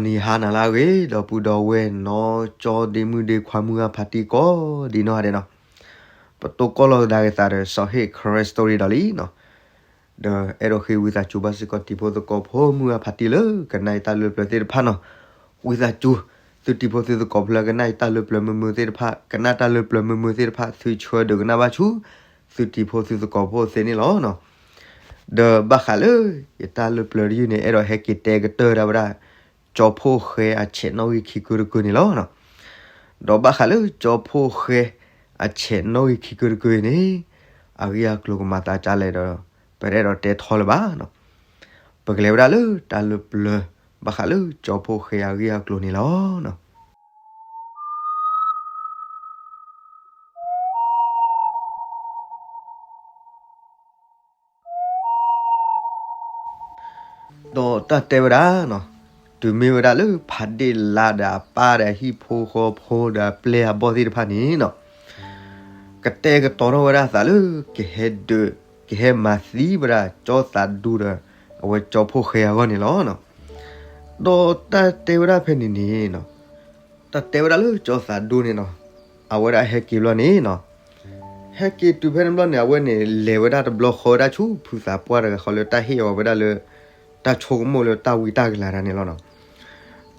နံၤဟါနၤလၢအဂ့ၤ ဒီပုၢ်ဒီဝဲၢ်နီၢ်ကၠီဒ့မုၣ်ဒ့ခွါမုၢ်ဂၢ်ဖါတံၢ်ကိးဒံးနီၢ်ဂၤဒဲးနီၤ, ပတိၢ်ကီၢ်လီၤကဒါက့ၤသးဒီး စီၤဟ့ၣ် Karen Story ဒီးလံနီၤ, ဒီးအဲၣ်ဒိးဃ့ဝံသးစူၤဘၣ်စ့ၢ်ကီးတံၤဖိသကိးဖိမုၢ်ဂၢ်ဖါတံၢ်လၢကနၣ်အံၤတၢ်လၢပျၢၤသ့ၣ်တဖၣ်နီၤ, ဝံသးစူၤ သုတံၤဖိသုသကိးဖိလၢကနၣ်အံၤတၢ်လၢပျၢၤမုာ်မုာ်သ့ၣ်တဖၣ် ကနၣ်တၢ်လၢပျၢၤမုာ်မုာ်သ့ၣ်တဖၣ် သုဆှၢဒုးကနၣ်ဘၣ်ဆူ သုတံၤဖိသုသကိးဖိသ့န့ၣ်လီၤနီၤ. ဒီးဘၣ်ဃးလၢ ယတၢ်လၢပျၢၤတယုၢ်န့ၣ် အဲၣ်ဒိးဟဲက့ၤတဲကတၢၢ်ဒၣ်ဝဲဒၣ် ကၠီဖှိၣ်ဃဲအဆဲးနီၣ်ဂံၢ်ခံကုတကုန့ၣ်လီၤနီၤ. ဒီးဘၣ်ဃးလၢကၠီဖှိၣ်ဃဲအဆဲးနီၣ်ဂံၢ်ခံကုတကုအံၤန့ၣ် အဂ့ၢ်အကျိၤကမၤသးဒ်လဲၣ်ဒီး ပတအဲၣ်ဒိးတဲထီလၢၤဘၣ်နီၤ. ပကလဲၤဝဲဒၣ်လၢတၢ်လၢပျၢၤ ဘၣ်ဃးလၢကၠီဖှိၣ်ဃဲအဂ့ၢ်အကျိၤန့ၣ်လီၤနီၤ. ဒီးတၢ်တဲဝဲဒၣ်နီၤ, တုၤမ့ၢ်ဝဲဒၣ်လၢဖးဒ့ၣ်လါဒီးအပၢ်ဒီးအဟံၣ်ဖိဃီဖိဒီးအပျဲၢ်အဘီၣ်သ့ၣ်တဖၣ်န့ၣ်နီၤ, ကတဲာ်ကတီၤထီၣ်ဝဲဒၣ်အသးလၢ ကဟဲဒုး ကဟဲမၤသံဝဲဒၣ်ကၠီသးဒူဒီး အဝဲကၠီဖှိၣ်ဃဲအဂီၢ်န့ၣ်လီၤနီၤ. ဒီးတၢ်တဲဝဲဒၣ်ဖဲန့ၣ်န့ၣ်နီၤ, တၢ်တဲဝဲဒၣ်လၢကၠီသးဒူန့ၣ်နီၤ, အဝဲဒၣ်ဟဲက့ၤဘျီန့ၣ်နီၤ, ဟဲက့ၤတုၤဖဲန့ၣ်ဘျီန့ၣ် အဝဲန့ၣ်လဲၤဝဲဒၣ်တဘျီဃီဝဲဒၣ်ဆူဖုသးပှၢ်တဂၤဃီလၢတၢ်ဟ့ၣ်အီၤဝဲဒၣ်လၢ တၢ်ဆိကမိၣ်လၢတၢ်ဝံတၢ်ကလၤတၢ်န့ၣ်လီၤနီၤ.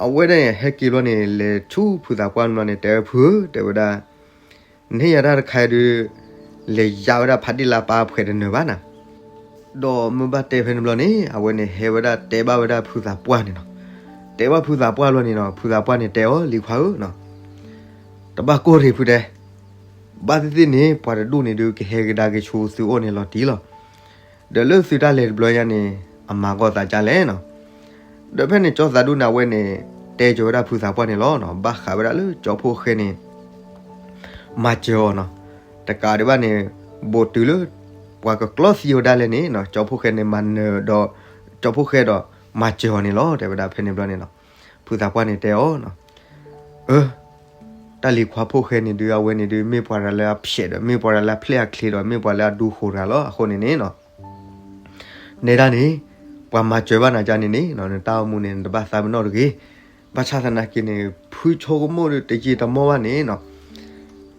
အဝဲဒၣ်န့ၣ်ဟဲက့ၤဘျီန့ၣ် လဲၤဆူဖုသးပှၢ်န့ၣ်ဘျီန့ၣ် တဲဝဲဖုဧၢ တဲဝဲဒၣ် နဟ့ၣ်ယၤတၢ်တခါအံၤဒုး လဲၤယါဝဲဒၣ်ဖးဒ့ၣ်လါပၢ်အဖှဲးတနၢၤဘၣ်နၤ. ဒီးမ့ၢ်ဘၣ်တဲဖဲန့ၣ်ဘျီန့ၣ် အဝဲန့ၣ်ဟဲဝဲဒၣ်တဲဘၣ်ဝဲဒၣ်ဖုသးပှၢ်န့ၣ်နီၤ. တဲဘၣ်ဖုသးပှၢ်ဘျီန့ၣ်နီၤ ဖုသးပှၢ်န့ၣ်တဲအီၤ လံၤခွါဧၢနီၤ, တဘၣ်ကိၢ်တ့ၢ်ဖုတဲ, ဘၣ်သ့ၣ်သ့ၣ်န့ၣ် ပှၤတဒူၣ်န့ၣ်ဒုးကဟဲကဒါက့ၤဆူသုအိၣ်န့ၣ်လီၤတံၢ်လီၤ. ဒီးလၢသုတၢ်လဲၤတဘျီညါန့ၣ် အမၤဂီၢ်သးဒ်လဲၣ်နီၤ. ဒီးဖဲန့ၣ်ကၠီသးဒူန့ၣ် အဝဲန့ၣ် တဲကၠီၤဝဲဒၣ်ဖုသးပှၢ်န့ၣ်လီၤနီၤ. ဘၣ်ဃးဝဲဒၣ်လၢကၠီဖှိၣ်ဃဲန့ၣ် မၤစၢၤအီၤနီၤ. တကးဒံးဘၣ်န့ၣ် ဘူးတုၤလၢ ပှၤကကျီသံအီၤဒၣ်လဲာ်န့ၣ်နီၤ ကၠီဖှိၣ်ဃဲန့ၣ်မၤနၢၤဒီး ကၠီဖှိၣ်ဃဲဒီးမၤစၢၤအီၤန့ၣ်လီၤ တဲဝဲဒၣ်ဖဲန့ၣ်ဘျီန့ၣ်နီၤ. ဖုသးပှၢ်န့ၣ်တဲအီၤနီၤ, အၢ တၢ်လံၤခွါဖှိၣ်ဃဲန့ၣ်ဒုး အဝဲန့ၣ်ဒုး မ့ၢ်ပှၤတဂၤလၢအဖျဲးဒီး မ့ၢ်ပှၤတဂၤလၢအဖျဲးအချ့ဒီး မ့ၢ်ပှၤလၢအဒူဃိးတဂၤလီၤ. အဃိန့ၣ်န့ၣ်နီၤ နဲဒၣ်န့ၣ် ပှၤမၤစၢၤဘၣ်နၤကါန့ၣ်န့ၣ် နတၢ်အိၣ်မူန့ၣ် နတဘၣ်သးပ့ၤနီၣ်တဂ့ၤ. ဘၣ်ဆၣ်သနာ်က့န့ၣ် ဖုဆိကမိၣ်ဒုးတယံာ်တမီၢ်ဘၣ်န့ၣ်နီၤ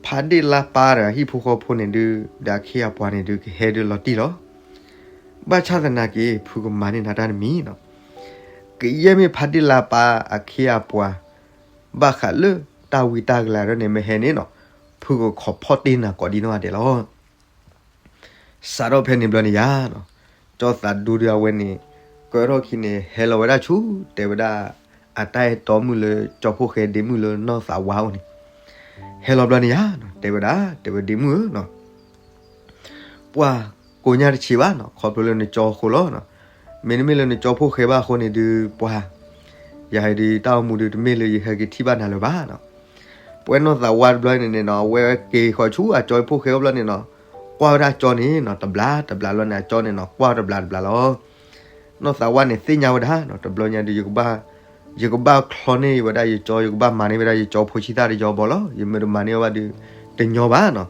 ဖးဒ့ၣ်လါပၢ်ဒီးအဟံၣ်ဖိဃီဖိန့ၣ်ဒုး ဒီးအခ့အပှၤန့ၣ်ဒုး ကဟဲဒုးလီၤတံၢ်လီၤ. ဘၣ်ဆၣ်သနာ်က့ ဖုကမၤန့ၢ်နၤတၢ်တမံၤနီၤ. ကယဲၢ်မ့ၢ်ဖးဒ့ၣ်လါပၢ်အခ့အပှၤ ဘၣ်ဃးလၢတၢ်ဝံတၢ်ကလၤဒ်န့ၣ်မ့ၢ်ဟဲန့ၣ်နီၤ ဖုကခိးဖီၣ်တ့ၢ်နၤကိးဒံနီၢ်ဂၤဒဲးလီၤ. စးထီၣ်ဖဲန့ၣ်ဘျီန့ၣ်ယါနီၤ ကၠီသးဒူဒုးအဝဲန့ၣ် ကၢထီၣ်ခံန့ၣ် ဟဲလီၤဝဲဒၣ်ဆူ တဲဝဲဒၣ် အတၢ်အဲၣ်တီမုၣ်လၢကၠီဖှိၣ်ဃဲဒ့မုၣ်လၢနီၢ်သးဝါအိၣ်န့ၣ် ဟဲလီၤဘျီန့ၣ်ယါနီၤ တဲဝဲဒၣ် တဲဝဲဒ့မုၣ်ဧၢနီၤ ပှၤကိးညါတဆံးဘၣ်နီၤ ခီဖျိလၢနကၠီအဃိလီၤ. မ့တမ့ၢ်လၢနကၠီဖှိၣ်ဃဲဘၣ်အဃိန့ၣ်ဒုး ပှၤ ယၤဒုးတၢ်အိၣ်မူဒုးတမ့ၢ်လၢယဟဲက့ၤထံၣ်ဘၣ်နၤလၢၤဘၣ်နီၤ. ပဝဲနီၢ်သးဝါတဘျီန့ၣ်န့ၣ်နီၤ အဝဲက့ၤဃီဆူအကၠီဖှိၣ်ဃဲအိၣ်ဘျီန့ၣ်နီၤ ကွၢ်ဝဲဒၣ်အကၠီန့ၣ်နီၤ တဘျးတဘျးလီၤန့ၣ် အကၠီန့ၣ်နီၤ ကွၢ်တဘျးတဘျးလီၤ. နီၢ်သးဝါန့ၣ်သ့ၣ်ညါဝဲဒၣ်နီၤ တဘျီညါဒုး ယကဘၣ်ချီန့ၢ်ဝဲဒၣ်ယကၠီ ယကဘၣ်မၤန့ၢ်ဝဲဒၣ်ယကၠီဖိဆံးသၣ်တယီဘီလီၤ. ယမ့ၢ်တမၤန့ၢ်အီၤဘၣ်ဒုး တညီဘၣ်နီၤ.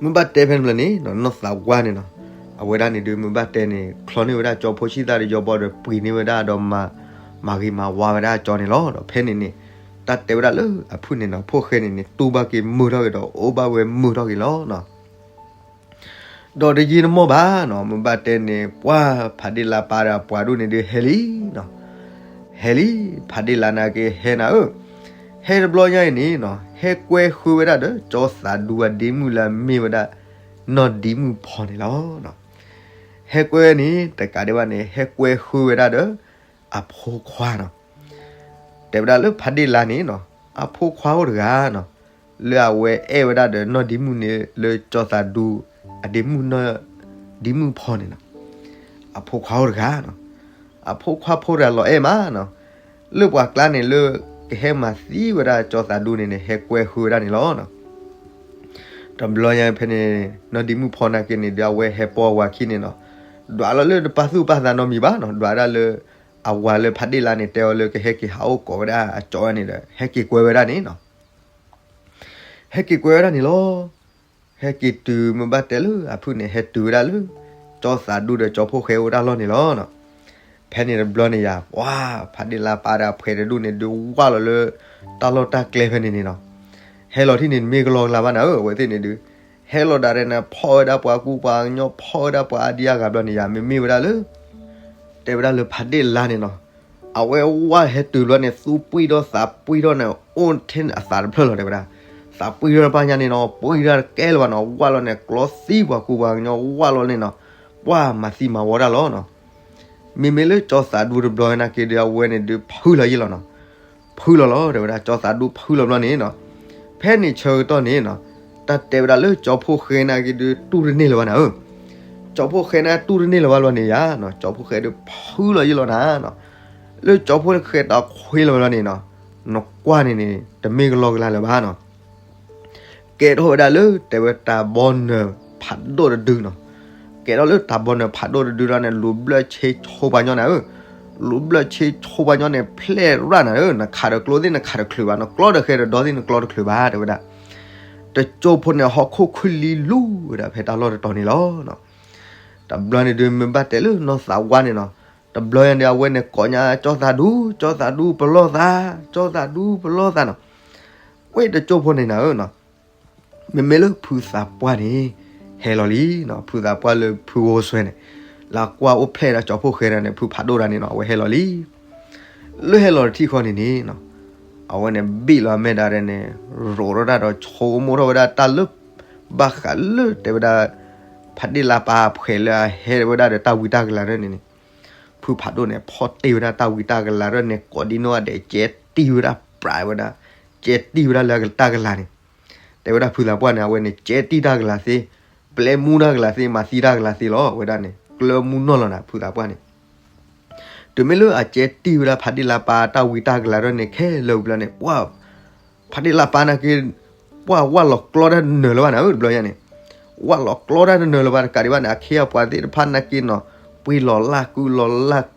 မ့ၢ်ဘၣ်တဲဖဲန့ၣ်ဘျီန့ၣ် နီၢ်သးဝါန့ၣ်နီၤ အဝဲဒၣ်န့ၣ်ဒုး မ့ၢ်ဘၣ်တဲန့ၣ် ချီန့ၢ်ဝဲဒၣ်ကၠီဖိဆံးသၣ်တယီဘီဒီး ပှ့ၤန့ၢ်ဝဲဒၣ်ဒီး မၤဂ့ၤမၤဝါဝဲဒၣ်ကၠီန့ၣ်လီၤ. ဒီးဖဲန့ၣ်န့ၣ် တၢ်တဲဝဲဒၣ်လၢအဖုၣ်န့ၣ်နီၤ ဖှိၣ်ဃဲန့ၣ်န့ၣ် တူၢ်ဘၣ်က့ၤမုာ်ထီၣ်က့ၤဒီး အိၣ်ဘၣ်ဝဲမုာ်ထီၣ်က့ၤလီၤနီၤ. ဒီးတယံာ်တမီၢ်ဘၣ်နီၤ မ့ၢ်ဘၣ်တဲန့ၣ် ပှၤဖးဒ့ၣ်လါပၢ်ဒီးအပှၤဒိၣ်န့ၣ်ဒုးဟဲလံနီၤ. ဟဲလံ ဖးဒ့ၣ်လါန့ၣ်က့ၤဟဲနၤဧၢ, ဟဲတဘျီညါအံၤန့ၣ်နီၤ ဟဲကွဲဃုဝဲဒၣ်ဒီး ကၠီသးဒူအဒ့မုၣ်လၢအမ့ၢ်ဝဲဒၣ် နီၢ်ဒံမုၣ်ဖီန့ၣ်လီၤ. ဟဲကွဲန့ၣ် တကးဒံးဘၣ်န့ၣ် ဟဲကွဲဃုဝဲဒၣ်ဒီး အဖိခွါနီၤ. တဲဝဲဒၣ်လၢဖးဒ့ၣ်လါန့ၣ်နီၤ အဖိခွါအိၣ်တဂၤနီၤ လၢအဝဲအဲၣ်ဝဲဒၣ်ဒီးနီၢ်ဒံမုၣ်န့ၣ် လၢကၠီသးဒူ အဒ့မုၣ်နီၢ်ဒံမုၣ်ဖီန့ၣ်နီၤ. အဖိခွါအိၣ်တဂၤနီၤ အဖိခွါဖိတဂၤလီၤအဲၣ်မးနီၤ လၢပှၤကျါန့ၣ်လၢ ကဟဲမၤသံဝဲဒၣ်ကၠီသးဒူန့ၣ်န့ၣ် ဟဲကွဲဃုဝဲဒၣ်န့ၣ်လီၤ. တဘျီညါဖဲန့ၣ် နီၢ်ဒံမုၣ်ဖီနာ်က့န့ၣ်ဒီး အဝဲဟဲပိာ်အဝၤခံန့ၣ်နီၤ ဒွးလီၤလၢတပာ်သူၣ်ပာ်သးနီတမံၤဘၣ်နီၤ ဒွးဒၣ်လၢ အဝၤလၢဖးဒ့ၣ်လါန့ၣ် တဲအီၤလၢကဟဲက့ၤဟးအိၣ်ကိးဝဲဒၣ်အကၠီန့ၣ်ဒီး ဟဲက့ၤကွဲဝဲဒၣ်န့ၣ်နီၤ. ဟဲက့ၤကွဲဝဲဒၣ်န့ၣ်လီၤ. ဟဲက့ၤတုၤမ့ၢ်ဘၣ်တဲလၢအဖုၣ်န့ၣ် ဟဲတုၤဝဲဒၣ်လၢ ကၠီသးဒူဒီးကၠီဖိၣ်ဃဲအိၣ်ဒၣ်လီၢ်န့ၣ်လီၤ. ဖဲန့ၣ်တဘျီန့ၣ်ယၤ ပှၤ ဖးဒ့ၣ်လါပၢ်ဒီးအဖှဲးတဒူၣ်န့ၣ်ဒုး ဝၢ်လီၤလၢတၢ်လီၢ်တၢ်ကျဲဖဲန့ၣ်န့ၣ်နီၤ. ဟဲလီၤထံၣ်န့ၣ် တမ့ၢ်ကလီကလီဘၣ်နၤဧၢ, အဝဲသ့ၣ်န့ၣ်ဒုး ဟဲလီၤဒၣ်ရဲၣ်န့ၣ် ဖီၣ်ဝဲဒၣ်ပှၤကူပှၤကညီ ဖီၣ်ဝဲဒၣ်ပှၤအါဒံအါဂၤဘျီန့ၣ်ယၤ မ့မ့ၢ်ဝဲဒၣ်လၢ တဲဝဲဒၣ်လၢဖးဒ့ၣ်လါန့ၣ်နီၤ, အဝဲဝၢ်ဟဲတုၤဘျီန့ၣ် သူၣ်ပှံၢ်ထီၣ်သးပှံၢ်ထီၣ်န့ၣ် အိၣ်ထဲန့ၣ်အသးတဖျၢၣ်လီၤ တဲဝဲဒၣ်. သးပှံၢ်ထီၣ်တဖၣ်ညါန့ၣ်နီၤ ပှံၢ်တၢ်တကဲလၢၤဘၣ်နီၤ, ဝၢ်လီၤန့ၣ် ကျီသံပှၤကူပှၤကညီ ဝၢ်လီၤန့ၣ်နီၤ, ပှၤမၤသံမၤဝီတၢ်လီၤနီၤ. မ့မ့ၢ်လၢကၠီသးဒူတဘျီနာ်က့ဒီး အဝဲန့ၣ်ဒုးဖုလီၤယ့ၢ်လီၤနီၤ. ဖုလီၤလီၤ တဲဝဲဒၣ် ကၠီသးဒူဖုလီၤဘျီန့ၣ်နီၤ. ဖဲန့ၣ်ဆၢကတီၢ်န့ၣ်နီၤ, တၢ်တဲဝဲဒၣ်လၢကၠီဖိၣ်ဃဲနာ်က့ဒုး တူၢ်တန့ၢ်လၢၤဘၣ်နၤဧၢ. ကၠီဖိၣ်ဃဲန့ၣ်တူၢ်တန့ၢ်လၢၤဘၣ်ဘျီန့ၣ်ယၤနီၤ, ကၠီဖိၣ်ဃဲဒုးဖုလီၤယ့ၢ်လီၤနၤနီၤ. လၢကၠီဖိၣ်ဃဲတၢ်ခွ့လီၤဘျီန့ၣ်နီၤ, နကွၢ်န့ၣ်န့ၣ် တမ့ၢ်ကလီကလီလၢၤဘၣ်နီၤ. ကဲထီၣ်ဝဲဒၣ်လၢ တဲဝဲတၢ်ဘီနၢၤဖးဒိၣ်တဒုနီၤ. ကဲထီၣ်လၢတၢ်ဘီနၢၤဖးဒိၣ်တဒုဒီးန့ၣ် လူၤဘျၢၣ်ဆ့ဆိပှၤညီနၤဧၢ. လူၤဘျၢၣ်ဆ့ဆိပှၤညီန့ၣ် ဖျဲၣ်ရၣ်နၤဧၢ, နခးဒီးကျိသ့ၣ်နခးတချုးဘၣ်, နကျီဒီးဃဲဒီးဒီသ့ၣ်နကျီတချုးဘၣ် တဲဝဲဒၣ်. တကၠိဖိန့ၣ် ဟီၣ်ခိၣ်ခုၣ်လံလူၤဝဲဒၣ်ဖဲတၢ်လီၢ်တတီၤန့ၣ်လီၤ. တဘျီန့ၣ်ဒုးမ့ၢ်ဘၣ်တဲလၢနီၢ်သးဝါန့ၣ်နီၤ, တဘျီယၤန့ၣ် အဝဲန့ၣ်ကိးညါ ကၠီသးဒူ, ကၠီသးဒူပလီၢ်သး, ကၠီသးဒူပလီၢ်သးနီၤ. ဝဲတကၠိဖိန့ၣ်နၤဧၢနီၤ, မ့မ့ၢ်လၢဖုသးပှၢ်န့ၣ် ဟဲလီၤလံနီၤ, ဖုသးပှၢ်လၢဖုဂိၢ်စွဲန့ၣ်, လၢကွၢ်အိၣ်ဖျဲၣ်ဒီးကၠီဖိၣ်ဃဲဒၣ်န့ၣ် ဖုဖးဒိၣ်တၢ်န့ၣ်နီၤ, အဝဲဟဲလီၤလံ. လၢဟဲလီၤတထံၣ်ဃီန့ၣ်န့ၣ်နီၤ, အဝဲန့ၣ်ဘ့ၣ်လီၤအမဲာ်ဒၣ်ဒဲးန့ၣ်, ရိးထီၣ်တၢ်ဒီးဆိကမိၣ်ထီၣ်ဝဲဒၣ်တၢ်လၢ ဘၣ်ဃးလၢတဲဝဲဒၣ် ဖးဒ့ၣ်လါပၢ်အဖှဲးလၢအဟဲဝဲဒၣ်ဒီးတၢ်ဝံတၢ်ကလၤဒၢန့ၣ်န့ၣ်, ဖုဖးဒိၣ်န့ၣ် ဖီၣ်တ့ၢ်ဝဲဒၣ်တၢ်ဝံတၢ်ကလၤဒၢန့ၣ် ကိးဒံနီၢ်ဂၤဒဲး ကဲတံၢ်ဝဲဒၣ်ပြးဝဲဒၣ်, ကဲတံၢ်ဝဲဒၣ်လၢတၢ်ကလၤန့ၣ်, တဲဝဲဒၣ်ဖုသးပှၢ်န့ၣ် အဝဲန့ၣ် ကဲတံၢ်တၢ်ကလၤသ့, ပျဲမူတၢ်ကလၤသ့, မၤသံတၢ်ကလၤသ့လီၤ, အဝဲဒၣ်န့ၣ် ကျၢမူနီၢ်လီၤနၤ ဖုသးပှၢ်န့ၣ်. တုၤမ့ၢ်လၢအကဲတံၢ်ဝဲဒၣ်ဖးဒ့ၣ်လါပၢ်တၢ်ဝံတၢ်ကလၤဒၢန့ၣ် ခဲလၢာ်ဝံၤဘျီန့ၣ် ပှၤ ဖးဒ့ၣ်လါပၢ်နာ်က့ ပှၤဝၢ်လီၤကျီတၢ်တနၢၤလၢၤဘၣ်နၤဧၢ, တဘျီညါန့ၣ် ဝၢ်လီၤကျီတၢ်တနၢၤလၢၤဘၣ်တကးဒံးဘၣ်န့ၣ် အခ့အပှၤသ့ၣ်တဖၣ်နာ်က့နီၤ ပှ့ၤလီၤလၢ်ကုလီၤလၢ်,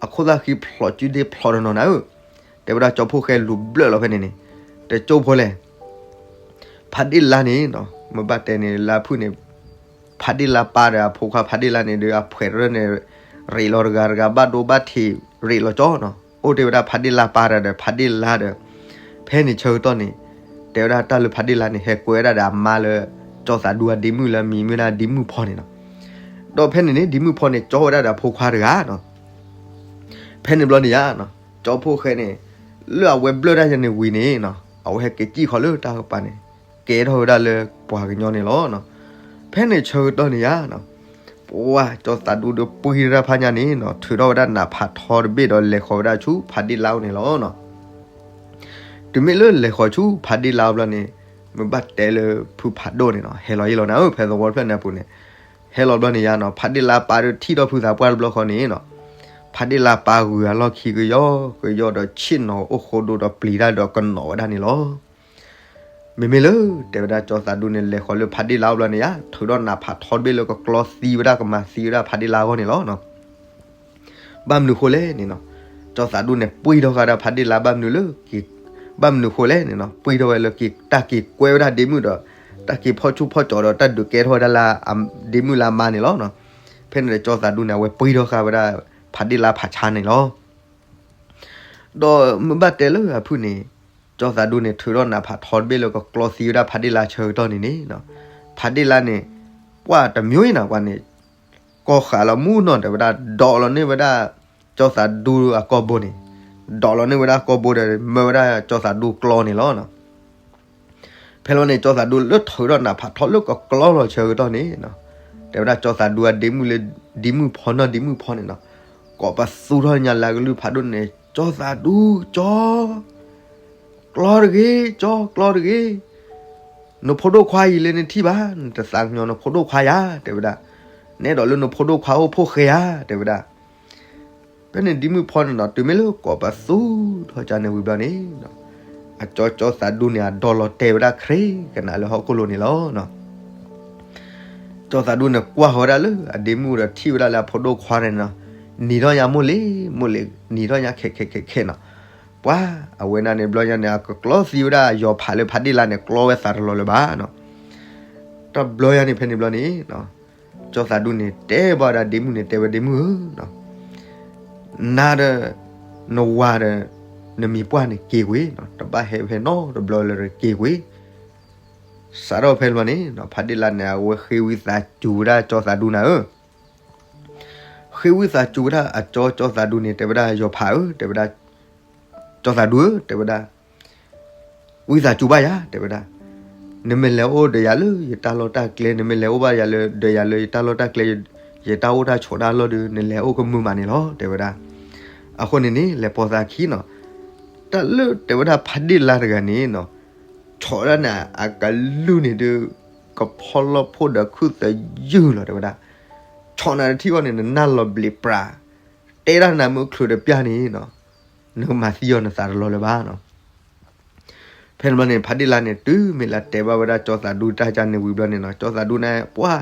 အခိၣ်သၣ်ဃံဖျိးစုဒ့ဖျိးတနီၤနၤဧၢ, တဲဝဲဒၣ်ကၠီဖိၣ်ဃဲလူၤဘျၢၣ်လီၤဖဲန့ၣ်န့ၣ်, တကၠိဖိလဲၣ် ဖးဒ့ၣ်လါန့ၣ်နီၤ မ့ၢ်ဘၣ်တဲန့ၣ် လါဖုၣ်န့ၣ် ဖးဒ့ၣ်လါပၢ်ဒီးအဖိခွါဖးဒ့ၣ်လါန့ၣ်ဒီး အဖှဲးတရၢန့ၣ် ရ့းလီၤတဂၤတဂၤ ဘၣ်ဒိဘၣ်ထံး ရ့းလီၤကၠီနီၤ, အိၣ်တ့ၢ်ဝဲဒၣ်ဖးဒ့ၣ်လါပၢ်တဂၤဒီး ဖးဒ့ၣ်လါဒီး ဖဲန့ၣ်ဆၢကတီၢ်န့ၣ် တဲဝဲဒၣ်တၢ်လၢဖးဒ့ၣ်လါန့ၣ် ဟဲကွဲဝဲဒၣ်ဒီးအမါလၢ ကၠီသးဒူအဒ့မုၣ်လၢအမံၤမ့ၢ်ဒၣ်ဒ့မုၣ်ဖီန့ၣ်နီၤ, ဒီးဖဲန့ၣ်န့ၣ် ဒ့မုၣ်ဖီန့ၣ် ကၠီဝဲဒၣ်ဒီးအဖိခွါတဂၤနီၤ ဖဲန့ၣ်ဘျီန့ၣ်ယါနီၤ ကၠီဖိၣ်ဃဲန့ၣ် လၢအဝဲဘျၢၣ်တၢ်ယၤန့ၣ်ဝံၤန့ၣ်နီၤ အဝဲဟဲက့ၤစံၣ်ဃီၤလၢတၢ်ကပၤန့ၣ် ကဲထီၣ်ဝဲဒၣ်လၢပှၤကညီန့ၣ်လီၤနီၤ. ဖဲန့ၣ်ဆၢကတီၢ်န့ၣ်ယါနီၤ ပှၤကၠီသးဒူဒီးပှံၤတၢ်ဖးညါန့ၣ်နီၤ ထုးထီၣ်ဝဲဒၣ်နးဖးထီတဘ့ၣ်ဒီးလဲၤဃီၤဝဲဒၣ်ဆူဖးဒ့ၣ်လါအအိၣ်န့ၣ်လီၤနီၤ. တုၤမ့ၢ်လၢလဲၤဃီၤဆူဖးဒ့ၣ်လါအအိၣ်ဘျီန့ၣ် မ့ၢ်ဘၣ်တဲလၢဖုဖးဒိၣ်န့ၣ်နီၤ ဟဲလီၤယ့ၢ်လီၤနၤဧၢ ဖဲသဝီတဖျၢၣ်န့ၣ်အပူၤန့ၣ် ဟဲလီၤဘျီန့ၣ်ယါနီၤ ဖးဒ့ၣ်လါပၢ်ဒီးထံၣ်ဒီးဖုသးပှၢ်တဘျီဃီန့ၣ်နီၤ ဖးဒ့ၣ်လါပၢ်ဂုာ်အလီၢ်ခံကယီကယီဒီးဆ့ၣ်နီၤအိၣ်ဃိဒိဒီးပျံၤတၢ်ဒီး ကနီၤဝဲဒၣ်န့ၣ်လီၤ. မ့မ့ၢ်လၢ တဲဝဲဒၣ်ကၠီသးဒူန့ၣ် လဲၤဃီၤလၢဖးဒ့ၣ်လါအအိၣ်ဘျီန့ၣ်ယါ ထုးထီၣ်နးဖးထီတဘ့ၣ်လၢကကျီသံဝဲဒၣ်ကမၤသံဝဲဒၣ်ဖးဒ့ၣ်လါအဂီၢ်န့ၣ်လီၤနီၤ. ဘၣ်မနုၤဃိလဲၣ်န့ၣ်နီၤ ကၠီသးဒူန့ၣ် ပှံၤထီၣ်ဃာ်ဒီးဖးဒ့ၣ်လါ ဘၣ်မနုၤလၢ ဘၣ်မနုၤဃိလဲၣ်န့ၣ်နီၤ ပှံၤထီၣ်ဝဲလၢက့ၤ တၢ်က့ၤကွဲဝဲဒၣ်ဒ့မုၣ်ဒီး တၢ်က့ၤဖီၣ်ဆူၣ်ဖီၣ်ကၠီဒီး တၢ်ဒုးကဲထီၣ်ဝဲဒၣ်လၢ ဒ့မုၣ်လၢအမါန့ၣ်လီၤနီၤ. ဖဲန့ၣ်ဒီးကၠီသးဒူန့ၣ် အဝဲပှံၤထီၣ်ဃာ်ဝဲဒၣ် ဖးဒ့ၣ်လါဖးဆါန့ၣ်လီၤ. ဒီးမ့ၢ်ဘၣ်တဲလၢအဖုၣ်န့ၣ် ကၠီသးဒူန့ၣ် ထုးထီၣ်နးဖးထီတဘ့ၣ်လၢကကျီသံဝဲဒၣ်ဖးဒ့ၣ်လါဆၢကတီၢ်န့ၣ်န့ၣ်နီၤ ဖးဒ့ၣ်လါန့ၣ် ပှၤတမျိုးအံၤနီၤ ပှၤန့ၣ် ကီၢ်ဃာ်လီၤမူနီၤ တဲဝဲဒၣ် ဒိးလီၤန့ၢ်ဝဲဒၣ် ကၠီသးဒူအကိာ်ဘိန့ၣ် ဒိးလီၤန့ၢ်ဝဲဒၣ်ကိာ်ဘိဒီး မၢဝဲဒၣ်ကၠီသးဒူကျီန့ၣ်လီၤနီၤ. ဖဲလီၤန့ၣ် ကၠီသးဒူလၢထုးထီၣ်နးဖးထီလၢကကျီလီၤဆၢကတီၢ်န့ၣ်နီၤ တဲဝဲဒၣ်ကၠီသးဒူအဒ့မုၣ်လၢ ဒ့မုၣ်ဖီနီၢ်ဒ့မုၣ်ဖီန့ၣ်နီၤ ကိးပသူထီၣ်ညါလၢအကလုၢ်ဖးဒိၣ်န့ၣ် ကၠီသးဒူ ကၠီ ကျီတဂ့ၤ ကၠီ ကျီတဂ့ၤ နဖိဒိၣ်ခွါအံၤလၢနထံၣ်ဘၣ် နတသးကညီၤနဖိဒိၣ်ခွါယၤ တဲဝဲဒၣ် နအဲၣ်ဒိးလၢနဖိဒိၣ်ခွါအိၣ်ဖိၣ်ဃဲဧါ တဲဝဲဒၣ်. ဖဲန့ၣ်ဒ့မုၣ်ဖီန့ၣ်နီၤ တုၤမ့ၢ်လၢကိးပသူထီၣ်ကၠီန့ၣ်ဝံၤဘျီန့ၣ် အကၠီကၠီသးဒူန့ၣ် အဒိးလီၤတဲာ်ဝဲဒၣ်ခရံာ်ကနၣ်လၢဟီၣ်ခိၣ်လိၤန့ၣ်လီၤနီၤ. ကၠီသးဒူန့ၣ်ကွၢ်ဃီၤဝဲဒၣ်လၢအဒ့မုၣ်ဒီးထံၣ်ဝဲဒၣ်လၢအဖိဒိၣ်ခွါန့ၣ်နီၤ နံၤထီၣ်ညါမိၢ်လ့ၤ မိၢ်လ့ၤ နံၤထီၣ်ညါခဲခဲခဲခဲခဲနီၤ. ပှၤ အဝဲဒၣ်န့ၣ်ဘျီညါန့ၣ် အကကျီသံဝဲဒၣ်ယီၤဖးလၢဖးဒ့ၣ်လါန့ၣ် ကျီဝဲသးတလီၤလၢၤဘၣ်နီၤ. တဘျီညါန့ၣ် ဖဲန့ၣ်ဘျီန့ၣ် ကၠီသးဒူန့ၣ် တဲဘၣ်ဝဲဒၣ်ဒ့မုၣ်န့ၣ် တဲဝဲဒ့မုၣ်ဧၢနီၤ နၤဒီး နဝၤဒီး နမံၤပှၢ်န့ၣ်က့ၤကွံာ်, တဘၣ်ဟဲဖဲနီတဘျီလၢၤဒီးက့ၤကွံာ်. စးထီၣ်ဖဲန့ၣ်ဘျီန့ၣ် ဖးဒ့ၣ်လါန့ၣ် အဝဲဃ့ဝံသးစူၤဝဲဒၣ်ကၠီသးဒူနၤဧၢ, ဃ့ဝံသးစူၤဝဲဒၣ်အကၠီ, ကၠီသးဒူန့ၣ် တဲဝဲဒၣ် ယီၤဖးဧၢ, တဲဝဲဒၣ် ကၠီသးဒူဧၢ, တဲဝဲဒၣ် ဝံသးစူၤဘၣ်ယၤ, တဲဝဲဒၣ်, နမ့ၢ်လဲၤအိၣ်ဒီးယၤလၢယတၢ်လီၢ်တၢ်ကျဲ, နမ့ၢ်လဲၤအိၣ်ဘၣ်ယၤလၢ ဒီးယၤလၢယတၢ်လီၢ်တၢ်ကျဲ, ယတၢ်အိၣ်တၢ်ဆိးတၢ်လီၢ်ဒီး နလဲၤအိၣ်ကမုာ်မးန့ၣ်လီၤ, တဲဝဲဒၣ်. အဃိန့ၣ်န့ၣ် လဲၤပိာ်သးခံနီၤ, တၢ်လၢတဲဝဲဒၣ်ဖးဒ့ၣ်လါတဂၤန့ၣ်နီၤ, ဆီၣ်ဒၣ်န့ၣ် အကလုၢ်န့ၣ်ဒုး ကဖီလီၢ်ဖိဒီးခုၣ်သယုၢ်လီၤ, တဲဝဲဒၣ်. ဆီၣ်နၤတထံၣ်အီၤန့ၣ် နနၢ်လီၤဘျံးပြး, တဲဒၣ်နၤမ့ၢ်ချုးတပျၢ်န့ၣ်နီၤ, နကမၤသံအီၤနသးတလီၤလၢၤဘၣ်နီၤ. ဖဲန့ၣ်ဘျီန့ၣ် ဖးဒ့ၣ်လါန့ၣ် တုၤမ့ၢ်လၢတဲဘၣ်ဝဲဒၣ်ကၠီသးဒူတၢ်ကန့ၣ်ဝံၤဘျီန့ၣ်နီၤ, ကၠီသးဒူန့ၣ် ပှၢ်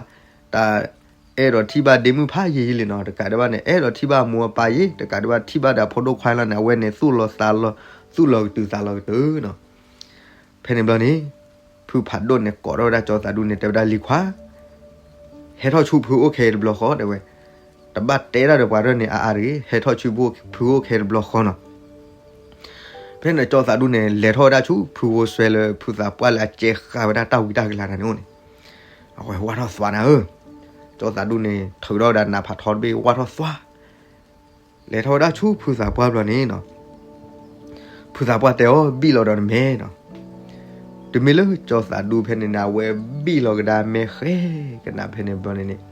တၢ်အဲၣ်ဒိးထံၣ်ဘၣ်ဒ့မုၣ်ဖးယံာ်ယံာ်လံနီၤ, တကးဒံးဘၣ်န့ၣ် အဲၣ်ဒိးထံၣ်ဘၣ်အမိၢ်အပၢ်ယံာ်, တကးဒံးဘၣ်ထံၣ်ဘၣ်ဒီးအဖိဒိၣ်ခွါလီၤန့ၣ် အဝဲန့ၣ်သူၣ်လီၤသးလီၤ, သူၣ်လီၤကတုၤသးလီၤကတုၤနီၤ. ဖဲန့ၣ်ဘျီန့ၣ် ဖုဖးဒိၣ်န့ၣ် ကိးထီၣ်ဝဲဒၣ်ကၠီသးဒူန့ၣ် တဲဝဲဒၣ် လံၤခွါ ဟဲထီၣ်ဆူဖုအိၣ်ခဲအံၤတဘျီဃီ တဲဝဲ, တဘၣ်တဲဒၣ်ဒီးပှၤဒၣ်န့ၣ်အါအါတဂ့ၤ, ဟဲထီၣ်ဆူဖုအိၣ်ခဲအံၤတဘျီဃီနီၤ. ဖဲန့ၣ်ကၠီသးဒူန့ၣ် လဲၤထီၣ်ဝဲဒၣ်ဆူဖုဂိၢ်စွဲလၢ ဖုသးပှၢ်လၢအကဲဃာ်ဝဲဒၣ်တၢ်ဝံတၢ်ကလၤတၢ်န့ၣ်အိၣ်န့ၣ်, အဝဲဝၢ်ထီၣ်သွါနၤဧၢ, ကၠီသးဒူန့ၣ် ထုးထီၣ်ဝဲဒၣ်နးဖးထီတဘ့ၣ် ဝၢ်ထီၣ်သွါ လဲၤထီၣ်ဝဲဒၣ်ဆူဖုသးပှၢ်ဘျီန့ၣ်နီၤ, ဖုသးပှၢ်တဲအီၤ ဘံၣ်လီၤဒီးနမဲနီၤ. တုၤမ့ၢ်လၢကၠီသးဒူဖဲန့ၣ်န့ၣ် အဝဲဘံၣ်လီၤကဒါမဲဃဲကနၣ်ဖဲန့ၣ်ဘျီန့ၣ်န့ၣ်,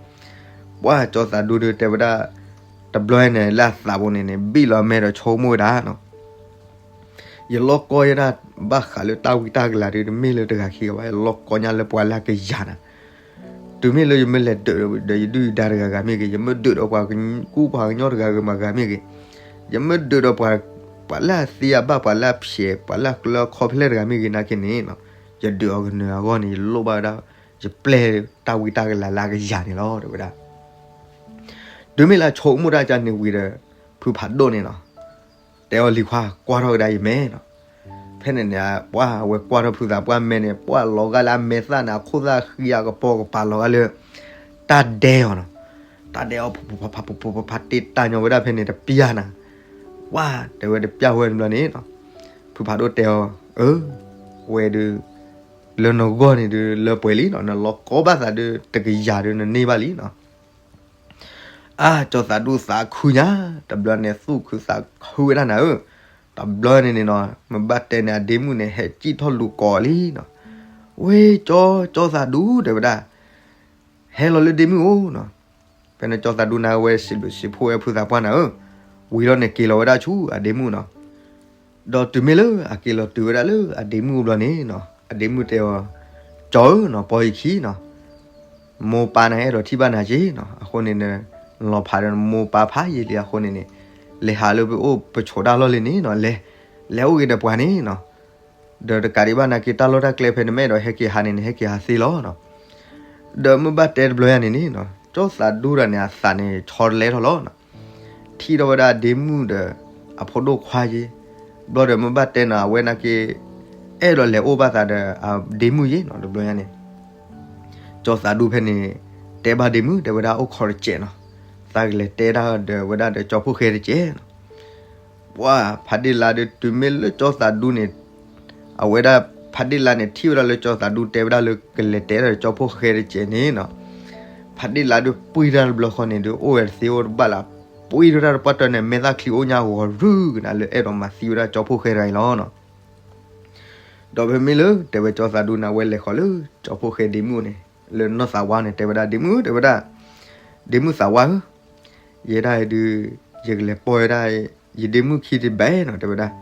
ပှၢ်ကၠီသးဒူဒီးတဲဝဲဒၣ် တဘျီန့ၣ် လၢအသးပူၤန့ၣ်န့ၣ် ဘံၣ်လီၤမဲဒီးဆိကမိၣ်ဝဲဒၣ်နီၤ, ယလီၢ်ကီယဲဒၣ် ဘၣ်ဃးလၢတၢ်ဝံတၢ်ကလၤဒီး တမ့ၢ်လၢတဂၤခံဂၤဘၣ်, ယလီၢ်ကီညါလၢပှၤလၢအကယၤနၤ တုၤမ့ၢ်လၢယမ့ၢ်လဲၤဒုးဒီးယဒုၣ်ယဒါတဂၤဂၤမ့ၢ်ဂ့ၤ, ယမ့ၢ်ဒုးဒီးပှၤကူပှၤကညီတဂၤဂၤမ့ၢ်ဂ့ၤ, ယမ့ၢ်ဒုးဒီးပှၤလၢအသံအဘၣ် ပှၤလၢအဖျဲး ပှၤလၢအကျၢအခီဖဲလဲၣ်တဂၤမ့ၢ်ဂ့ၤနာ်က့န့ၣ်, ယဒုးအီၤကနၢၤအဂီၢ်န့ၣ် ယလိၣ်ဘၣ်ဝဲဒၣ် ယပျဲၢ်တၢ်ဝံတၢ်ကလၤလၢအကယၤန့ၣ်လီၤ တဲဝဲဒၣ်. တုၤမ့ၢ်လၢဆိကမိၣ်တၢ်ကန့ၣ်ဝံၤဒီး ဖုဖးဒိၣ်န့ၣ်နီၤ တဲအီၤ လံၤခွါ ကွၢ်ထီၣ်ကဒါယမဲနီၤ. ဖဲန့ၣ်န့ၣ် ပှၢ်အဝဲကွၢ်ထီၣ်ဖုသးပှၢ်မဲန့ၣ် ပှၢ်လီၤဂာ်လၢအမဲာ်သၣ်န့ၣ် အခိၣ်သၣ်ဃံအကပီၤကပၤလီၤဂာ်လၢ တၢ်ဒဲအီၤနီၤ. တၢ်ဒဲအီၤ ဖးဖးဖးဖးဖးဖး တ့ၢ်တၢ်ညီဝဲဒၣ်ဖဲန့ၣ်တပျၢ်နၤ. ပှၢ်တဲဝဲတပျၢ်ဝဲန့ၣ်ဘျီန့ၣ်နီၤ ဖုဖးဒိၣ်တဲအီၤ အၢ ဝဲဒုး လၢနဂီၢ်န့ၣ်ဒုး လၢပှဲၤလံနီၤ, နလီၢ်ကီဘၣ်သးဒုး တကယၤဒုး နန့ၢ်ဘၣ်လံနီၤ. အါ ကၠီသးဒူသးခုညါ, တဘျီန့ၣ် သူၣ်ခုသးခုဝဲဒၣ်နၤဧၢ, တဘျီန့ၣ်န့ၣ်နီၤ မ့ၢ်ဘၣ်တဲန့ၣ် အဒ့မုၣ်န့ၣ် ဟဲစံၣ်ထီၣ်လူၤကိးလံနီၤ. ဝဲၢ်ကၠီ ကၠီသးဒူ တဲဝဲဒၣ်, ဟဲလီၤလၢဒ့မုၣ်အိၣ်နီၤ. ဖဲန့ၣ်ကၠီသးဒူန့ၣ် အဝဲစံးဘျုးစံးဖှိၣ်ဝဲဖုသးပှၢ်နၤဧၢ, ဝံၤလီၤန့ၣ် က့ၤလီၤဝဲဒၣ်ဆူအဒ့မုၣ်နီၤ. ဒီးတုၤမ့ၢ်လၢအက့ၤလီၤတုၤဝဲဒၣ်လၢအဒ့မုၣ်အအိၣ်ဘျီန့ၣ်နီၤ အဒ့မုၣ်တဲအီၤ, ကၠီဧၢနီၤ ပိာ်ယခံနီၤ, မိၢ်ပၢ်န့ၣ်အဲၣ်ဒိးထံၣ်ဘၣ်နၤက့နီၤ, အဃိန့ၣ် နလီၤဖးဒီးနမိၢ်ပၢ်ဖးယံာ်လံအဃိန့ၣ်န့ၣ်, လဲၤဟးလၢပအိၣ်ပဆိးတၢ်လီၢ်လံန့ၣ်နီၤ, လဲၤ လဲၤအိၣ်ဂ့ၤဒီးပှၤန့ၣ်နီၤ. ဒီးတကးဒံးဘၣ်နာ်က့ တၢ်လီၢ်တၢ်ကျဲဖဲနမ့ၢ်အဲၣ်ဒိးဟဲက့ၤဟးန့ၣ်န့ၣ် ဟဲက့ၤဟးသ့လီၤနီၤ. ဒီးမ့ၢ်ဘၣ်တဲတဘျီယၤန့ၣ်န့ၣ်နီၤ ကၠီသးဒူတဂၤန့ၣ် အသးန့ၣ်ဆီတလဲထီၣ်လီၤနီၤ. ထံၣ်ထီၣ်ဝဲဒၣ်အဒ့မုၣ်ဒီး အဖိဒိၣ်ခွါယ့ၢ်, ဘျီဒီးမ့ၢ်ဘၣ်တဲနီၤ အဝဲနာ်က့ အဲၣ်ဒိးလဲၤအိၣ်ဘၣ်သးဒီးအဒ့မုၣ်ယ့ၢ်နီၤ တဘျီယၤန့ၣ် ကၠီသးဒူဖဲန့ၣ် တဲဘၣ်ဒ့မုၣ် တဲဝဲဒၣ်အိၣ်ခိးတစဲးနီၤ, သးကလဲၤတဲဒၣ်ဒီးဝဲဒၣ်ဒီးကၠီဖိၣ်ဃဲတစဲးနီၤ. ပှၢ်ဖးဒ့ၣ်လါဒီးတုၤမ့ၢ်လၢကၠီသးဒူန့ၣ် အဝဲဒၣ်ဖးဒ့ၣ်လါန့ၣ် ထံၣ်ဝဲဒၣ်လၢကၠီသးဒူတဲဝဲဒၣ်လၢကလဲၤတဲဒၣ်ဒီးကၠီဖိၣ်ဃဲတစဲးန့ၣ်နီၤ, ဖးဒ့ၣ်လါဒီးပှံၢ်တၢ်တဘျီဃီန့ၣ်ဒီး အိၣ်ဝဲတသ့အိၣ်တဘၣ်လၢ ပှံၢ်ထီၣ်တၢ်တပှၢ်တၢၢ်န့ၣ် မဲာ်သၣ်ချံအိၣ်ညါဂီၤရုၢ်ကနၣ်လၢအဲၣ်ဒိးမၤသံဝဲဒၣ်ကၠီဖိၣ်ဃဲတဂၤအံၤလီၤနီၤ. ဒီးဖဲမ့ၢ်လၢတဲဝဲကၠီသးဒူန့ၣ် အဝဲလဲၤဃီၤလၢကၠီဖိၣ်ဃဲဒ့မုၣ်န့ၣ် လၢနီၢ်သးဝါန့ၣ် တဲဝဲဒၣ်ဒ့မုၣ်ဧၢ တဲဝဲဒၣ်, ဒ့မုၣ်သးဝါဧၢ, ယဲဒၣ်အံၤဒုး ယကလဲၤပိာ်ဝဲဒၣ် ယဒ့မုၣ်ခံတဘ့ၣ်နီၤ တဲဝဲဒၣ်,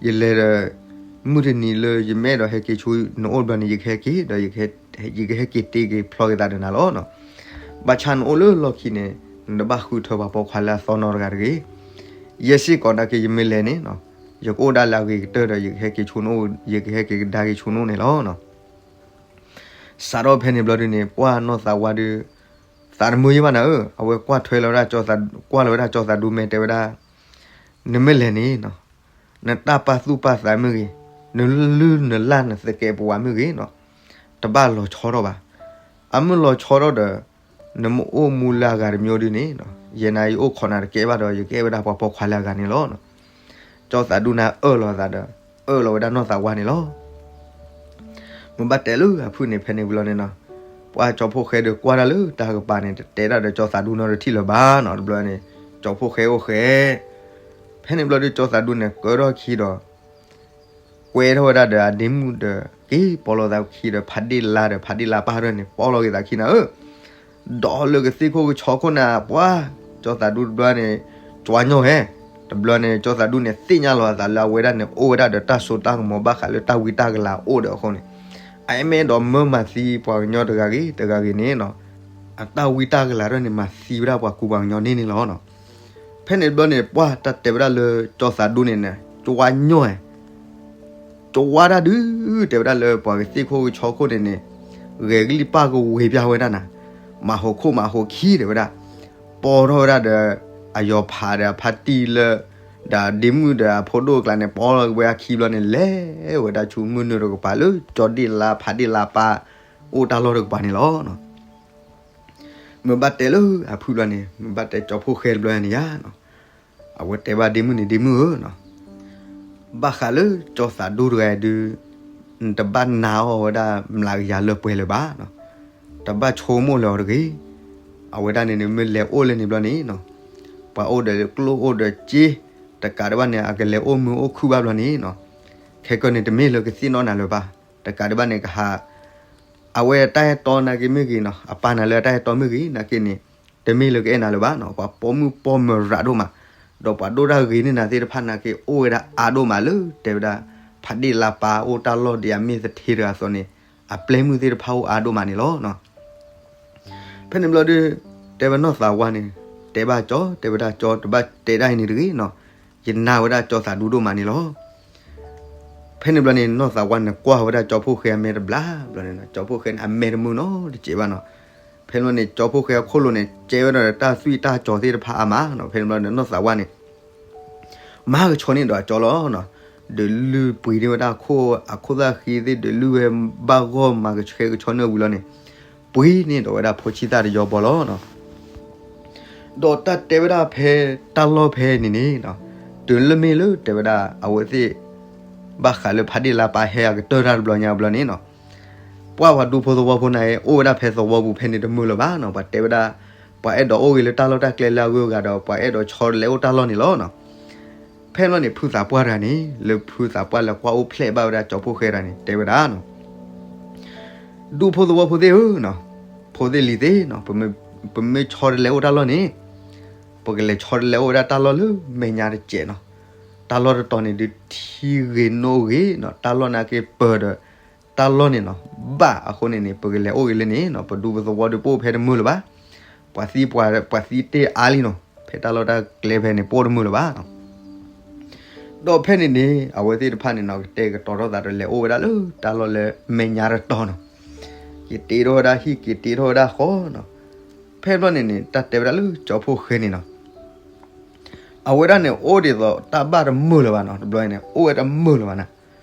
ယလဲၤဒီး မုၢ်တနံၤလၢယမ့ၢ်အဲၣ်ဒိးဟဲက့ၤဆူနအိၣ်ဘျီန့ၣ် ယကဟဲက့ၤဒီး ယကဟဲက့ၤတ့က့ၤဖျီက့ၤသးဒီးနၤလီၤနီၤ. ဘၣ်ဆၣ်နအိၣ်လၢလီၢ်ခံန့ၣ် နတဘၣ်ဃုထၢပှၤပိာ်ခွါလၢအသီနီတဂၤတဂ့ၤ. ယဲစ့ၢ်ကီးနာ်က့ ယမ့ၢ်လဲၤန့ၣ်နီၤ ယကအိၣ်ဒၣ်လၢအဂ့ၤကတၢၢ်ဒီး ယကဟဲက့ၤဆူနအိၣ် ယကဟဲက့ၤကဒါက့ၤဆူနအိၣ်န့ၣ်လီၤနီၤ. စးထီၣ်ဖဲန့ၣ်ဘျီဒုန့ၣ် ပှၢ်နီၢ်သးဝါဒု သးတမုာ်ယံဘၣ်နၤဧၢ, အဝဲကွၢ်ထွဲလီၤဝဲဒၣ် ကွၢ်လီၤဝဲဒၣ်ကၠီသးဒူမဲာ်တဲဝဲဒၣ်, နမ့ၢ်လဲၤန့ၣ်နီၤ နတၢ်ပာ်သူၣ်ပာ်သးမ့ၢ်ဂ့ၤ, နလုၢ်နလၢ်နသကဲးပဝးမ့ၢ်ဂ့ၤနီၤ တဘၣ်လီၤဆီထီၣ်ဘၣ်. အမ့ၢ်လီၤဆီထီၣ်ဒီး နမ့ၢ်အိၣ်မူလၢအဂၤတမံၤဒုန့ၣ်နီၤ ယဲနၤယအိၣ်ခိးနၤတကဲဘၣ်ဒီး ယကအဲၣ်ဝဲဒၣ်ပှၤပိာ်ခွါလၢအဂၤန့ၣ်လီၤ. ကၠီသးဒူန့ၣ်အၢၣ်လီၤအသးဒီး အၢၣ်လီၤဝဲဒၣ်နီၢ်သးဝါန့ၣ်လီၤ. မ့ၢ်ဘၣ်တဲလၢအဖုၣ်န့ၣ် ဖဲန့ၣ်ဘျီန့ၣ်နီၤ, ပှၤကၠီဖီၣ်ဃဲဒီးကွၢ်တၢ်လၢတၢ်ကပၤန့ၣ် တတဲတၢ်ဒီးကၠီသးဒူနီတထံၣ်လၢၤဘၣ်နီၤ. တဘျီန့ၣ် ကၠီဖီၣ်ဃဲအိၣ်ဃဲ ဖဲန့ၣ်ဘျီဒီး ကၠီသးဒူန့ၣ် ကၢထီၣ်ခံဒီး ကွဲထီၣ်ဝဲဒၣ်ဒီးအဒ့မုၣ်ဒီး က့ၤပိာ်လီၤသးခံဒီး ဖးဒ့ၣ်လါဒီး ဖးဒ့ၣ်လါပၢ်တဖၣ်န့ၣ် ပိာ်လီၤက့ၤသးခံနၤဧၢ, ဒီးလၢကသ့ၣ်ခိၣ်ကဆီခိၣ်န့ၣ် ပှၤ ကၠီသးဒူတဘျီန့ၣ် ကၠွါညီၣ်ဟဲ, တဘျီန့ၣ် ကၠီသးဒူန့ၣ် သ့ၣ်ညါလီၤအသးလၢအဝဲဒၣ်န့ၣ် အိၣ်ဝဲဒၣ်ဒီးတၢ်စိတၢ်ကမီၤဘၣ်ဃးလၢတၢ်ဝံတၢ်ကလၤအိၣ်ဒီးအဃိန့ၣ်, အအဲၣ်မဲဒီးမၢမၤသံပှၤကညီတဂၤဂ့ၤတဂၤဂ့ၤန့ၣ်နီၤ, အတၢ်ဝံတၢ်ကလၤတဖၣ်န့ၣ် မၤသံဝဲဒၣ်ပှၤကူပှၤကညီန့ၣ်န့ၣ်လီၤနီၤ. ဖဲန့ၣ်တဘျီန့ၣ် ပှၤတၢ်တဲဝဲဒၣ်လၢကၠီသးဒူန့ၣ်န့ၣ် ကၠွါညီၣ် ကၠွါတၢ်ဒုး တဲဝဲဒၣ်လၢပှၤကသ့ၣ်ခိၣ်ကဆီခိၣ်န့ၣ်န့ၣ် ဂဲၤကလံၣ်ပၢ်ကဝ့ၤပၠးဝဲဒၣ်နၤ, မၤဟိးခိၣ်မၤဟိးခံတဲဝဲဒၣ်, ပိာ်ထီၣ်ဝဲဒၣ်ဒီး အယီၤဖးဒီးအဖါတံၢ်လၢ ဒီးဒ့မုၣ်ဒီးအဖိဒိၣ်အကျါန့ၣ် ပိာ်လီၤဝဲအခံဘျီန့ၣ် လဲၤဝဲဒၣ်ဆူမုၢ်နုာ်တကပၤလၢ ကၠီဒ့ၣ်လါဖးဒ့ၣ်လါပၢ် အိၣ်တၢ်လီၢ်တကပၤန့ၣ်လီၤ. မ့ၢ်ဘၣ်တဲလၢအဖုၣ်ဘျီန့ၣ် မ့ၢ်ဘၣ်တဲကၠီဖီၣ်ဃဲတဘျီန့ၣ်ယါနီၤ, အဝဲတဲဘၣ်ဒ့မုၣ်န့ၣ် ဒ့မုၣ်ဧၢနီၤ, ဘၣ်ဃးလၢကၠီသးဒူတဂၤအံၤဒုး နတဘၣ်နာ်အီၤဝဲဒၣ်မျးကယၤလၢပှဲၤလၢၤဘၣ်နီၤ, တဘၣ်ဆိကမိၣ်လၢၤအီၤတဂ့ၤ, အဝဲဒၣ်န့ၣ်န့ၣ် မ့ၢ်လဲၤအိၣ်လၢန့ၣ်ဘျီန့ၣ်နီၤ, ပှၤအိၣ်ဒီးကျိၣ်အိၣ်ဒီးစ့ တကးဒံးဘၣ်န့ၣ် အကလဲၤအိၣ်မုာ်အိၣ်ခုၣ်ဘၣ်ဘျီန့ၣ်နီၤ, ခဲကနံၣ်န့ၣ် တမ့ၢ်လၢကသ့ၣ်နီၣ်နၤလၢၤဘၣ်, တကးဒံးဘၣ်န့ၣ် ကဟး အဝဲတၢ်အဲၣ်တီနာ်က့မ့ၢ်ဂ့ၤနီၤ, အပာ်နၤလၢအတၢ်အဲၣ်တီမ့ၢ်ဂ့ၤနာ်က့န့ၣ် တမ့ၢ်လၢကအဲၣ်နၤလၢၤဘၣ်နီၤ, ပှၤပိာ်မုၣ်ပိာ်မၢၤရၤဒိၣ်မး, ဒီးပှၤဒိၣ်တၢ်ဂ့ၤန့ၢ်နၤသ့ၣ်တဖၣ်နာ်က့ အိၣ်ဝဲဒၣ်အါဒိၣ်မးလၢ တဲဝဲဒၣ် ဖးဒ့ၣ်လါပၢ်အိၣ်တၢ်လီၢ်ဒ်အမ့ၢ်သထ့တဂၤအသိးန့ၣ် အပျဲၢ်မုၣ်သ့ၣ်တဖၣ်အိၣ်အါဒိၣ်မးန့ၣ်လီၤ. ဖဲန့ၣ်ဘျီဒီး တဲဝဲနီၢ်သးဝါန့ၣ် တဲဘၣ်ကၠီ တဲဝဲဒၣ်ကၠီ တဘၣ်တဲဒၣ်အံၤန့ၣ်တဂ့ၤနီၤ, ယနာ်ဝဲဒၣ်ကၠီသးဒူဒိၣ်မးန့ၣ်လီၤ. ဖဲန့ၣ်ဘျီန့ၣ် နီၢ်သးဝါန့ၣ် ကွၢ်ဝဲဒၣ်ကၠီဖီၣ်ဃဲအမဲာ်တဘျီဘျီန့ၣ်နီၤ, ကၠီဖီၣ်ဃဲန့ၣ် အမဲာ်တမုာ်နီတစဲးဘၣ်နီၤ. ဖဲန့ၣ်ဘျီန့ၣ် ကၠီဖီၣ်ဃဲအခိၣ်လိၤန့ၣ် ကဲဝဲဒၣ်ဒီးတၢ်သွံၣ်တၢ်စီၤသ့ၣ်တဖၣ်အါမးနီၤ. ဖဲန့ၣ်ဘျီန့ၣ် နီၢ်သးဝါန့ၣ် မၤကဆှီန့ၢ်ဒီးအကၠီလီၤနီၤ, ဒုးလုၢ်ပှ့ၤန့ၢ်ဝဲဒၣ်အခိၣ် အခိၣ်သၣ်ဃံသ့ၣ် ဒုးလုၢ်ဝဲဘၣ်ဂီၢ်မၤကဆှဲကဆှီန့ၢ်ဝံၤလီၤန့ၣ် ပှ့ၤန့ၢ်ဒီးဝဲဒၣ်ဖိဆံးသၣ်တယီဘီလီၤနီၤ. ဒီးတၢ်တဲဝဲဒၣ်ဖဲတၢ်လီၢ်ဖဲန့ၣ်န့ၣ်နီၤ, တုၤလၢမ့ၢ်လၢတဲဝဲဒၣ်အဝဲသ့ၣ် ဘၣ်ဃးလၢဖးဒ့ၣ်လါပၢ်ဟဲအကတၢၢ်တၢ်တဘျီညါဘျီန့ၣ်နီၤ, ပှၤပှၤဒူဖိသဝီဖိန့ၣ် အိၣ်ဝဲဒၣ်ဖဲသဝီပူၤဖဲန့ၣ်တမုာ်လၢၤဘၣ်နီၤ. ပှၤတဲဝဲဒၣ် ပှၤအဲၣ်ဒိးအိၣ်ဂ့ၤလၢတၢ်လီၢ်တၢ်ကျဲလၢအဂုၤအဂၤဒီး ပှၤအဲၣ်ဒိးဆီတလဲအိၣ်တၢ်လီၢ်န့ၣ်လီၤနီၤ. ဖဲန့ၣ်ဘျီန့ၣ် ဖုသးပှၢ်တဂၤန့ၣ် လၢဖုသးပှၢ်လၢကွၢ်အိၣ်ဖျဲၣ်ဘၣ်ဝဲဒၣ်ကၠီဖီၣ်ဃဲတဂၤန့ၣ် တဲဝဲဒၣ်နီၤ, ဒူဖိသဝီဖိသ့ၣ်ဧၢနီၤ, ဖိသ့ၣ်လံၤသ့ၣ်နီၤ, ပမ့ၢ်ဆီတလဲအိၣ်တၢ်လီၢ်န့ၣ် ပကလဲၤဆီတလဲအိၣ်ဝဲဒၣ်တၢ်လီၢ်လၢမဲာ်ညါတစဲးနီၤ. တၢ်လီၢ်တတီၤန့ၣ်ဒုးထံဂ့ၤနိဂ့ၤနီၤ, တၢ်လီၢ်နာ်က့ပၢၤဒီး တၢ်လီၢ်န့ၣ်နီၤ, ဘၣ်အဃိန့ၣ်န့ၣ် ပကလဲၤအိၣ်ဂ့ၤလၢန့ၣ်နီၤ, ပဒူပသဝီဒုးပအိၣ်ဖဲတမုာ်လၢၤဘၣ်. ပှၤသံပှၤ ပှၤသံတ့ၢ်အါလံနီၤ, ဖဲတၢ်လီၢ်တၢ်ကျဲဖဲန့ၣ် ပအိၣ်တမုာ်လၢၤဘၣ်နီၤ. ဒီးဖဲန့ၣ်န့ၣ် အဝဲသ့ၣ်တဖၣ်န့ၣ်နီၤ ကတဲာ်ကတီၤထီၣ်သးဒီးလဲၤအိၣ်ဝဲဒၣ်လၢတၢ်လီၢ်လၢမဲာ်ညါတတီၤနီၤ, က့ၤတ့ထီၣ်ဝဲဒၣ်ဟံၣ် က့ၤတ့ထီၣ်ဝဲဒၣ်ဃီနီၤ. ဖဲဘျီန့ၣ်န့ၣ် တၢ်တဲဝဲဒၣ်လၢကၠီဖီၣ်ဃဲန့ၣ်နီၤ အဝဲဒၣ်န့ၣ် အိၣ်ဒ်သိးတၢ်ဘၣ်တမုာ်လၢၤဘၣ်နီၤ, တဘျီန့ၣ် အိၣ်ဝဲတမုာ်လၢၤဘၣ်နၤ.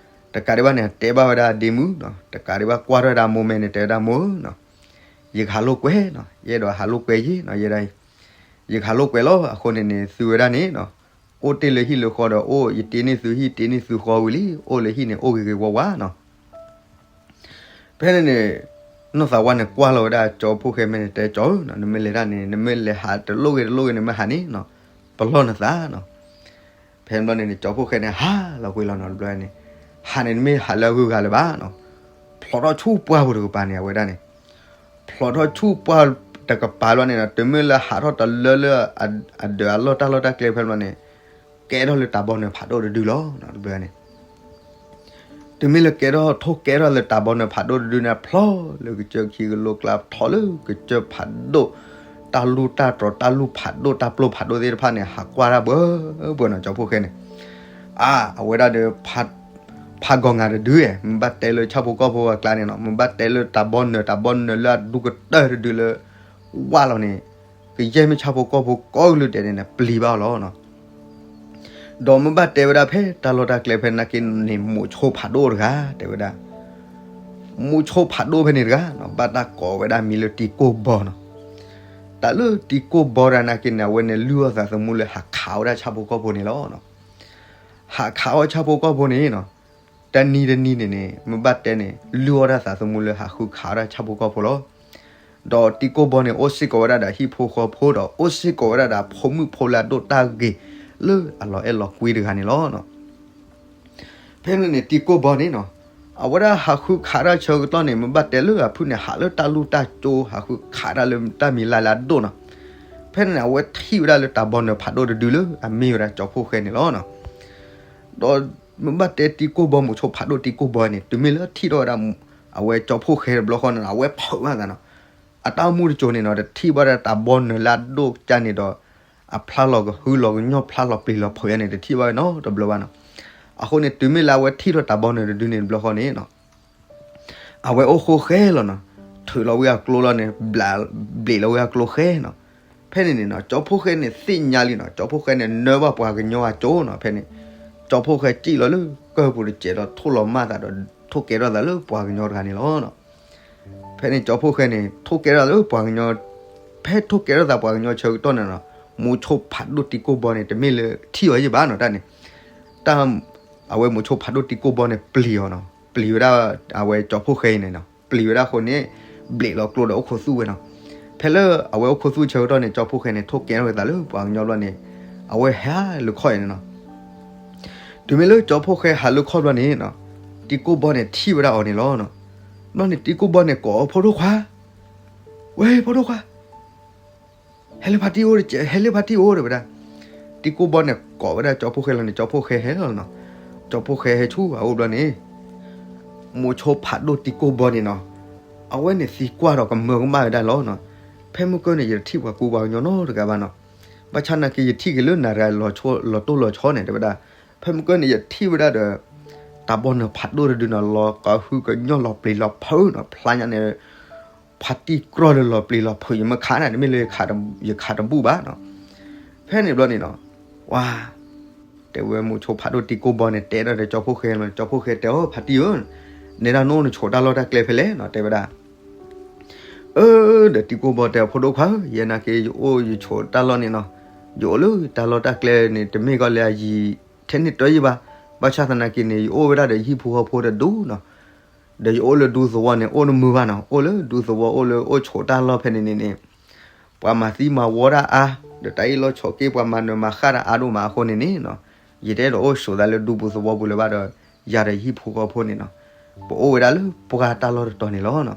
တကးဒံးဘၣ်န့ၣ် တဲဘၣ်ဝဲဒၣ်ဒ့မုၣ်နီၤ, တကးဒံးဘၣ်ကွၢ်ထီၣ်ဝဲဒၣ်မိၢ်မဲာ်န့ၣ် တဲဝဲဒၣ်မိၢ်ဧၢနီၤ, ယကဟးလိာ်ကွဲနီၤ, ယအဲၣ်ဒိးဟးလိာ်ကွဲယ့ၢ်နီၤ, ယဲဒၣ် ယကဟးလိာ်ကွဲလီၤ. အဃိန့ၣ်န့ၣ် သုဝဲဒၣ်န့ၣ်နီၤ, အိၣ်တ့ၢ်လၢဟံၣ်လၢဃီဒီးအိၣ် ယတ့န့ၢ်သုဟံၣ် တ့န့ၢ်သုဃီဝံၤလံ, အိၣ်လၢဟံၣ်န့ၣ် အိၣ်ဂ့ၤဂ့ၤဝါဝါနီၤ. ဖဲန့ၣ်န့ၣ် နီၢ်သးဝါန့ၣ် ကွၢ်လီၤဝဲဒၣ်ကၠီဖီၣ်ဃဲမဲာ်န့ၣ် တဲကၠီဧၢနီၤ, နမ့ၢ်လဲၤတၢ်န့ၣ် နမ့ၢ်လဲၤဟးတလိၣ်ဂ့ၤတလိၣ်ဂ့ၤန့ၣ် မ့ၢ်ဟးန့ၣ်နီၤ, ပလီၢ်နသးနီၤ. ဖဲန့ၣ်ဘျီန့ၣ်န့ၣ် ကၠီဖီၣ်ဃဲန့ၣ် ဟးလီၤကွံာ်လီၤနီၤ, တဘျီန့ၣ် ဟးန့ၣ် တမ့ၢ်ဟးလၢအဂုၤအဂၤလၢၤဘၣ်နီၤ, ဖျိးထီၣ်ဆူပှၢ်ပူၤတကပၤန့ၣ် အဝဲဒၣ်န့ၣ် ဖျိးထီၣ်ဆူပှၢ်တကပၤဘျီန့ၣ်နီၤ, တမ့ၢ်လၢဟးထီၣ်တလၢလၢ အဒၢးအလီၢ်တၢ်လီၢ်တၢ်ကျဲဖဲဘျီန့ၣ် ကဲထီၣ်လၢတၢ်ဘီနၢၤဖးဒိၣ်တဒုလီၤနီၤ, တဘျီန့ၣ် တမ့ၢ်လၢကဲထီၣ်ထိၣ်ကဲထီၣ်လၢတၢ်ဘီနၢၤဖးဒိၣ်တဒုန့ၣ် ဖျိးလၢကစၢၢ်ခံကလိကျါ ထီၣ်လၢကစၢၢ်ဖးဒိၣ်, တၢ်လူၢ်တၢ်တြီၤ တၢ်လူၢ်ဖးဒိၣ် တၢ်ပျိၢ်ဖးဒိၣ်သ့ၣ်တဖၣ်န့ၣ် ဟးကွၢ်တၢ်ဘၣ်ဘၣ်နီၤ, ကၠီဖီၣ်ဃဲန့ၣ်. အါ အဝဲဒၣ်ဒီး ဖးဂီၤငါတဒုဧါ, မ့ၢ်ဘၣ်တဲလၢဆၣ်ဖိကီၢ်ဖိအကျါန့ၣ်နီၤ, မ့ၢ်ဘၣ်တဲလၢတၢ်ဘီနၢၤ တၢ်ဘီနၢၤလၢအဒူကတၢၢ်တဒုလၢ ဝၢ်လီၤန့ၣ် ကယဲၢ်မ့ၢ်ဆၣ်ဖိကီၢ်ဖိကိးကလုာ်ဒဲးန့ၣ် ပျံၤဘၣ်အီၤလီၤနီၤ. ဒီးမ့ၢ်ဘၣ်တဲဝဲဒၣ်ဖဲတၢ်လီၢ်တၢ်ကျဲဖဲနာ်က့န့ၣ် မူးဆိဖးဒိၣ်တဂၤ တဲဝဲဒၣ်, မူးဆိဖးဒိၣ်ဖဲန့ၣ်တဂၤနီၤ, ဘၣ်တၢ်ကိးဝဲဒၣ်မံၤလၢတံၤကိၢ်ဘီနီၤ. လၢတံၤကိၢ်ဘီတဂၤနာ်က့န့ၣ် အဝဲန့ၣ်လုၢ်အီၣ်သးသမူလၢဟးခးဝဲဒၣ်ဆၣ်ဖိကီၢ်ဖိန့ၣ်လီၤ. ဟးခးအီၣ်ဆၣ်ဖိကီၢ်ဖိန့ၣ်နီၤ, တနံၤတနံၤန့ၣ်န့ၣ် မ့ၢ်ဘၣ်တဲန့ၣ် လုၢ်အီၣ်တၢ်သးသမူလၢဟးဃုခးဝဲဒၣ်ဆၣ်ဖိကီၢ်ဖိလီၤ. ဒီးတံၤကိၢ်ဘီန့ၣ် အိၣ်စ့ၢ်ကီးဝဲဒၣ်ဒီးဟံၣ်ဖိဃီဖိဒီး အိၣ်စ့ၢ်ကီးဝဲဒၣ်ဒီးဖိမုၣ်ဖိလၢအဒိၣ်တၢ်ဂ့ၤ လၢအလီၤအဲၣ်လီၤကွံတဂၤန့ၣ်လီၤ. ဖဲန့ၣ်န့ၣ် တံၤကိၢ်ဘီန့ၣ်နီၤ, အဝဲဒၣ်ဟးဃုခးတၢ်ဆၢကတီၢ်န့ၣ် မ့ၢ်ဘၣ်တဲလၢအဖုၣ်န့ၣ် ဟးလၢတၢ်လူၢ်တၢ်ကၠိ ဟးဃုခးတၢ်လၢတၢ်မံၤလၢ်လၢအဒိၣ်နီၤ. ဖဲန့ၣ်န့ၣ် အဝဲထံၣ်ဝဲဒၣ်လၢတၢ်ဘီနုၤဖးဒိၣ်တဒုလၢအမ့ၢ်ဝဲဒၣ်ကၠီဖှိၣ်ဃဲန့ၣ်လီၤ. ဒီးမ့ၢ်ဘၣ်တဲတံၤကိၢ်ဘီ မိၤဆိဖးဒိၣ်တံၤကိၢ်ဘီန့ၣ် တုၤမ့ၢ်လၢထံၣ်ထီၣ်ဝဲဒၣ် အဝဲကၠီဖှိၣ်ဃဲတဘျီဃီန့ၣ် အဝဲဖုးဘၣ်သးနီၤ. အတၢ်အိၣ်မူတစိၤန့ၣ်နီၤ တထံၣ်ဘၣ်ဒၣ်တၢ်ဘီနုၤလၢအဒိၣ်ကၢ်န့ၣ်ဒီး အဖျါလီၤကဟုလီၤကညီၢ် ဖျါလီၤပျံၤလီၤဖုးယါန့ၣ် တထံၣ်ဘၣ်ဝဲနီတဘျီဘၣ်နီၤ. အဃိန့ၣ် တုၤမ့ၢ်လၢအဝဲထံၣ်ထီၣ်တၢ်ဘီနုၤတဒုန့ၣ်တဘျီဃီန့ၣ်နီၤ အဝဲအိၣ်ဃိဃဲလီၤနီၤ. ထုးလီၤဝံအကျိလီၤန့ၣ် ဘျးဘျ့းလီၤဝံအကျိဃဲနီၤ. ဖဲန့ၣ်န့ၣ်နီၤ ကၠီဖှိၣ်ဃဲန့ၣ်သ့ၣ်ညါလံနီၤ. ကၠီဖှိၣ်ဃဲန့ၣ်နၢဘၣ်ပှၤကညီအကၠိနီၤ. ဖဲန့ၣ် ကၠီဖှိၣ်ဃဲစံၣ်လီၤလၢကၢၢ်ပူၤတစဲးဒီး ထိၣ်လီၤမၢ်သးဒီး ထိၣ်ကဲထီၣ်သးလၢပှၤကညီတဂၤန့ၣ်လီၤ. ဖဲန့ၣ်ကၠီဖှိၣ်ဃဲန့ၣ် ထိၣ်ကဲထီၣ်သးလၢပှၤကညီ, ဖဲထိၣ်ကဲထီၣ်သးပှၤကညီဆၢကတီၢ်န့ၣ်နီၤ မိၤဆိဖးဒိၣ်တံၤကိၢ်ဘီန့ၣ် တမ့ၢ်လၢထံၣ်အီၤယံၣ်ဘၣ်နီၤ တၢ်န့ၣ်. တၢ် အဝဲမိၤဆိဖးဒိၣ်တံၤကိၢ်ဘီန့ၣ် ပျံၤအီၤနီၤ. ပျံၤဝဲဒၣ် အဝဲကၠီဖှိၣ်ဃဲအံၤန့ၣ်နီၤ. ပျံၤဝဲဒၣ်အဃိန့ၣ် ဘျ့းလီၤကျိဒီးအိၣ်ခိးသူၣ်ဝဲနီၤ. ဖဲလၢအဝဲအိၣ်ခိးသူၣ်ဆၢကတီၢ်န့ၣ် ကၠီဖှိၣ်ဃဲန့ၣ် ထိၣ်ကဲထီၣ်ဝဲသးလၢပှၤကညီဘျီန့ၣ် အဝဲဟဲလၢခီၣ်အံၤန့ၣ်နီၤ. တုၤမ့ၢ်လၢကၠီဖှိၣ်ဃဲဟးလၢခီၣ်ဘျီန့ၣ်နီၤ တံၤကိၢ်ဘီန့ၣ်ထံၣ်ဝဲဒၣ်အီၤန့ၣ်လီၤ. ဘျီန့ၣ်တံၤကိၢ်ဘီန့ၣ်ကိးအီၤ ဖိဒိၣ်ခွါ, ဝဲဖိဒိၣ်ခွါ ဟဲလၢဖါတံၢ်အိၣ်, ဟဲလၢဖါတံၢ်အိၣ် တဲဝဲဒၣ်. တံၤကိၢ်ဘီန့ၣ်ကိးဝဲဒၣ်ကၠီဖှိၣ်ဃဲလီၤန့ၣ် ကၠီဖှိၣ်ဃဲဟဲလီၤနီၤ. ကၠီဖှိၣ်ဃဲဟဲဆူအအိၣ်ဘျီန့ၣ် မိၤဆိဖးဒိၣ်တံၤကိၢ်ဘီန့ၣ်နီၤ အဝဲန့ၣ်သံကွၢ်ဒီးကမၢကမၣ်ဝဲဒၣ်လီၤနီၤ. ဖဲမုၢ်ကၢၢ်န့ၣ် ယတထံၣ်ပှၤကူပှၤကညီနီတဂၤဘၣ်နီၤ. ဘၣ်ဆၣ်နာ်က့ ယထံၣ်က့ၤလၢနၤတဂၤလီၤတိၢ်လီၤဆီန့ၣ် တဲဝဲဒၣ်. ဖဲမုၢ်ကၢၢ်န့ၣ် ယထံၣ်ဝဲဒၣ်ဒီး တၢ်ဘီနုၤဖးဒိၣ်တဒုနီၤ လီၤကဟုကညီၢ်လီၤပျံၤလီၤဖုးနီၤ ဖျါညါန့ၣ် ဖါတံၢ်ကြီလၢလီၤပျံၤလီၤဖုး ယမ့ၢ်ခးန့ၣ် တမ့ၢ်လၢယခးတဘူၣ်ဘၣ်နီၤ. ဖဲန့ၣ်ဘျီန့ၣ်နီၤ ဝါ တဲဝဲမိၤဆိဖးဒိၣ်တံၤကိၢ်ဘီန့ၣ် တဲဒၣ်ဒီးကၠီဖှိၣ်ဃဲ, ကၠီဖှိၣ်ဃဲတဲအီၤ ဖါတံၢ်ဧၢ, နဲဒၣ်နအိၣ်နဆိးတၢ်လီၢ်တၢ်ကျဲဖဲလဲၣ်နီၤ တဲဝဲဒၣ်. အၢ ဒီးတံၤကိၢ်ဘီတဲအီၤ ဖိဒိၣ်ခွါဧၢ, ယဲနာ်က့ ယအိၣ်ယဆိးတၢ်လီၢ်န့ၣ်နီၤ, ယအိၣ်လၢတၢ်လီၢ်တၢ်ကျဲန့ၣ် တမ့ၢ်ကီးလၢအယံာ်ထဲန့ၣ်တၢ်ယံာ်ဘၣ်. ဘၣ်ဆၣ်သနာ်က့န့ၣ် ယအိၣ်ဝဲဒၣ်ဒီးယဟံၣ်ဖိဃီဖိတဒူနီၤ ဒီးယအိၣ်လၢဒူသဝီန့ၣ် အိၣ်တမုာ်ဘၣ်နီၤ, အိၣ်လၢဒူသဝီ အိၣ်လၢအိၣ်ဆိးတၢ်လီၢ်ဖဲန့ၣ်န့ၣ်န့ၣ် ပှၤမၤသံမၤဝီတၢ်အါ, ဒီးတၢ်အ့ၣ်လိာ်ဆိးက့ ပှၤမၤနၢၤမၤဃၣ်တၢ်အါဒိၣ်မးအဃိန့ၣ်န့ၣ်နီၤ, ယတအဲၣ်ဒိးအိၣ်ဆိးသးလၢဒူပူၤသဝီပူၤလၢၤဘၣ်ဒီး ယၤဒီးယဟံၣ်ဖိဃီဖိန့ၣ်နီၤ, ပအိၣ်ဝဲဒၣ်လၢပှၢ်တၢ်လီၢ်တတီၤန့ၣ်လီၤနီၤ.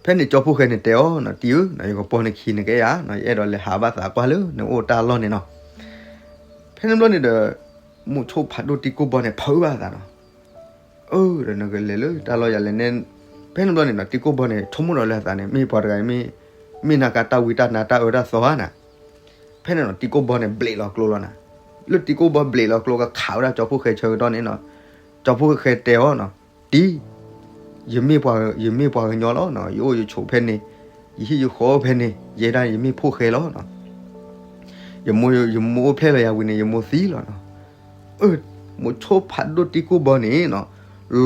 ဖဲန့ၣ်ကၠီဖှိၣ်ဃဲန့ၣ်တဲအီၤနီၤ, တံၤဧၢ, ယကပိာ်နခံနကဲယၤနီၤ, ယအဲၣ်ဒိးလဲၤဟးဘၣ်သးကွၢ်လၢနအိၣ်တၢ်လီၢ်န့ၣ်နီၤ. ဖဲန့ၣ်ဘျီန့ၣ်ဒီး မိၤဆိဖးဒိၣ်တံၤကိၢ်ဘီန့ၣ် ဖုးဘၣ်သးနီၤ. အၢ ဒီးနကလဲၤလၢတၢ်လီၢ်ယၤလဲၣ်န့ၣ်. ဖဲန့ၣ်ဘျီန့ၣ်နီၤ တံၤကိၢ်ဘီန့ၣ် ဆိကမိၣ်ဒီးလၢအသးန့ၣ် မ့ၢ်ပှၤတဂၤအံၤ မ့ၢ်နာ်က့တၢ်ဝံတၢ်နါတၢ်အၢတၢ်သီဧါနီၤ. ဖဲန့ၣ်နီၤ တံၤကိၢ်ဘီန့ၣ် ဘျ့းလီၤကျိလီၤနီၤ. လၢတံၤကိၢ်ဘီဘျ့းလီၤကျိကခးဝဲဒၣ်ကၠီဖှိၣ်ဃဲဆၢကတီၢ်န့ၣ်နီၤ, ကၠီဖှိၣ်ဃဲတဲအီၤနီၤ, တံၤ ယမ့ၢ်ပှၤကညီလီၤနီၤ, ယအိၣ်ယဆိးဖဲန့ၣ်, ယဟံၣ်ယဃီဖဲန့ၣ်, ယဲဒၣ်ယမ့ၢ်ဖိၣ်ဃဲလီၤနီၤ. ယမိၢ်အိၣ်ဖျဲၣ်လီၤယၤဝံၤန့ၣ် ယမိၢ်သံလီၤနီၤ. အၢ မိၤဆိဖးဒိၣ်တံၤကိၢ်ဘီန့ၣ်နီၤ,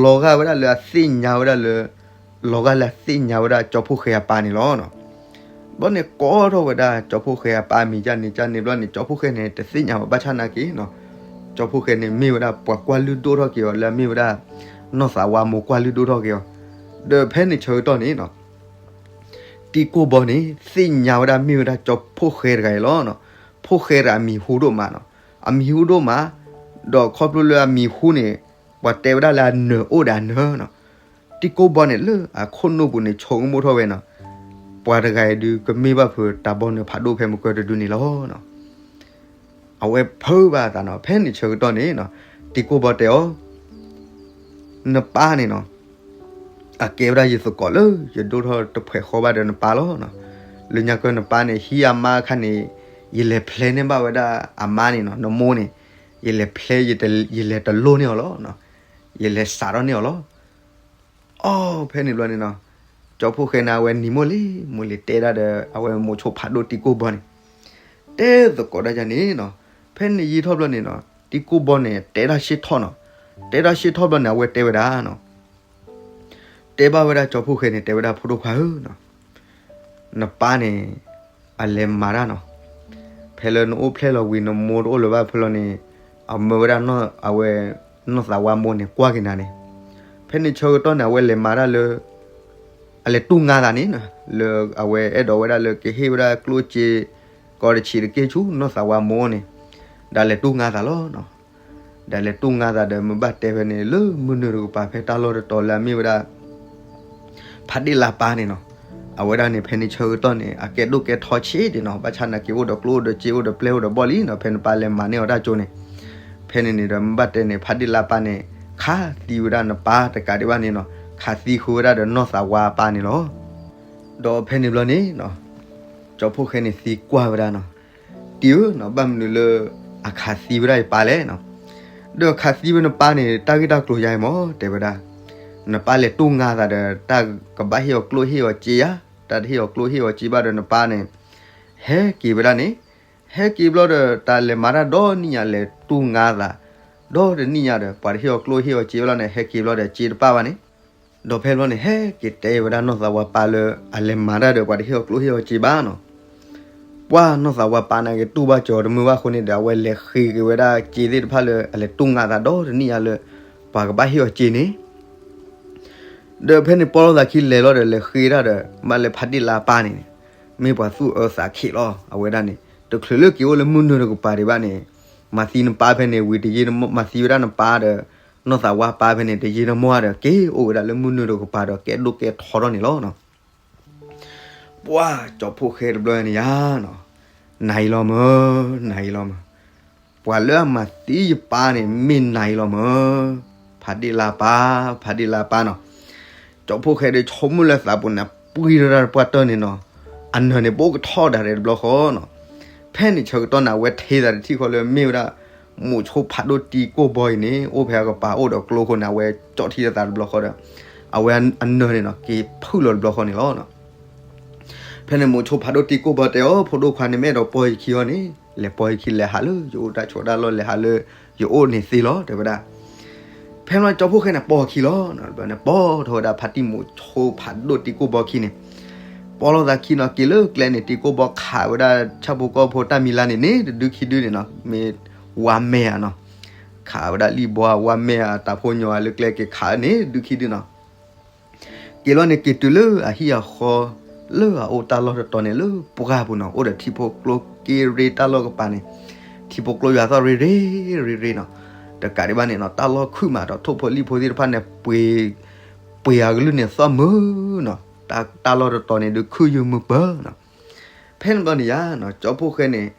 လီၤဂာ်ဝဲဒၣ်လၢအသ့ၣ်ညါဝဲဒၣ်လၢ, လီၤဂာ်လၢအသ့ၣ်ညါဝဲဒၣ်ကၠီဖှိၣ်ဃဲအပၢ်န့ၣ်လီၤနီၤ. ဘျီန့ၣ်ကိးထီၣ်ဝဲဒၣ်ကၠီဖှိၣ်ဃဲအပၢ်အမံၤ ကန့ၣ်ကန့ၣ်ဘျီန့ၣ် ကၠီဖှိၣ်ဃဲန့ၣ် တသ့ၣ်ညါဘၣ်ဘၣ်ဆၣ်နာ်က့နီၤ, ကၠီဖှိၣ်ဃဲန့ၣ် မ့ၢ်ဝဲဒၣ်ပှၤကွၢ်လုၢ်ဒိၣ်ထီၣ်က့ၤအီၤ လၢအမ့ၢ်ဝဲဒၣ် နီၢ်သးဝါမိၢ်ကွၢ်လုၢ်ဒိၣ်ထီၣ်က့ၤအီၤ. ဒီးဖဲန့ၣ်ဆၢကတီၢ်န့ၣ်နီၤ တံၤကိၢ်ဘီန့ၣ် သ့ၣ်ညါဝဲဒၣ်မ့ၢ်ဝဲဒၣ်ကၠီဖှိၣ်ဃဲတဂၤအံၤလီၤနီၤ. ဖှိၣ်ဃဲတဂၤအမံၤဟူဒိၣ်မးနီၤ. အမံၤဟူဒိၣ်မး, ဒီးခီဖျိလၢအမံၤဟူန့ၣ် ပှၤတဲဝဲဒၣ်လၢအနၢၤအိၣ်ဒီးအနၢၤနီၤ. တံၤကိၢ်ဘီန့ၣ်လၢအခိၣ်နူာ်ပူၤန့ၣ် ဆိကမိၣ်ထီၣ်ဝဲနီၤ, ပှၤတဂၤအံၤဒုးကမ့ၢ်ဘၣ်ဖုးတၢ်ဘီနုာ်ဖးဒိၣ်ဖဲမုၢ်ကၢၢ်တဒုန့ၣ်လီၤနီၤ. အဝဲဖုးဘၣ်အသးနီၤ. ဖဲန့ၣ်ဆၢကတီၢ်န့ၣ်နီၤ တံၤကိၢ်ဘီတဲအီၤ နပၢ်န့ၣ်နီၤ အကဲဝဲဒၣ်ယသကိးလၢယဒိၣ်ထီၣ်တဖှဲးဃီဘၣ်ဒီးနပၢ်လီၤနီၤ. လၢညါကၢၢ်နပၢ်န့ၣ် ဟံးအမါအခါန့ၣ် ယလဲၤဖျဲန့ၢ်ဘၣ်ဝဲဒၣ်အမါန့ၣ်နီၤ, နမိၢ်န့ၣ် ယလဲၤဖျဲ ယလဲၤတလိၢ်န့ၢ်အီၤလီၤနီၤ. ယလဲၤစးထီၣ်န့ၢ်အီၤလီၤ. အိ ဖဲန့ၣ်ဘျီန့ၣ်နီၤ ကၠီဖှိၣ်ဃဲန့ၣ် အဝဲနံၤမိၢ်လံ မိၢ်လံတဲဒၣ်ဒီး အဝဲမိၤဆိဖးဒိၣ်တံၤကိၢ်ဘီန့ၣ် တဲသကိးဒၣ်ယၤန့ၣ်နီၤ. ဖဲန့ၣ်ယံာ်ထီၣ်ဘျီန့ၣ်နီၤ တံၤကိၢ်ဘီန့ၣ် တဲတၢ်ဆ့ၣ်ထီၣ်နီၤ. တဲတၢ်ဆ့ၣ်ထီၣ်ဘျီန့ၣ် အဝဲတဲဝဲဒၣ်နီၤ တဲဘၣ်ဝဲဒၣ်ကၠီဖှိၣ်ဃဲန့ၣ် တဲဝဲဒၣ် ဖိဒိၣ်ခွါဧၢနီၤ, နပၢ်န့ၣ် အလဲၤမၤတၢ်နီၤ. ဖဲလၢနအိၣ်ဖျဲၣ်လီၤဝံၤ နမိၢ်တအိၣ်လၢၤဘၣ်ဖဲလီၤန့ၣ် အမၢဝဲဒၣ်အဝဲ နီၢ်သးဝါမိၢ်န့ၣ် ကွၢ်က့ၤနၤန့ၣ်. ဖဲန့ၣ်ဆၢကတီၢ်န့ၣ် အဝဲလဲၤမၤတၢ်လၢ အလဲၤတူၢ်ငါသးန့ၣ် လၢအဝဲအဲၣ်ဒိးဝဲဒၣ်လၢကဟ့ၣ်ဝဲဒၣ်ကျိၣ်စ့ ကီးတဆံးတက့ၢ်ဆူ နီၢ်သးဝါမိၢ်န့ၣ် ဒီးလဲၤတူၢ်ငါသးလီၤ. ဒီးလဲၤတူၢ်ငါသးဒီး မ့ၢ်ဘၣ်တဲဖဲန့ၣ် လၢမုၢ်နုာ်တကပၤ ဖဲတၢ်လီၢ်တတီၤလၢအမ့ၢ်ဝဲဒၣ် ဖးဒ့ၣ်လါပၢ်န့ၣ်နီၤ. အဝဲဒၣ်န့ၣ် ဖဲန့ၣ်ဆၢကတီၢ်န့ၣ် အကဲဒိၣ်ကဲထီဆံးဒံးနီၤ. ဘၣ်ဆၣ်နာ်က့ အိၣ်ဒီးကျိၣ်အိၣ်ဒီးစ့အိၣ်ဒီးပျဲၢ်အိၣ်ဒီးဘီၣ်လံနီၤ ဖဲနပၢ်လဲၤမၤန့ၢ်အီၤတၢ်ကၠိန့ၣ်. ဖဲန့ၣ်န့ၣ်ဒီး မ့ၢ်ဘၣ်တဲန့ၣ် ဖးဒ့ၣ်လါပၢ်န့ၣ် ခးသံဝဲဒၣ်နပၢ်တကးဒံးဘၣ်န့ၣ်နီၤ, ခးသံဃုာ်ဝဲဒၣ်ဒီးနီၢ်သးဝါပၢ်န့ၣ်လီၤ. ဒီးဖဲန့ၣ်ဘျီန့ၣ် ကၠီဖှိၣ်ဃဲန့ၣ်သံကွၢ်ဝဲဒၣ်နီၤ, တံၤဧၢနီၤ, ဘၣ်မနုၤလၢ အခးသံဝဲဒၣ်ယပၢ်လဲၣ်နီၤ. ဒီးအခးသံဝဲနပၢ်န့ၣ် တၢ်ဂ့ၢ်တၢ်ကျိၤယါအံၤမၢ် တဲဝဲဒၣ်, နပၢ်လဲၤတူၢ်ငါသးဒီး တၢ်ကဘၣ်ဟ့ၣ်အီၤကျိၣ်ဟ့ၣ်အီၤစ့ဧါ, တၢ်တဟ့ၣ်အီၤကျိၣ်ဟ့ၣ်အီၤစ့ဘၣ်ဒီး နပၢ်န့ၣ် ဟဲက့ၤဝဲဒၣ်န့ၣ်, ဟဲက့ၤဘျီဒီး တၢ်လဲၤမၤတၢ်ဒီနံၣ်ညါ လဲၤတူၢ်ငါသး ဒီတနံၣ်ညါဒီး ပှၤတဟ့ၣ်အီၤကျိၣ်ဟ့ၣ်အီၤစ့ဘၣ်လီၤန့ၣ် ဟဲက့ၤဘျီဒီး စ့တပၣ်ဘၣ်န့ၣ်. ဒီးဖဲဘျီန့ၣ် ဟဲက့ၤတဲဝဲဒၣ်နီၢ်သးဝါပၢ်လၢ အလဲၤမၤတၢ်ဒီး ပှၤတဟ့ၣ်အီၤကျိၣ်ဟ့ၣ်အီၤစ့ဘၣ်နီၤ. ပှၢ်နီၢ်သးဝါပၢ်န့ၣ်က့ၤတူၢ်ဘၣ်ကၠီၤတမုာ်ဘၣ်အဃိန့ၣ်ဒီး အဝဲလဲၤဃ့က့ၤဝဲဒၣ်စ့သ့ၣ်တဖၣ်လၢ အလဲၤတူၢ်ငါသးဒီတနံၣ်ညါလၢ ပှၤကဘၣ်ဟ့ၣ်အီၤစ့န့ၣ် ဒီးဖဲန့ၣ် ပီလီၤသးခံလဲၤလီၤဒီး လဲၤဃ့ဒၣ်ဒီး ဘၣ်လၢဖးဒ့ၣ်လါပၢ်န့ၣ် မ့ၢ်ပှၤသူၣ်အၢသးခံးလီၤ. အဝဲဒၣ်န့ၣ် တချုးလၢက့ၤအိၣ်လၢမုၢ်နုာ်တကပၤဒံးဘၣ်န့ၣ် မၤသံနပၢ်ဖဲန့ၣ်ဝံၤတယ့ မၤသံဝဲဒၣ်နပၢ်ဒီး နီၢ်သးဝါပၢ်ဖဲန့ၣ် တယ့တမီၢ်ဒီး က့ၤအိၣ်ဝဲဒၣ်လၢမုၢ်နုာ်တကပၤဒီး ကဲဒိၣ်ကဲထီထီၣ်န့ၣ်လီၤ. ပှၢ်ကၠီဖှိၣ်ဃဲတဘျီန့ၣ်ယါနီၤ, နၤအံၤလီၤမၢ်, နၤအံၤလီၤမၢ်, ပှၤလၢအမၤသံယပၢ်န့ၣ် မ့ၢ်နၤအံၤလီၤမၢ်, ဖးဒ့ၣ်လါပၢ်, ဖးဒ့ၣ်လါပၢ်နီၤ. ကၠီဖှိၣ်ဃဲဒီး ဆိကမိၣ်လၢသးပူၤန့ၣ် ပှံၢ်ထီၣ်တၢ်တပှၢ်တၢၢ်န့ၣ်နီၤ, အနၢၤန့ၣ် ပအိၣ်ကထီၣ်ဒၣ်ရဲၣ်တဘျီဃီနီၤ. ဖဲန့ၣ်ဆၢကတီၢ်န့ၣ် အဝဲထံၣ်သးတထံၣ်ဃီလၢမ့ၢ်ဝဲဒၣ် မိၤဆိဖးဒိၣ်တံၤကိၢ်ဘီအံၤန့ၣ် အိၣ်ဖဲအကပၤအိၣ်ဒီးကျိခိၣ်န့ၣ် အဝဲကၠီၣ်ထံၣ်လၢသးတဘျီဃီဒီး အဝဲအနၢၤန့ၣ်နီၤ က့ၤဖုၣ်လီၤတဘျီဃီန့ၣ်လီၤ. ဖဲန့ၣ်မိၤဆိဖးဒိၣ်တံၤကိၢ်ဘီတဲအီၤ ဖိဒိၣ်ခွါန့ၣ် မ့ၢ်အဲၣ်ဒိးပီၢ်ယခံအီၤန့ၣ် လဲၤပီၢ်ယခံ လဲၤဟးလၢယအိၣ်တၢ်ဆိးတၢ်လီၢ် လဲၤဟးလၢယအိၣ်န့ၣ်သ့လီၤ တဲဝဲဒၣ်. ဖဲန့ၣ်ကၠီဖှိၣ်ဃဲန့ၣ် ပီၢ်ခံလီၤ. ဘျီန့ၣ် ပီၢ်ထီၣ်ဝဲဒၣ်ဖါတံၢ်မိၤဆိဖးဒိၣ်တံၤကိၢ်ဘီခံန့ၣ် ပီၢ်လီၤသးခံနီၤ က့ၤလၢကျဲန့ၣ် တံၤကိၢ်ဘီခးဝဲဒၣ်ဆၣ်ဖိကီၢ်ဖိတၢ်မံၤလါန့ၣ်န့ၣ် တဒုခံဒုန့ၣ်နီၤ မ့ၢ်ဝါမဲာ်ဧါနီၤ, ခးဝဲဒၣ်လံၣ်ဘီဝါမဲာ်ဧါ တၢ်ဖိညီဧါလၢကျဲက့ၤခးန့ၣ် ဒုခံဒုနီၤ. က့ၤလီၤန့ၣ် က့ၤတုၤလၢအဟံၣ်အဃီ လၢအအိၣ်တၢ်လီၢ်တတီၤန့ၣ် လၢပှၢ်ပူၤနီၤ အိၣ်ဒီးထံဖိကျိက့ရ့တၢ်လီၢ်ကပၤန့ၣ် ထံဖိကျိယွၤသီၣ်ရ့ရ့ ရ့ရ့နီၤ. တကးဒံးဘၣ်န့ၣ်နီၤ တၢ်လီၢ်ခုၣ်မးဒီး ထိၣ်ဖိလံၣ်ဖိသ့ၣ်တဖၣ်န့ၣ် ပှ့ၤအကလုၢ်န့ၣ်သီၣ်မုာ်နီၤ. တၢ်လီၢ်တတီၤန့ၣ် ဒုးခုၣ်ယုာ်မုာ်ပၢၤနီၤ. ဖဲန့ၣ်ဘျီန့ၣ်ယါနီၤ ကၠီဖှိၣ်ဃဲန့ၣ်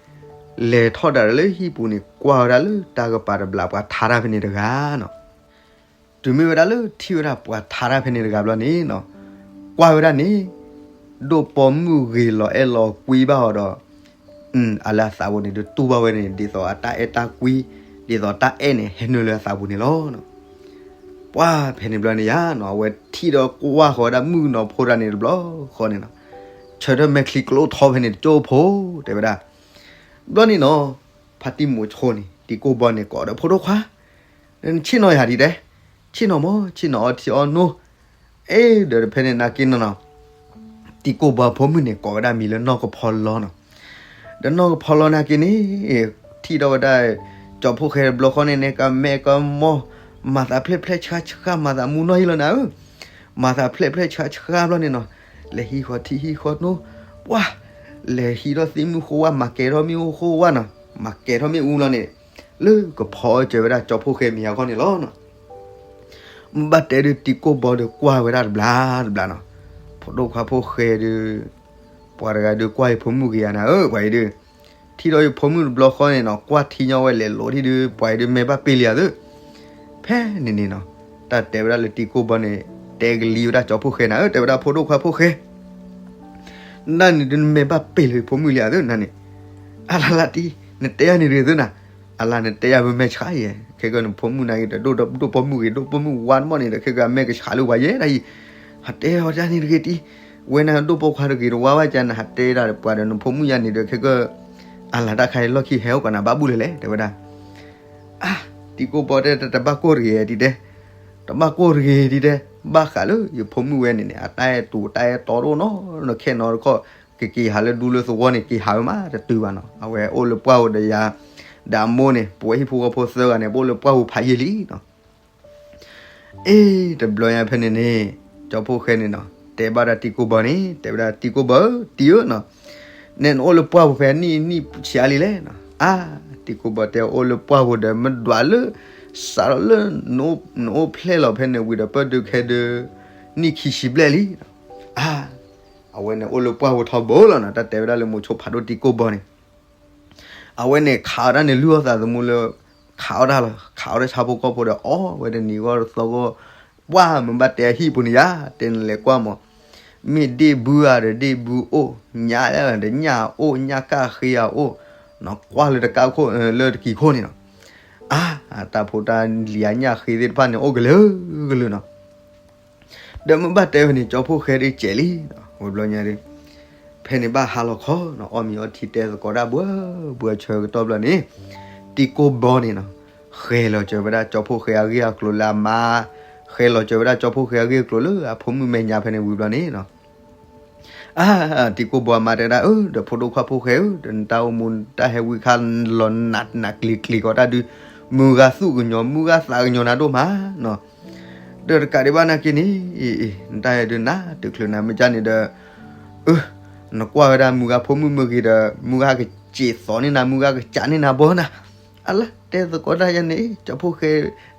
လဲၤထီၣ်ဒၣ်လၢဟံၣ်ပူၤန့ၣ် ကွၢ်ဝဲဒၣ်လၢတၢ်ကပၤတဘျး ပှၤထါတၢ်ဖဲန့ၣ်တဂၤနီၤ. တုၤမ့ၢ်ဝဲဒၣ်လၢထံၣ်ဝဲဒၣ်ပှၤထါတၢ်ဖဲန့ၣ်တဂၤဘျီန့ၣ်နီၤ ကွၢ်ဝဲဒၣ်န့ၣ် ဒိၣ်ပိာ်မုၣ်ဂ့ၤလီၤအဲၣ်လီၤကွံဘၣ်အီၤဒီး အလၢအသးပူၤန့ၣ် ဒုးတူၢ်ဘၣ်ဝဲန့ၣ် ဒ်သိးအတၢ်အဲၣ်တၢ်ကွံ ဒ်သိးတၢ်အဲၣ်န့ၣ် ဟဲနုာ်လၢအသးပူၤန့ၣ်လီၤ. ပှၢ်ဖဲန့ၣ်ဘျီန့ၣ်ယါနီၤ အဝဲထံၣ်ဒီးကွၢ်ဃီၤဝဲဒၣ်မုၣ်ကနီၤဖိတဂၤန့ၣ်တဘျီဃီန့ၣ်နီၤ ဆၢထၢၣ်မဲာ်ချံကျိထီဖဲန့ၣ်တကၠိဖိ တဲဝဲဒၣ်. ဘျီန့ၣ်နီၤ ဖါတံၢ်မိၤဆိန့ၣ် တံၤကိၢ်ဘီန့ၣ် ကိးဒီးဖိဒိၣ်ခွါ ဆ့ၣ်နီၤယၤဒ်တဲ, ဆ့ၣ်နီၤမၢ် ဆ့ၣ်နီၤအီထံအီနိ, အဲ ဒီးဖဲန့ၣ်နာ်က့နီၤနီၤ တံၤကိၢ်ဘီဖိမုၣ်န့ၣ် ကိးဝဲဒၣ်မံၤလၢနီၢ်ကဖီလီနီၤ. ဒီးနီၢ်ကဖီလီနာ်က့န့ၣ် ထံၣ်ဒီးဝဲဒၣ် ကၠီဖှိၣ်ဃဲတဘျီဃီန့ၣ်န့ၣ် ကမဲကမီၢ် မၤသးဖျဲၣ်ဖျဲၣ်ဆှါဆှါ မၤသးမူနီၢ်ဟံၣ်လီၤနၤဧၢ, မၤသးဖျဲၣ်ဖျဲၣ်ဆှါဆှါဘျီန့ၣ်နီၤ လဲၤဟံးဃီထံဟံးဃီနိ, ပှၢ် လဲၤဟံးထီၣ်သ့ၣ်မုၢ်ဃိဝၣ် မၤကဲၤထီၣ်မ့ၣ်အူဃိဝၣ်နီၤ မၤကဲၤထီၣ်မ့ၣ်အူလီၤန့ၣ် လၢကဖီအီစၢၤဝဲဒၣ်ကၠီဖှိၣ်ဃဲမဲာ်ညါခီန့ၣ်လီၤ. မ့ၢ်ဘၣ်တဲဒုးတံၤကိၢ်ဘီဒုးကွၢ်ဝဲဒၣ်တဘျီတဘျီနီၤ, ဖိဒိၣ်ခွါဖိဃဲဒုး ပှၤတဂၤဒုးကွၢ်ယဖိမုၣ်ဂ့ၤဧါနၤဧၢ ပှၤအံၤဒုး ထံၣ်ဒီးယဖိမုၣ်တဘျီဃီန့ၣ်နီၤ ကွၢ်ထံညီဝဲလဲၤလိၤထံၣ်ဒုး ပှၤအံၤဒုးမဲာ်ဘၣ်ပ့ၢ်လံဧါသၢ, ဖဲန့ၣ်န့ၣ်နီၤ တၢ်တဲဝဲဒၣ်လၢတံၤကိၢ်ဘီန့ၣ် တဲကလံၤဝဲဒၣ်ကၠီဖှိၣ်ဃဲနၤဧၢ တဲဝဲဒၣ်ဖိဒိၣ်ခွါဖိဃဲ နၤန့ၣ်ဒုးနမဲာ်ဘၣ်ပ့ၢ်လၢယဖိမုၣ်လံဧါသၢနၤန့ၣ်, အလါလါတံၢ် နတဲယၤန့ၣ်တဂ့ၤသၢနၤ, အလါနတဲယၤပမဲာ်ဆှးယဲ, ခဲကနဖိမုၣ်နာ်က့ဒီး ဒိၣ်ပိာ်မုၣ်ဂ့ၤ ဒိၣ်ပိာ်မုၣ်ဝါတမီၢ်န့ၣ်ဒီး ခဲကအမဲာ်ကဆှးလၢပှၤယဲဒၣ်အံၤ, ဟးတဲအီၤတၢ်န့ၣ်တဂ့ၤတံၢ်, ဝဲနၤဒိၣ်ပိာ်ခွါတဂ့ၤတဝါဘၣ်ကနၤ ဟးတဲဒၣ်ပှၤဒီးနဖိမုၣ်ယၤန့ၣ်ဒီး ခဲက အလါတၢ်ခါအံၤလီၢ်ခံဟဲအိၣ်ကနၤဘၣ်ဘူၣ်လဲၣ်လဲၣ် တဲဝဲဒၣ်. အါ တံၤကိၢ်ဘီတဲတဘၣ်ကိၢ်တဂ့ၤဒ်တဲ, တဘၣ်ကိၢ်တဂ့ၤဒ်တဲ, ဘၣ်ဃးလၢယဖိမုၣ်ဝဲန့ၣ်န့ၣ် အတၢ်အဲၣ်တူတၢ်အဲၣ်တီတအိၣ်နီၤ, ခဲနီတခီၣ် ကက့ၤဟးလၢဒူလၢသဝီန့ၣ် က့ၤဟးဝဲမးတတုၤဘၣ်နီၤ. အဝဲအိၣ်လၢပှၢ်ပူၤဒီးယၤ ဒီးအမိၢ်န့ၣ် ပဝဲဟံၣ်ဖိဃီဖိသၢဂၤန့ၣ် ပအိၣ်လၢပှၢ်ပူၤဖးယံာ်လံနီၤ. အ့ တဘျီညါဖဲန့ၣ်န့ၣ် ကၠီဖှိၣ်ဃဲန့ၣ်နီၤ တဲဘၣ်ဒၣ်တံၤကိၢ်ဘီန့ၣ် တဲဝဲဒၣ် တံၤကိၢ်ဘီဧၢ တံၤဧၢနီၤ, နဲနအိၣ်လၢပှၢ်ပူၤဖဲနံၣ်နံၣ်ဆံးအါလံလဲၣ်နီၤ. အါ တံၤကိၢ်ဘီတဲ အိၣ်လၢပှၢ်ပူၤဒီး မ့ၢ်ဒွးလၢ စးထီၣ်လၢ နအိၣ်ဖျဲၣ်လီၤဖဲန့ၣ်ဝံၤဒီး ပၢၢ်ဒုးခဲဒုး နံၣ်ခံဆံဘျဲၣ်လံနီၤ. အါ အဝဲန့ၣ်အိၣ်လၢပှၢ်ပူၤထီဘိလီၤနီၤ. တၢ်တဲဝဲဒၣ်လၢမိၤဆိဖးဒိၣ်တံၤကိၢ်ဘီန့ၣ် အဝဲန့ၣ်ခးဝဲဒၣ်န့ၣ် လုၢ်အီၣ်သးသမူလၢ ခးအီၣ်တၢ်လီၤ, ခးအီၣ်တၢ်ဆါဖိကီၢ်ဖိဒီး အီၣ်ဝဲတနံၤဂီၢ်တသီဂီၢ်, ပှၢ်မ့ၢ်ဘၣ်တဲအဟံၣ်ပူၤန့ၣ်ယါ, တဲနလဲၤကွၢ်မး, မ့ၢ်ဒ့ၣ်ဘုဧါဒီးဒ့ၣ်ဘုအိၣ်, ညၣ်ဒီးညၣ်အိၣ်, ညၣ်ကၣ်ဃ့ဧါအိၣ်, နကွၢ်လၢတကါခိၣ် လၢတကံၤခိၣ်န့ၣ်နီၤ. အါ, တၢ်ဖိတၢ်လံၤအညၣ်ဃ့သ့ၣ်တဖၣ်န့ၣ် အိၣ်ကလုာ်ကလုာ်နီၤ. ဒီးမ့ၢ်ဘၣ်တဲဝဲန့ၣ် ကၠီဖှိၣ်ဃဲဒ်ကဲးလံ, ဝဲဘျီညါဒီး ဖဲန့ၣ်ဘၣ်ဟါလီၤခီနီၤ, အီၣ်မ့ၤအီထံတဲသကိးတၢ်ဘှၢဘှၢဆၢကတီၢ်ဘျီန့ၣ်, တံၤကိၢ်ဘီန့ၣ်နီၤ, ဃဲၤလီၤစၢၤဝဲဒၣ်ကၠီဖှိၣ်ဃဲအဂ့ၢ်အကျိၤလၢအမါ, ဃဲၤလီၤစၢၤဝဲဒၣ်ကၠီဖှိၣ်ဃဲအဂ့ၢ်အကျိၤလၢအဖိမုၣ်မဲာ်ညါဖဲန့ၣ်ဝံၤဘျီန့ၣ်နီၤ. အါ, တံၤကိၢ်ဘီအမါတဲဒၣ်, အၢ ဒီးဖိဒိၣ်ခွါဖှိၣ်ဃဲဧၢ, ဒီးနတၢ်အိၣ်မူနတၢ်ဟဲဝံခါလီၤနးနးကျံၤကျံၤကီးတၢ်ဒုး, မုၢ်ဂၤသူၣ်ကညီၤ မုၢ်ဂၤသးကညီၤနၤဒိၣ်မးနီၤ. ဒီးတကးဒံးဘၣ်နာ်က့န့ၣ်, အ့ အ့ နတၢ်ဟဲဒုးနၤတချုးနၤမ့ၢ်ကၢ်န့ၣ်ဒီး, အၢ နကွၢ်ဝဲဒၣ်မုၢ်ဂၤဖိမုၣ်မ့ၢ်ဂ့ၤဒီး မုၢ်ဂၤကစံးသီန့ၢ်နၤ မုၢ်ဂၤကစးန့ၢ်နၤဘီနၤ. အလါတဲသကိးတၢ်ယါန့ၣ် ကၠီဖှိၣ်ဃဲ,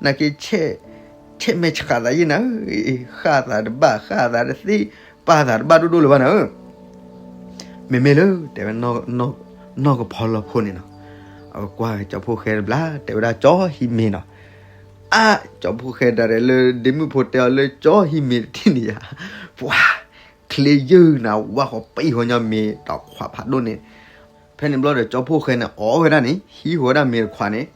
နာ်က့ ဆဲးမဲာ်ဆှးသးယဲၢ်နၤဧၢ, ဃၣ်သးတဘၣ် ဃၣ်သးတသ့, ပာ်သးတဘၣ်ဒိၣ်ဒိၣ်လၢၤဘၣ်နၤဧၢ. မ့မ့ၢ်လၢ တဲဝဲ နီၢ်ကဖီလီၤဖိန့ၣ်နီၤ, အကကွၢ်ကၠီဖှိၣ်ဃဲတဘျီ တဲဝဲဒၣ်ကၠီဟံးမ့ၤနီၤ. အါ, ကၠီဖှိၣ်ဃဲဒၣ်လဲာ်လၢဒ့မုၣ်ဖိတဲအီၤလၢကၠီဟံးမ့ၤတထံၣ်န့ၣ်ယါ, ပှၤ ချ့ယုၢ်နၤ ဝါဃီၤပံာ်ဃီညီမ့ၤတခွးဖးဒိၣ်န့ၣ်, ဖဲန့ၣ်ဘျီဒီးကၠီဖှိၣ်ဃဲန့ၣ် အီၣ်ဝဲဒၣ်န့ၣ် ဟံးဃီၤဝဲဒၣ်မ့ၤတခွးန့ၣ်,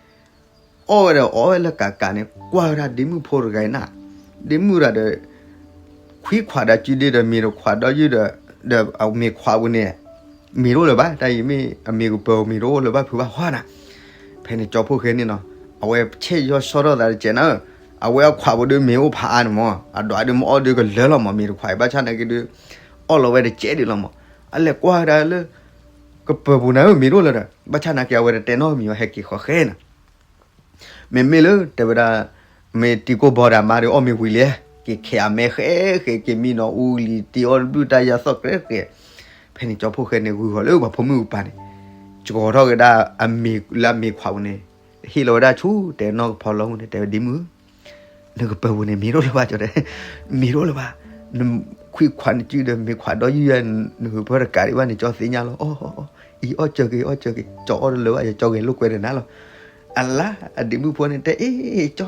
အီၣ်ဝဲဒီးအီၣ်ဝဲလၢကးကးန့ၣ် ကွၢ်ဝဲဒၣ်ဒ့မုၣ်ဖိတဂၤအံၤနၤ, ဒ့မုၣ်တဂၤဒီး ခွံခွးဒီးစုဒ့ဒီးမ့ၤတခွးဒီးယုၢ်ဒီး, ဒီးအမ့ၤခွးပူၤန့ၣ် မ့ၤတအိၣ်လၢၤဘၣ်, တၢ်အံၤမ့ၢ်အမ့ၤကပၢၤမ့ၤတအိၣ်လၢၤဘၣ်ဖုးဘၣ်ဟီနၤ. ဖဲန့ၣ်ကၠီဖှိၣ်ဃဲန့ၣ်နီၤ, အဝဲဆဲးယီၤဆီထီၣ်သးတစဲးနၤဧၢ, အဝဲအခွးပူၤဒုးမ့ၤအိၣ်ဖးအါန့ၣ်မး, အဒွးဒုးမ့ၢ်အီၣ်ဒုးကလၢာ်လီၤမး မ့ၤတခွးအံၤ ဘၣ်ဆၣ်နာ်က့ဒုး အီၣ်လီၤဝဲတစဲးဒံးလီၤမး, အလဲၤကွၢ်ဝဲဒၣ်လၢ ကပၢၤပူၤနၤဧၢ မ့ၤတအိၣ်လၢၤဒီး ဘၣ်ဆၣ်နာ်က့အဝဲတတဲနီတမံၤအီၤ ဟဲက့ၤဃီၤဃဲနၤ. မ့မ့ၢ်လၢတဲဝဲဒၣ် မ့ၢ်တံၤကိၢ်ဘီဒီးအမါဒီးအီၣ်မ့ၤဝံၤလံ, က့ၤခဲးအမဲာ်ဃဲဃဲ က့ၤမံနီၤအူလံၤ တ့အီၣ်တဘျုးတၢ်ယၤသီၣ်ကြဲးကြဲး, ဖဲန့ၣ်ကၠီဖှိၣ်ဃဲန့ၣ် ဂုာ်ဃီၤလၢပှၤဖိမုၣ်ကပၤန့ၣ်, ကီၤထီၣ်က့ၤဒၣ်အမ့ၤလၢအမ့ၤခွးပူၤန့ၣ်, ဟ့ၣ်လီၤဝဲဒၣ်ဆူ တဲနီၢ်ကဖီလီၤပူၤန့ၣ် တဲဝဲဒ့မုၣ် နကပၢၤပူၤန့ၣ် မ့ၤတအိၣ်လၢၤဘၣ်ကၠီတဲ, မ့ၤတအိၣ်လၢၤဘၣ်, နခွံခွးနစုဒီးမ့ၤခွးဒီးယုၢ်ယဲ နဟုးပၢတကးဒံးဘၣ်န့ၣ် ကၠီသ့ၣ်ညါလီၤ. အီၣ် အီၣ် အီၣ်စၢၤက့ၤ အီၣ်စၢၤက့ၤ ကၠီအီၣ်တလၢၤဘၣ် ယကၠီဂဲၤလိာ်ကွဲဒီးနၤလီၤ. အလါ အဒ့မုၣ်ဖိန့ၣ်တဲ အ့ ကၠီ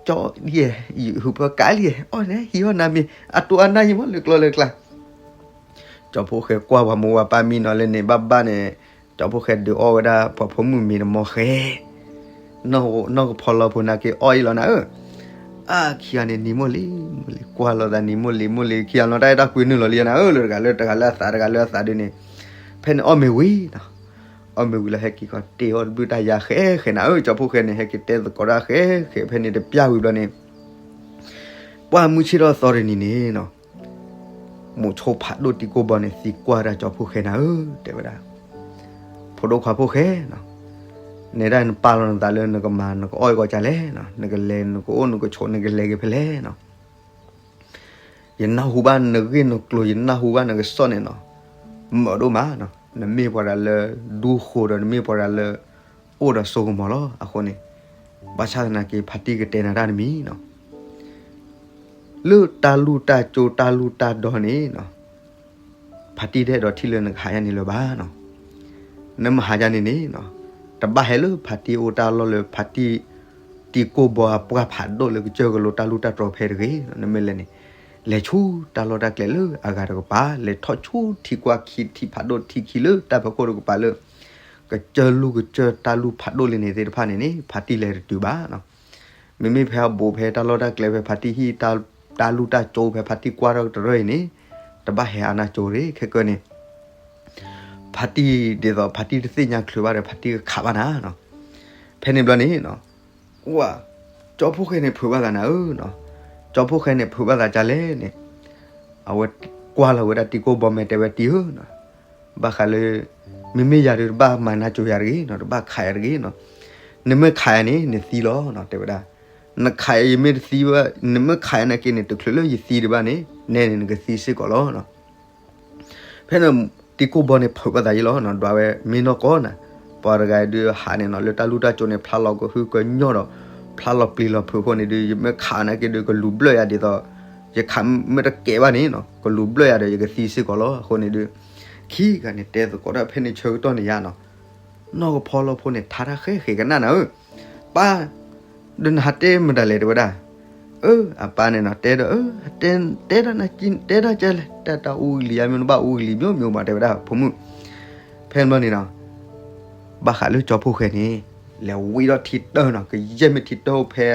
ကၠီ ယဲ ယဟုးပၢကးလံ, အီၣ်န့ၣ် ဟံးအီၣ်နၤမ့ၤ အတိၢ်အနၢ်ယံၤမး လၢကျီလၢကျါ ကၠီဖှိၣ်ဃဲကွၢ်ပှၤမိၢ်ပှၤပၢ်မံနီၤလၢန့ၣ် ဘၣ်ဘၣ်န့ၣ်, ကၠီဖှိၣ်ဃဲဒုးအီၣ်ဝဲဒၣ်ပှၤဖိမုၣ်မ့ၤတမီၤဃဲ, နီၢ်ကဖီလီၤဖိန့ၣ်က့ၤအီၣ်အံၤလီၤနၤဧၢ. အါ ခံဂၤန့ၣ်နံၤမိၢ်လံၤမိၢ်လံၤ ကွၢ်လိာ်သးနံၤမိၢ်လံၤမိၢ်လံၤ ခံဂၤလီၤတၢ်အဲၣ်တၢ်ကွံနုာ်လီၤလံနၤဧၢ, လၢတဂၤလၢအသးတဂၤလၢအသးဒုးန့ၣ်, ဖဲန့ၣ်အီၣ်မ့ၤဝံၤနီၤ, အီၣ်မ့ၤဝံၤလီၤဟဲက့ၤခီတ့အီၣ်တဘျုးတၢ်ယၤဃဲဃဲနၤဧၢ, ကၠီဖှိၣ်ဃဲန့ၣ် ဟဲက့ၤတဲသကိးတၢ်ဃဲဃဲ ဖဲန့ၣ်တပျၢ်ဝံၤဘျီန့ၣ် ပှၢ်မုၢ်ဆ့ၣ်ထီၣ်သီတနံၤန့ၣ်နီၤ, မိၤဆိဖးဒိၣ်တံၤကိၢ်ဘီန့ၣ် သံကွၢ်ဒၣ်ကၠီဖှိၣ်ဃဲနၤဧၢ, တဲဝဲဒၣ်, ဖိဒိၣ်ခွါဖှိၣ်ဃဲနီၤ, နဲဒၣ်နပာ်လီၤနသးလၢနကမၤနကအီၣ်အံၤဂီၢ်ကၢ်လဲၣ်နီၤ, နကလဲၤနကအိၣ်နကဆိးနကလဲၤက့ၤဖဲလဲၣ်နီၤ ယနၢ်ဟူဘၣ်နဂ့ၢ်နကျိၤ ယနၢ်ဟူဘၣ်နကစီၣ်န့ၣ်နီၤ, မုာ်ဒိၣ်မးနီၤ, နမ့ၢ်ပှၤတဂၤလၢ ဒူဃိၤဒီးနမ့ၢ်ပှၤတဂၤလၢ အိၣ်ဒီးစိကမီၤလီၤ. အဃိန့ၣ် ဘၣ်ဆၣ်သနာ်က့ ဖါတံၢ်ကတဲနၤတၢ်တမံၤနီၤ, လၢတၢ်လူၢ်တၢ်ကၠိတၢ်လူၢ်တၢ်ဒီန့ၣ်နီၤ ဖါတံၢ်တအဲၣ်ဒိးထံၣ်လၢနကဟးယါန့ၣ်လၢၤဘၣ်နီၤ. နမ့ၢ်ဟးယါန့ၣ်န့ၣ်နီၤ, တဘၣ်ဟဲလၢဖါတံၢ်အိၣ်တၢ်လီၢ်လၢဖါတံၢ် တံၤကိၢ်ဘီအပှၢ်ဖးဒိၣ်လၢကစၢၢ်ကလိတၢ်လူၢ်တၢ်တြီၤဖဲတဂ့ၤ, နမ့ၢ်လဲၤန့ၣ် လဲၤဆူတၢ်လီၢ်တၢ်ကျဲလၢအဂၤတကပၤ, လဲၤထီၣ်ဆူထံကွၢ်ခံထံဖးဒိၣ်ထံခံလၢတၢ်ဖီခိၣ်တကပၤလၢ ကစၢၢ်လူၢ်ကစၢၢ်တၢ်လူၢ်ဖးဒိၣ်လံန့ၣ်သ့ၣ်တဖၣ်န့ၣ်န့ၣ် ဖါတံၢ်လဲၤတတုၤဘၣ်နီၤ. မ့မ့ၢ်ဖဲအဘူးဖဲတၢ်လီၢ်တၢ်ကျဲဖဲဖါတံၢ်ဟံၣ် တၢ်လူၢ်တၢ်ကၠိဖဲဖါတံၢ်ကွၢ်ထီၣ်တရၢၢ်အံၤန့ၣ် တဘၣ်ဟဲအါနၢ်ကၠိတဂ့ၤ, ခဲကၢန့ၣ် ဖါတံၢ်ဒ်သိးဖါတံၢ်တသ့ၣ်ညါချုးဘၣ်ဒီး ဖါတံၢ်ကခးဘၣ်နၤနီၤ. ဖဲန့ၣ်ဘျီန့ၣ်နီၤ, ဝါ, ကၠီဖှိၣ်ဃဲန့ၣ်ဖုးဘၣ်သးနၤဧၢနီၤ, ကၠီဖှိၣ်ဃဲန့ၣ်ဖုးဘၣ်သးကၢ်လဲၣ်န့ၣ်, အဝဲကွၢ်လီၤဝဲဒၣ်တံၤကိၢ်ဘီမဲာ်တဲဝဲတံၤဧၢနီၤ, ဘၣ်ဃးလၢ မ့မ့ၢ်ယၤဒုးတဘၣ်မၤနၢ်ကၠိယၤတဂ့ၤနီၤ, တဘၣ်ခးယၤတဂ့ၤနီၤ, နမ့ၢ်ခးယၤန့ၣ် နသံလီၤနီၤ တဲဝဲဒၣ်. နခးယၤယမ့ၢ်တသံဘၣ်, နမ့ၢ်ခးယၤနာ်က့န့ၣ် တချုးလၢယသံဒံးဘၣ်န့ၣ် နဲန့ၣ်နကသံစ့ၢ်ကီးလီၤနီၤ. ဖဲန့ၣ် တံၤကိၢ်ဘီန့ၣ် ဖုးဘၣ်သးယံလီၤနီၤ, ဒွးဝဲမ့ၢ်နီၢ်ကီၢ်နၤ, ပှၤတဂၤဒုးဟးန့ၣ်နီၤ လၢတၢ်လူၢ်တၢ်ကၠိန့ၣ် ဖျါလီၤကဟုကညီၢ်ဒီး ဖျါလီၤပျံၤလီၤဖုးအဃိန့ၣ်ဒုး ယမ့ၢ်ခးနာ်က့ဒုး ကလူၤဘျၢၣ်ယၤဒ်သိး ယခးမ့ၢ်တကဲဘၣ်န့ၣ်နီၤ ကလူၤဘျၢၣ်ယၤဒီး ယကသံစ့ၢ်ကီးလီၤ. အဃိန့ၣ်ဒုး ခံဂၤန့ၣ် တဲသကိးတၢ်ဖဲန့ၣ်ဆၢကတီၢ်န့ၣ်ယါနီၤ, နီၢ်ကဖီလီဖိန့ၣ် ထါတၢ်ဃဲဃဲကနၣ်နၤဧၢ, ပၢ် ဒီးနဟးတဲမတၤလဲၣ် တဲဝဲဒၣ်. အၢ အပၢ်န့ၣ်နီၤ တဲဒီး အၢ တဲ တဲဒၣ်နၤ တဲဒၣ်ကဲလဲၣ် တၢ်တၢ်အူကလံၤ ယါမ့ၢ်နဘၣ်အူကလံၤ မျိုးမျိုး မး တဲဝဲဒၣ် ဖိမုၣ်. ဖဲန့ၣ်ဘျီန့ၣ်နီၤ ဘၣ်ဃးလၢကၠီဖှိၣ်ဃဲန့ၣ် လဲၤဝံထီၣ်ထံတၢၢ်နီၤ, ကယဲၢ်မ့ၢ်ထံတၢၢ်အိၣ်ဖဲ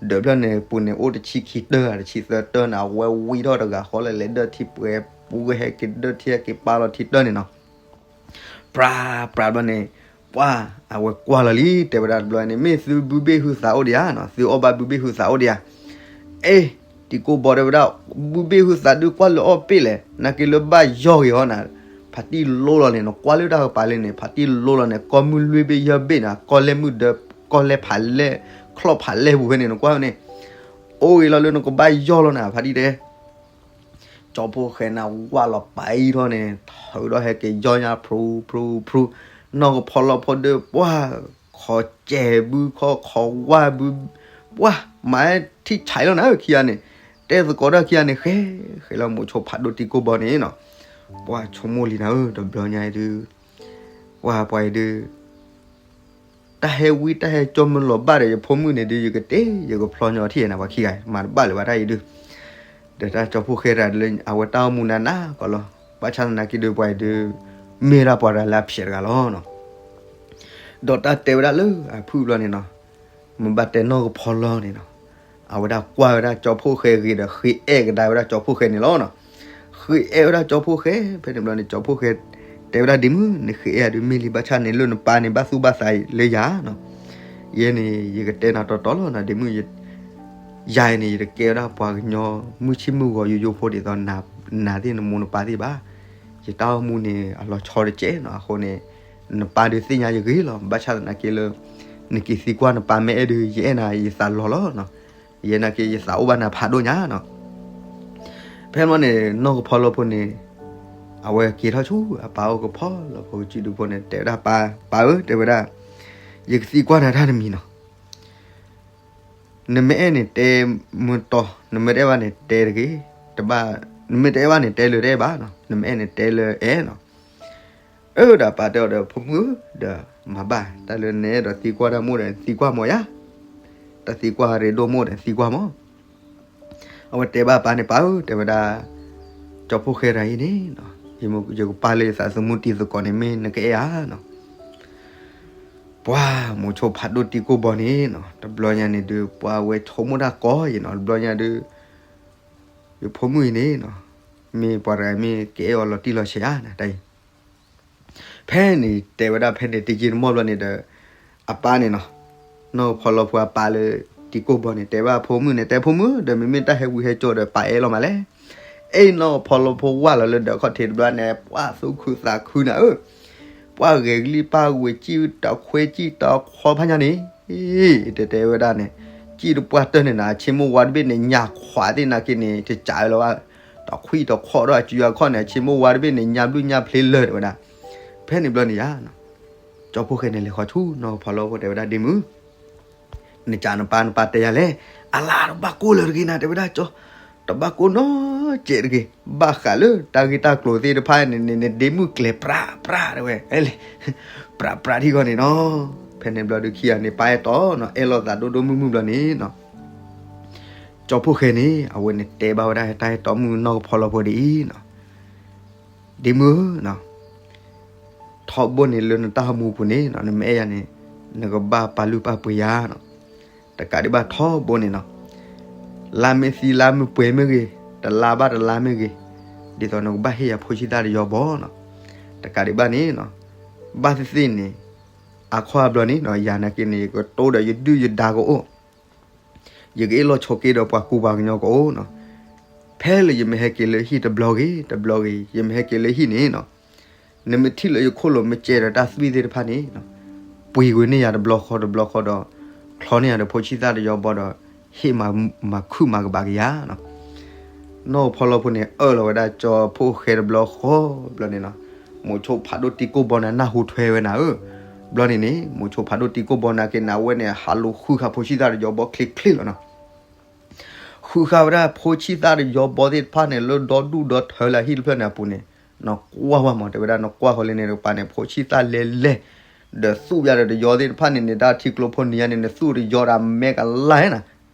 ဒၢးဖျၢၣ်န့ၣ်ပူၤန့ၣ် အိၣ်တဆံခံတၢၢ်ဧါ တဆံသၢတၢၢ်န့ၣ် အဝဲဝံထီၣ်တဂၤဃီလၢလဲၤဒၢၣ်ထံပှဲၤ ပူၤဝဲဟဲက့ၤဒၢၣ်ထံဟဲက့ၤပာ်လီၤထံတၢၢ်န့ၣ်နီၤ ပြးပြးဘျီန့ၣ် ပှၢ် အဝဲကွၢ်လီၤလံ တဲဝဲဒၣ်တဘျီန့ၣ် မ့ၢ်သုဘုဘ့ၣ်ဟုသးအိၣ်ဒံးဧါနီၤ, သုအီၣ်ဘၣ်ဘုဘ့ၣ်ဟုသးအိၣ်ဒံးဧါ. အ့ တံၤကိၢ်ဘီတဲဝဲဒၣ် ဘုဘ့ၣ်ဟုသးဒုးကွၢ်လၢအီၣ်ပ့ၣ်လဲၣ် နာ်က့လၢဘၣ်ယီၢ်ဂ့ၤဟီနၤ, ဖးတံၢ်လိလီၤန့ၣ် နကွၢ်လၢတၢ်ကပၤလၢန့ၣ် ဖးတံၢ်လိလီၤန့ၣ် ကီၢ်မုၢ်လွံၢ်ဘ့ၣ်ယဲၢ်ဘ့ၣ်နၤ ကီၢ်လဲၢ်မုၢ်ဒၢ ကီၢ်လဲၢ်ဖးလဲၢ် ချီၣ်ဖးလဲၢ်ပူၤဖဲန့ၣ် နကွၢ်န့ၣ် အိၣ်ဂ့ၤလီၤလၢနကဘၣ်ယီၢ်လီၤနၤ ဖးတံၢ်တဲ ကၠီဖှိၣ်ဃဲန့ၣ် ဝၢ်လီၤပာ်အံၤထီၣ်န့ၣ် ထုးဒီးဟဲက့ၤယီၢ်ညါ ဖြူဖြူဖြူ, နီၢ်ကဖီလီဖိဒီး ပှၢ် ခီစဲးဘုခီ ခီဝၢ်ဘု, ပှၢ် မၤထံၣ်ဆဲးလီၤနၤ ခံဂၤန့ၣ်, တဲသကိးတၢ်ခံဂၤန့ၣ် ဃဲ ဃဲလီၤ မိၤဆိဖးဒိၣ်တံၤကိၢ်ဘီန့ၣ်နီၤ, ပှၢ်ဆိကမိၣ်လံနၤဧၢ တဘျီညါအံၤဒုး, ပှၢ်ပှၤအံၤဒုး တၢ်ဟဲဝံတၢ်ဟဲကၠီမ့ၢ်လီၤဘၣ်ဒီး ယဖိမုၣ်န့ၣ်ဒုး ယကတဲ ယကဖျီညီထံၣ်နၤ ပှၤခံဂၤ မၤတဘၣ်လၢၤဘၣ်တၢ်အံၤဒုး, ဒီးတၢ်ကၠီဖှိၣ်ဃဲတဂၤလၢ အဝဲတၢ်အိၣ်မူနးနးကီးလီၤ, ဘၣ်ဆၣ်သနာ်က့ဒုးပှၤအံၤဒုး မ့ၢ်ဒၣ်ပှၤတဂၤလၢအဖျဲးတဂၤလီၤနီၤ. ဒီးတၢ်တဲဝဲဒၣ်လၢအဖုၣ်ဘျီန့ၣ်နီၤ, မ့ၢ်ဘၣ်တဲနီၢ်ကဖီလီန့ၣ်နီၤ, အဝဲဒၣ်ကွၢ်ဝဲဒၣ်ကၠီဖှိၣ်ဃဲဂ့ၤဒီး ဃ့အဲၣ်ကဒါဝဲဒၣ်ကၠီဖှိၣ်ဃဲန့ၣ်လီၤနီၤ. ဃ့အဲၣ်ဝဲဒၣ်ကၠီဖှိၣ်ဃဲ ဖဲန့ၣ်ဘျီန့ၣ် ကၠီဖှိၣ်ဃဲ တဲဝဲဒၣ်ဒ့မုၣ် နဃ့အဲၣ်ယၤဒုးမ့ၢ်လံ ဘၣ်ဆၣ်န့ၣ်လၢနပၢ်န့ၣ် ဘၣ်သူၣ်ဘၣ်သးလၢယၤနီၤ. ယဲန့ၣ် ယကတဲနၤတီတီလီၤနီၤ ဒ့မုၣ်, ယၤအံၤန့ၣ် ယတကဲဝဲဒၣ်ပှၤကညီမုၢ်ဆ့ၣ်မုၢ်ဂီၤယိယိဖိဒ်သိး နၤသ့ၣ်နမိၢ်နပၢ်သ့ၣ်ဘၣ်. ယတၢ်အိၣ်မူန့ၣ် အလီၤဆီတကဲးနီၤ, အဃိန့ၣ် နပၢ်ဒုးသ့ၣ်ညါယဂ့ၤလီၤ, ဘၣ်ဆၣ်သနာ်က့လၢ နက့ၤသံကွၢ်နပၢ်မ့ၢ်အဲၣ်ဒုး ယအဲၣ်နၤယသးလီၤလီၤနီၤ. ယဲနာ်က့ ယသးအိၣ်ဘၣ်နၤဖးဒိၣ်ညါနီၤ. ဖဲန့ၣ်န့ၣ် နီၢ်ကဖီလီဖိန့ၣ် အဝဲက့ၤထီၣ်ဆူအပၢ်အိၣ် ကဖီလီဖိကစုဒုဖိန့ၣ် တဲဝဲဒၣ်ပၢ်, ပၢ်ဧၢ တဲဝဲဒၣ်, ယကသံကွၢ်နၤတၢ်တမံၤနီၤ. နမ့ၢ်အဲၣ်န့ၣ်တဲမုၢ်တီ, နမ့ၢ်တအဲၣ်ဘၣ်န့ၣ်တဲတဂ့ၤ, တဘၣ်, နမ့ၢ်တအဲၣ်ဘၣ်န့ၣ် တဲလၢတအဲၣ်ဘၣ်နီၤ, နမ့ၢ်အဲၣ်န့ၣ်တဲလၢအဲၣ်နီၤ. အၢ ဒီးပၢ်တဲအီၤဒီး ဖိမုၣ်ဧၢ, ဒီးမၤဘၣ်, တၢ်လၢနအဲၣ်ဒိးသံကွၢ်တၢ်မိၢ်ဒီး သံကွၢ်မိၢ်ယါ, တၢ်သံကွၢ်ရ့ဒိၣ်မိၢ်ဒီး သံကွၢ်မိၢ်. အဝဲတဲဘၣ်ပၢ်န့ၣ် ပၢ်ဧၢ တဲဝဲဒၣ်, ကၠီဖှိၣ်ဃဲတဂၤအံၤန့ၣ်, ယကပာ်လၢယသးသမူတံၤသကိးန့ၣ် မ့ၢ်နကအဲၣ်ဧါနီၤ. ပှၤမိၤဆိဖးဒိၣ်တံၤကိၢ်ဘီန့ၣ်နီၤ, တဘျီညါန့ၣ်ဒုး ပှၤဝဲဆိကမိၣ်တၢ်ကီယံၤနီၤ, တဘျီညါဒုး ယဖိမုၣ်အံၤန့ၣ်နီၤ, မ့ၢ်ပှၤတဂၤမ့ၢ်ကအဲၣ်အီၤလီၤတံၢ်လီၤဆဲးဧါနၤတၢ်အံၤ. ဖဲန့ၣ်တဲဝဲဒၣ်ဖဲန့ၣ် တယံာ်တမီၢ်ဘျီန့ၣ်ဒီး အပၢ်န့ၣ်နီၤ, နီၢ်ကဖီလီဖိအပၢ်လၢတံၤကိၢ်ဘီန့ၣ် တဲဘၣ်ဖိမုၣ်န့ၣ် တဲဖိမုၣ် ဒီးမ့မ့ၢ်တၢ်ဟဲဝံဟဲကၠိဒီး ပၢ်အဲၣ်လီၤမးလဲၣ်. အ့ၣ် နီၢ်ကဖီလီဖိဝၢ်လီၤလၢဒၢးခီၣ်ထံးတဘျီန့ၣ် ပှၤသူၣ်ခုသးခုနၤဧၢ, ပှၤဂဲၤကလံၣ်ပၢ်ဝဲ စံၣ်တခွဲစံၣ်တခွီဖးညါန့ၣ် တဲတဲဝဲဒၣ်န့ၣ်, စံၣ်တပှၢ်တၢၢ်န့ၣ်နၤ အဆ့မိၢ်ဝါတဘ့ၣ်န့ၣ် ညၣ်ခွးသ့ၣ်နာ်က့န့ၣ် တစးဝဲလၢၤဘၣ်, တခွံတခွီဒီးအစုအခီၣ်န့ၣ် အဆ့မိၢ်ဝါတဘ့ၣ်န့ၣ် ညၣ်ဘျုးညၣ်ဖျ့လၢာ်တဲဝဲဒၣ်. ဖဲန့ၣ်ဘျီန့ၣ်ယါ ကၠီဖှိၣ်ဃဲန့ၣ်လဲၤဃီၤဆူနီၢ်ကဖီလီဖိတဲဝဲဒၣ် ဒ့မုၣ် နကးနပၢ် နပၢ်တဲယၤလဲၣ်, အလါတဘၣ်ကိၢ်လၢၤတဂ့ၤနၤ တဲဝဲဒၣ်, တဘၣ်ကိၢ်နီတစဲးတဂ့ၤ, ဘၣ်ဃးလၢတၢ်ဂ့ၢ်တၢ်ကျိၤသ့ၣ်တဖၣ်န့ၣ်န့ၣ် ဒ့မုၣ်ကျဲၤပြးပြးတဲဝဲ, လဲၤ ပြးပြးထံဂီၢ်န့ၣ်နီၤ. ဖဲန့ၣ်ဘျီဒုးခံဂၤန့ၣ် ပၢ်အဲၣ်တီနီၤ အဲၣ်လိာ်သးဒိၣ်ဒိၣ်မုၢ်မုၢ်ဘျီန့ၣ်နီၤ ကၠီဖှိၣ်ဃဲန့ၣ် အဝဲန့ၣ်တဲဘၣ်ဝဲဒၣ်တၢ်အဲၣ်တီမုၣ်နီၢ်ကဖီလီဖိဒ်အံၤနီၤ, ဒ့မုၣ်ဧၢ, ထီဘိန့ၣ်လၢနတၢ်အိၣ်မူပူၤန့ၣ်နီၤ နမ့ၢ်အဲၣ်ယၤန့ၣ် နကဘၣ်ပာ်လုၢ်ပာ်ပှ့ၤယၤနီၤ. တကးဒံးဘၣ်ထီဘိန့ၣ်နီၤ လါမ့ၢ်သံလါမ့ၢ်ပှဲၤမ့ၢ်ဂ့ၤ, တလါဘၣ်တလါမ့ၢ်ဂ့ၤ, ဒ်သိးနကဘၣ်ဟ့ၣ်ယၤဖိဆံးတၢ်တယီဘီနီၤ. တကးဒံးဘၣ်န့ၣ်နီၤ ဘၣ်သ့ၣ်သ့ၣ်န့ၣ် အခီၣ်အဘျီန့ၣ်နီၤ ယၤနာ်က့န့ၣ် ယကတိၤဒီးယဒုၣ်ယဒါကအိၣ် ယကအ့ၣ်လိာ်ဆိးက့ဒီးပှၤကူပှၤကညီကအိၣ်နီၤ. ဖဲလၢယမ့ၢ်ဟဲက့ၤလၢဟံၣ်တဘျီဂ့ၤ တဘျီဂ့ၤ ယမ့ၢ်ဟဲက့ၤလၢဟံၣ်န့ၣ်နီၤ နမ့ၢ်ထံၣ်လၢယခိၣ်လိၤမ့ၢ်ကဲဒီးတၢ်သွံၣ်သ့ၣ်တဖၣ်န့ၣ် ပှ့ၤကွံာ်န့ၢ်ယၤတဘျီဃီတဘျီဃီဒီး ချီန့ၢ်ယၤဒီးဖိဆံၣ်သၣ်တယီဘီဒီး ဟ့ၣ်မၤမၤခုၣ်မၤကဘၣ်က့ၤယၤနီၤ. နီၢ်ကဖီလီဖိန့ၣ် အၢၣ်လီၤဝဲဒၣ်ကၠီဖိဃဲတဘျီဃီဘျီန့ၣ်နီၤ. မိၤဆိဖးဒိၣ်တံကိၢ်ဘီန့ၣ် နၢ်ဟူထွဲဝဲနၤဧၢ. ဘျီန့ၣ်န့ၣ် မိၤဆိဖးဒိၣ်တံကိၢ်ဘီန့ၣ်က့ၤန့ၣ် အဝဲန့ၣ် ဟးလိာ်ဃုဃာ်ဖိဆံၣ်သၣ်တယီဘီချ့ချ့လီၤနီၤ. ဃုဃာ်ဝဲဒၣ်ဖိဆံၣ်သၣ်တယီဘီသ့ၣ်တဖၣ်န့ၣ် လၢဒီဒူၣ်ဒီထၢလၢအဟံၣ်တဖျၢၣ်န့ၣ်အပူၤန့ၣ် နကွၢ်ဝဲမး တဲဝဲဒၣ် နကွၢ်ဃီလၢန့ၣ်တကပၤန့ၣ် ဖိဆံၣ်သၣ်လဲၤလဲၤ ဒီးသူၣ်ယၤဒီးတယီသ့ၣ်တဖၣ်န့ၣ်န့ၣ် တၢ်ထံကျိဖိနံၤညါန့ၣ် နသူၣ်တယီဒီးမဲကလါနီၤ,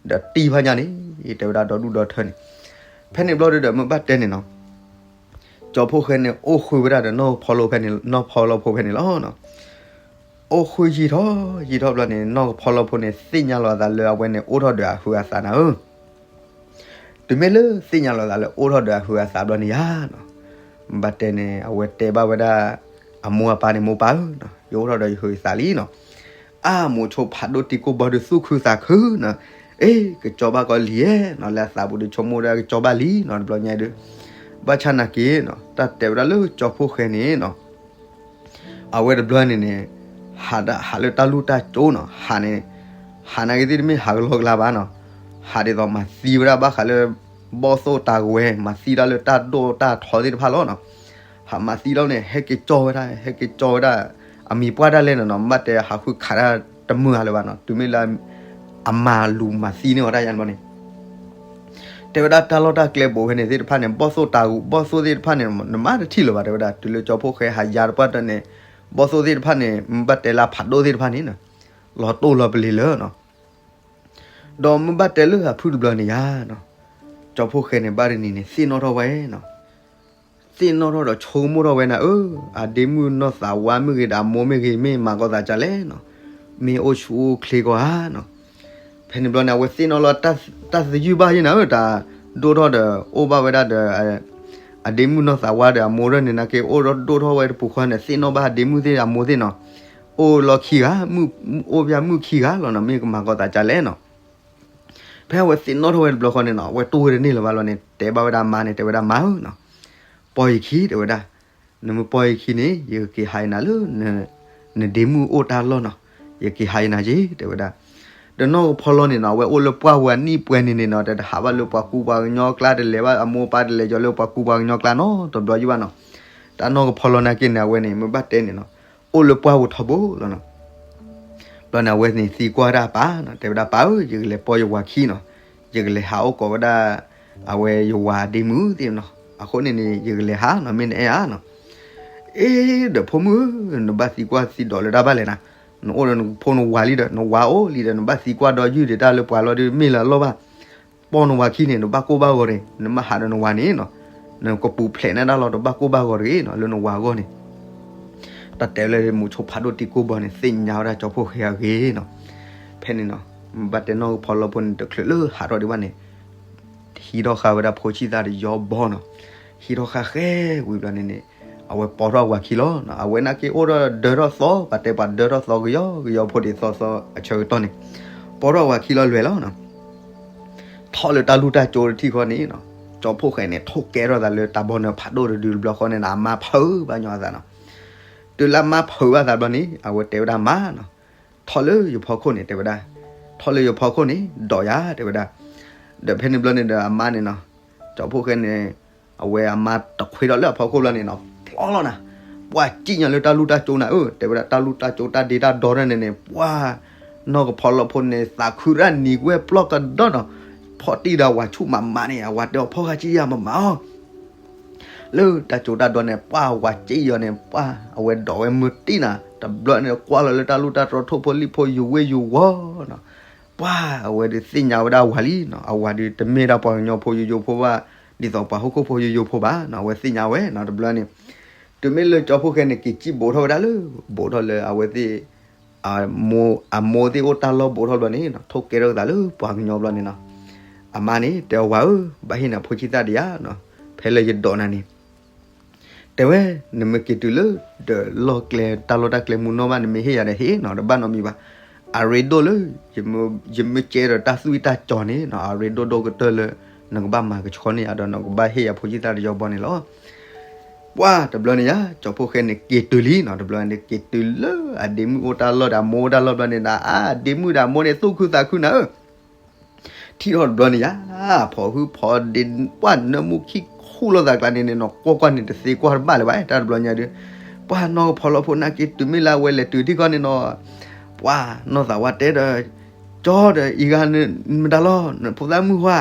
ဒီးတံၢ်ဖးညါန့ၣ် တဲဝဲဒၣ်ဒီဒူၣ်ဒီထၢန့ၣ်. ဖဲန့ၣ်ဘျီဒီး မ့ၢ်ဘၣ်တဲန့ၣ်နီၤ ကၠီဖိဃဲန့ၣ် အိၣ်ဃုာ်ဝဲဒၣ်ဒီးနီၢ်ကဖီလီဖိဖဲန့ၣ်လီၤနီၤ. အိၣ်ဃုာ်ယံာ်ထီၣ် ယံာ်ထီၣ်ဘျီန့ၣ် နီၢ်ကဖီလီဖိန့ၣ် သ့ၣ်ညါလီၤအသးလၢအဝဲန့ၣ် အိၣ်ထီၣ်ဒီးအဟုးအသးနၤဧၢ. တုၤမ့ၢ်လၢသ့ၣ်ညါလီၤသးလၢအိၣ်ထီၣ်ဒီးအဟုးအသးဘျီန့ၣ်ယါနီၤ, ဘၣ်တဲန့ၣ် အဝဲတဲဘၣ်ဝဲဒၣ် အမိၢ်အပၢ်န့ၣ် မိၢ်ပၢ်ဧၢ, ယအိၣ်ထီၣ်ဒီးယဟုးယသးလံနီၤ. အါ မိၤဆိဖးဒိၣ်တံကိၢ်ဘီဒီးသူၣ်ခုသးခုနီၤ, အ့ ကကၠီဘၣ်ကီးလံဧါနီၤ, လၢအသးပူၤဒီးဆိကမိၣ်ဒၣ်ကကၠီဘၣ်လံနီၤ, တဘျီညါဒီး ဘၣ်ဆၣ်နာ်က့နီၤ တၢ်တဲဝဲဒၣ်လၢကၠီဖိဃဲန့ၣ်နီၤ အဝဲတဘျီန့ၣ်န့ၣ် ဟးဒၣ်ဟးလၢတၢ်လူၢ်တၢ်ကၠိနီၤ, ဟးန့ၣ် ဟးနာ်က့သ့ၣ်တမ့ၢ်ဟးကလီကလါဘၣ်နီၤ, ဟးဒ်သိးမၤသံဝဲဒၣ်ဘၣ်ဃးလၢ ဘီၣ်သိၣ်တၢ်ဝဲ မၤသံဒၣ်လၢတၢ်ဒိၣ်တၢ်ထီသ့ၣ်တဖၣ်လီၤနီၤ. ဟးမၤသံလီၤန့ၣ် ဟဲက့ၤကၠီဝဲဒၣ် ဟဲက့ၤကၠီဝဲဒၣ် အမံၤပှၢ်တၢ်လဲၣ်န့ၣ်နီၤ, မ့ၢ်ဘၣ်တဲဟးဃုခးတၢ်တမုာ်ဧါလၢၤဘၣ်နီၤ, တုၤမ့ၢ်လၢ အမၤလူၤမၤသံန့ၢ်ဝဲဒၣ်ယါန့ၣ်ဘျီန့ၣ် တဲဝဲဒၣ်တၢ်လီၢ်တၢ်ကျဲဘူးဖဲန့ၣ်သ့ၣ်တဖၣ်န့ၣ် ဘီၣ်သိၣ်တၢ်ဂူာ် ဘီၣ်သိၣ်သ့ၣ်တဖၣ်န့ၣ် နမ့ၢ်တထံၣ်လၢၤဘၣ် တဲဝဲဒၣ်, တုၤလၢကၠီဖိဃဲဟးယါတပှၢ်တၢၢ်န့ၣ် ဘီၣ်သိၣ်သ့ၣ်တဖၣ်န့ၣ် မ့ၢ်ဘၣ်တဲလၢဖးဒိၣ်သ့ၣ်တဖၣ်န့ၣ် လီၤတိၢ်လီၤပလ့ၤလၢနီၤ. ဒီးမ့ၢ်ဘၣ်တဲလၢအဖုၣ်တဘျီန့ၣ်ယါနီၤ, ကၠီဖိဃဲန့ၣ် ဘၣ်တနံၤန့ၣ် သ့ၣ်နီၣ်ထီၣ်ဝဲနီၤ သ့ၣ်နီၣ်ထီၣ်ဒီးဆိကမိၣ်ထီၣ်ဝဲနၤဧၢ, အဒ့မုၣ်နီၢ်သးဝါမ့ၢ်ဂ့ၤဒီးအမိၢ်မ့ၢ်ဂ့ၤ မ့ၢ်မၤကီသးကလဲၣ်နီၤ, မ့ၢ်အိၣ်ဆူၣ်အိၣ်ချ့ကီဧါနီၤ. ဖဲန့ၣ်ဘျီန့ၣ် အဝဲသ့ၣ်နီၣ်လီၤ တၢ်သယုၢ်ဘၣ်ယဲနၤဧၢ, တၢ်ဒိၣ်ထီၣ်ဒီး အိၣ်ဘၣ်ဝဲဒၣ်ဒီး အဒ့မုၣ်နီၢ်သးဝါဒီးအမိၢ်ရၢၢ်န့ၣ် နာ်က့အိၣ်ဒီးဒိၣ်ထီၣ်ဝဲတပူၤဃီန့ၣ် သ့ၣ်နီၣ်ဘၣ်အဒ့မုၣ်သ့ၣ်အမိၢ်သ့ၣ်နီၤ, အိၣ်လီၢ်ခံဂၤ, အိၣ်ဖဲမုၣ်ခံဂၤလီၤနီၤ, မ့ၢ်ကမၤကီသးကလဲၣ်နီၤ. ဖဲအဝဲသ့ၣ်နီၣ်ထီၣ်ဝဲတဘျီဃီန့ၣ်နီၤ အဝဲတူၢ်ဝဲတန့ၢ်လၢၤဘၣ်လီၤန့ၣ် တဲဘၣ်ဝဲဒၣ်အမါန့ၣ် တဲဝဲဒၣ်မါဧၢနီၤ, ပီယခံ တဲဝဲဒၣ်, နမ့ၢ်ပီယခံန့ၣ် ယကက့ၤဟးယနၤလၢ နဒ့မုၣ်အိၣ်တၢ်လီၢ်နီၤ, ယက့ၤဟးယနၤက့ၤ တဲဝဲဒၣ်. ဒီးနီၢ်ကဖီလီန့ၣ်နီၤ အဝဲအိၣ်လၢပှၢ်ဝဲအနံၣ်ပှဲၤန့ၣ်န့ၣ်နီၤ တဟးဘၣ်လၢပှၤကူပှၤကညီကျါ တလဲၤဘၣ်အမိၢ်အပၢ်တလဲၤကီၤလၢပှၤကူပှၤကညီကျါနီတဘျီယံၤဘၣ်နီၤ. တၢ်နီၢ်ကဖီလီနာ်က့န့ၣ် အဝဲန့ၣ် မ့ၢ်ဘၣ်တဲန့ၣ်နီၤ အိၣ်လၢပှၢ်ပူၤထီဘိလီၤနီၤ. ဘျီန့ၣ်အဝဲန့ၣ်သံကွၢ်ဒၣ်အပၢ်နီၤ, တဲဝဲဒၣ်ပၢ်ဧၢ ယကလဲၤပီယဝၤခံနီၤ, ယကလဲၤဟးအိၣ်ကိးဝဲဒၣ် အဝဲယဝၤအဒ့မုၣ်သ့ၣ်နီၤ, အဃိန့ၣ်န့ၣ် ယကလဲၤဟးနီၤ မ့ၢ်နအဲၣ်ဧါနီၤ. အ့ ဒီးဖိမုၣ်ဧၢ နဘၣ်သံကွၢ်သံဒိးလၢတၢ်ဘၣ်လဲၣ်နၤ, နအိၣ်ဒီးနဖိနဝၤလံဒီး နဝၤအိၣ်လံဒီး နဘၣ်သံကွၢ်ဒီးယုၢ်ဒံးတၢ်လၢပှၤလီၤဒီး မ့ၢ်လၢအလီၢ်ဘၣ် ပီနဝၤခံန့ၣ် နဘၣ်ကိၢ်ဘၣ်ဂီၤတဂ့ၤ, နမ့ၢ်ဟးဒီးနဝၤန့ၣ်နီၤ, နကပူၤဖျဲးန့ၢ်တၢ်လီၤ တဘၣ်ကိၢ်ဘၣ်ဂီၤတဂ့ၤနီၤ လၢနဝၤအဂီၢ်န့ၣ်. တၢ်တဲလၢမိၤဆိဖးဒိၣ်တံကိၢ်ဘီန့ၣ် သ့ၣ်ညါဝဲဒၣ်ကၠီဖိဃဲအဂ့ၢ်နီၤ. ဖဲန့ၣ်နီၤ ဘၣ်တဲနီၢ်ကဖီလီဖိန့ၣ် တချုးလၢဟးထီၣ်ဒံးဘၣ်န့ၣ် ဟံးထီၣ်ဃာ်ဝဲဒၣ်ဖိဆံၣ်သၣ်တယီဘီနီၤ. ဟံးထီၣ်ဃာ်ဃဲဝံၤဘျီန့ၣ်န့ၣ် အဝဲပိာ်ထီၣ်အဝၤခံလီၤ. အဝဲနာ်က့အိၣ်ဒီးဒၢထီၣ်သီ ပှၤတဲပှၤဒၢထီၣ်သီကယီကယီဖိဒံးသီသီအဆၢကတီၢ်န့ၣ် ပိာ်ထီၣ်အဝၤခံလီၤလွဲၤလီၤနီၤ. ထီၣ်လၢတၢ်လူၢ်တၢ်ကၠိတထံၣ်ဃီန့ၣ်နီၤ ကၠီဖိဃဲန့ၣ် ထိၣ်ကဲထီၣ်သးလၢတၢ်ဘီနၢၤဖးဒိၣ်တဒုတဘျီဃီန့ၣ်နီၤ အမါဖုးဘၣ်ညီအသးနီၤ. တုၤလၢအမါဖုးဘၣ်သးဘျီန့ၣ် အဝဲတဲဝဲဒၣ်မါနီၤ ထီၣ်လၢယဖီခိၣ်န့ၣ် တဲဝဲဒၣ်, ထီၣ်လၢယဖီခိၣ်န့ၣ် ဒိးယၤ တဲဝဲဒၣ်. ဒီးဖဲန့ၣ်ဘျီန့ၣ်ဒီးအမါန့ၣ်နီၤ ကၠီဖိဃဲန့ၣ် အဝဲအမါတခွ့ထီၣ်လၢအဖီခိၣ်ဘျီန့ၣ်နီၤ ပျီလီၤနၤ, ပှၤစံၣ်ညီၣ်လၢတၢ်လူၢ်တၢ်ကၠိနၤဧၢ တဲဝဲဒၣ် တၢ်လူၢ်တၢ်ကၠိတၢ်ဒ့တၢ်ဒီထီၣ်န့ၣ်န့ၣ် ပှၤ နီၢ်ကဖီလီဖိန့ၣ် သးခုတၢ်နံၤကွဲၢ်ပျီၢ်ကဒီနီၤ, ဖီၣ်တံၢ်ဒီးအဝၤဆူၣ်မးမးန့ၣ် အဝၤတဲအီၤဖီၣ်ဃာ်စံၣ်ယၤမးမးအီၤ လၢတၢ်ကၠိတၢ်ဒီန့ၣ် ပှၤအဝၤစံၣ်ယီၤန့ၣ် ပှၤအဝဲဒိးဝဲမုၢ်တံၢ်နၤ တဘျီန့ၣ် ကွၢ်လီၤလၢတၢ်လူၢ်တၢ်တြီၤထိၣ်ဖိလံၣ်ဖိယိာ်ဝ့ယိာ်ဝီနီၤ, ပှၤအဝဲဒုးသ့ၣ်ညါဝဲဒၣ်အဝၤလံနီၤ, အဝၤဒုးတမ့ၢ်ဒၣ်ပှၤကညီဖိယိာ်ယိာ်ဖိဘၣ်, ဒ်သိးပှၤဟီၣ်ခိၣ်ဖိယိာ်ယိာ်ဖိဘၣ်နီၤ, အဝဲသ့ၣ်ညါဝဲနီၤ တဘျီန့ၣ် တုၤမ့ၢ်လၢကၠီဖိဃဲန့ၣ် က့ၤစံၣ်ဘူးထီၣ်ဝဲဒၣ်လၢ ဘူးထီၣ်လၢအဝဲသ့ၣ် အမိၢ်သ့ၣ်အိၣ်တၢ်လီၢ်ဘူးထီၣ်ဘျီန့ၣ်နီၤ ထိၣ်ကဲထီၣ်သးလၢပှၤကညီဘျီန့ၣ်နီၤ, အမါန့ၣ် တဲအဝၤဧၢ ဘၣ်ဟ့ၣ်နၤဖိဆံးသၣ်ဒံးဧါနီၤ, ဖဲလၢယဒိးနၤန့ၣ် တဲဝဲ နမ့ၢ်က့ၤတုၤလၢ ဒီးလီၢ်ကျဲ တၢ်လီၢ်တၢ်ကျဲမူနီၢ်ဘၣ် နမ့ၢ်ဟ့ၣ်ယၤဒီးဟ့ၣ်နီၤ တဘၣ်နီတမံၤဘၣ်, အရ့ဒိၣ်လၢ ယမ့ၢ်ကဲဒီးတၢ်သွံၣ်တၢ်ကၠီၤန့ၣ်နီၤ အရ့ဒိၣ်ဒိၣ်ကတၢၢ်လၢ နကဘၣ်မၤကဆှီန့ၢ်ယၤဒီး နကဘၣ်ဟ့ၣ်ယၤဖိဆံးသၣ်တယီဘီန့ၣ်လီၤ. ပှၢ်တဘျီန့ၣ်ယါ ကၠီဖှိၣ်ဃဲန့ၣ်က့ၤတုၤလံနီၤ. တဘျီန့ၣ်က့ၤတုၤလၢအဒ့မုၣ်အိၣ်တၢ်လီၢ်ဒီးအမိၢ်အိၣ်တၢ်လီၢ်ဘျီန့ၣ်ဒီး အဒ့မုၣ်ဒီးအမိၢ်န့ၣ်သူၣ်ခုသးခုနၤဧၢ ထံၣ်ထီၣ်တဘျီန့ၣ်ယါ ဖီၣ်ဟုဖီၣ်ဒ့ ပှၢ်နၢမူခံခူၣ်လိာ်သးကျါန့ၣ်န့ၣ်နီၤ ကွၢ်ကွၢ်န့ၣ်တသ့ကွၢ်တဘၣ်လၢၤဘၣ် တၢ်တဘျီညါဒုး ပှၢ်နီၢ်ကဖီလီဖိနာ်က့ တုၤမ့ၢ်လၢအဝဲလဲၤတုၤထံၣ်ခီန့ၣ်နီၤ ပှၢ်နီၢ်သးဝါတဲဒီး ကၠီဒီးအံၤဂၤမတၤလီၤ နဖိသၣ်မုၣ်ဟါ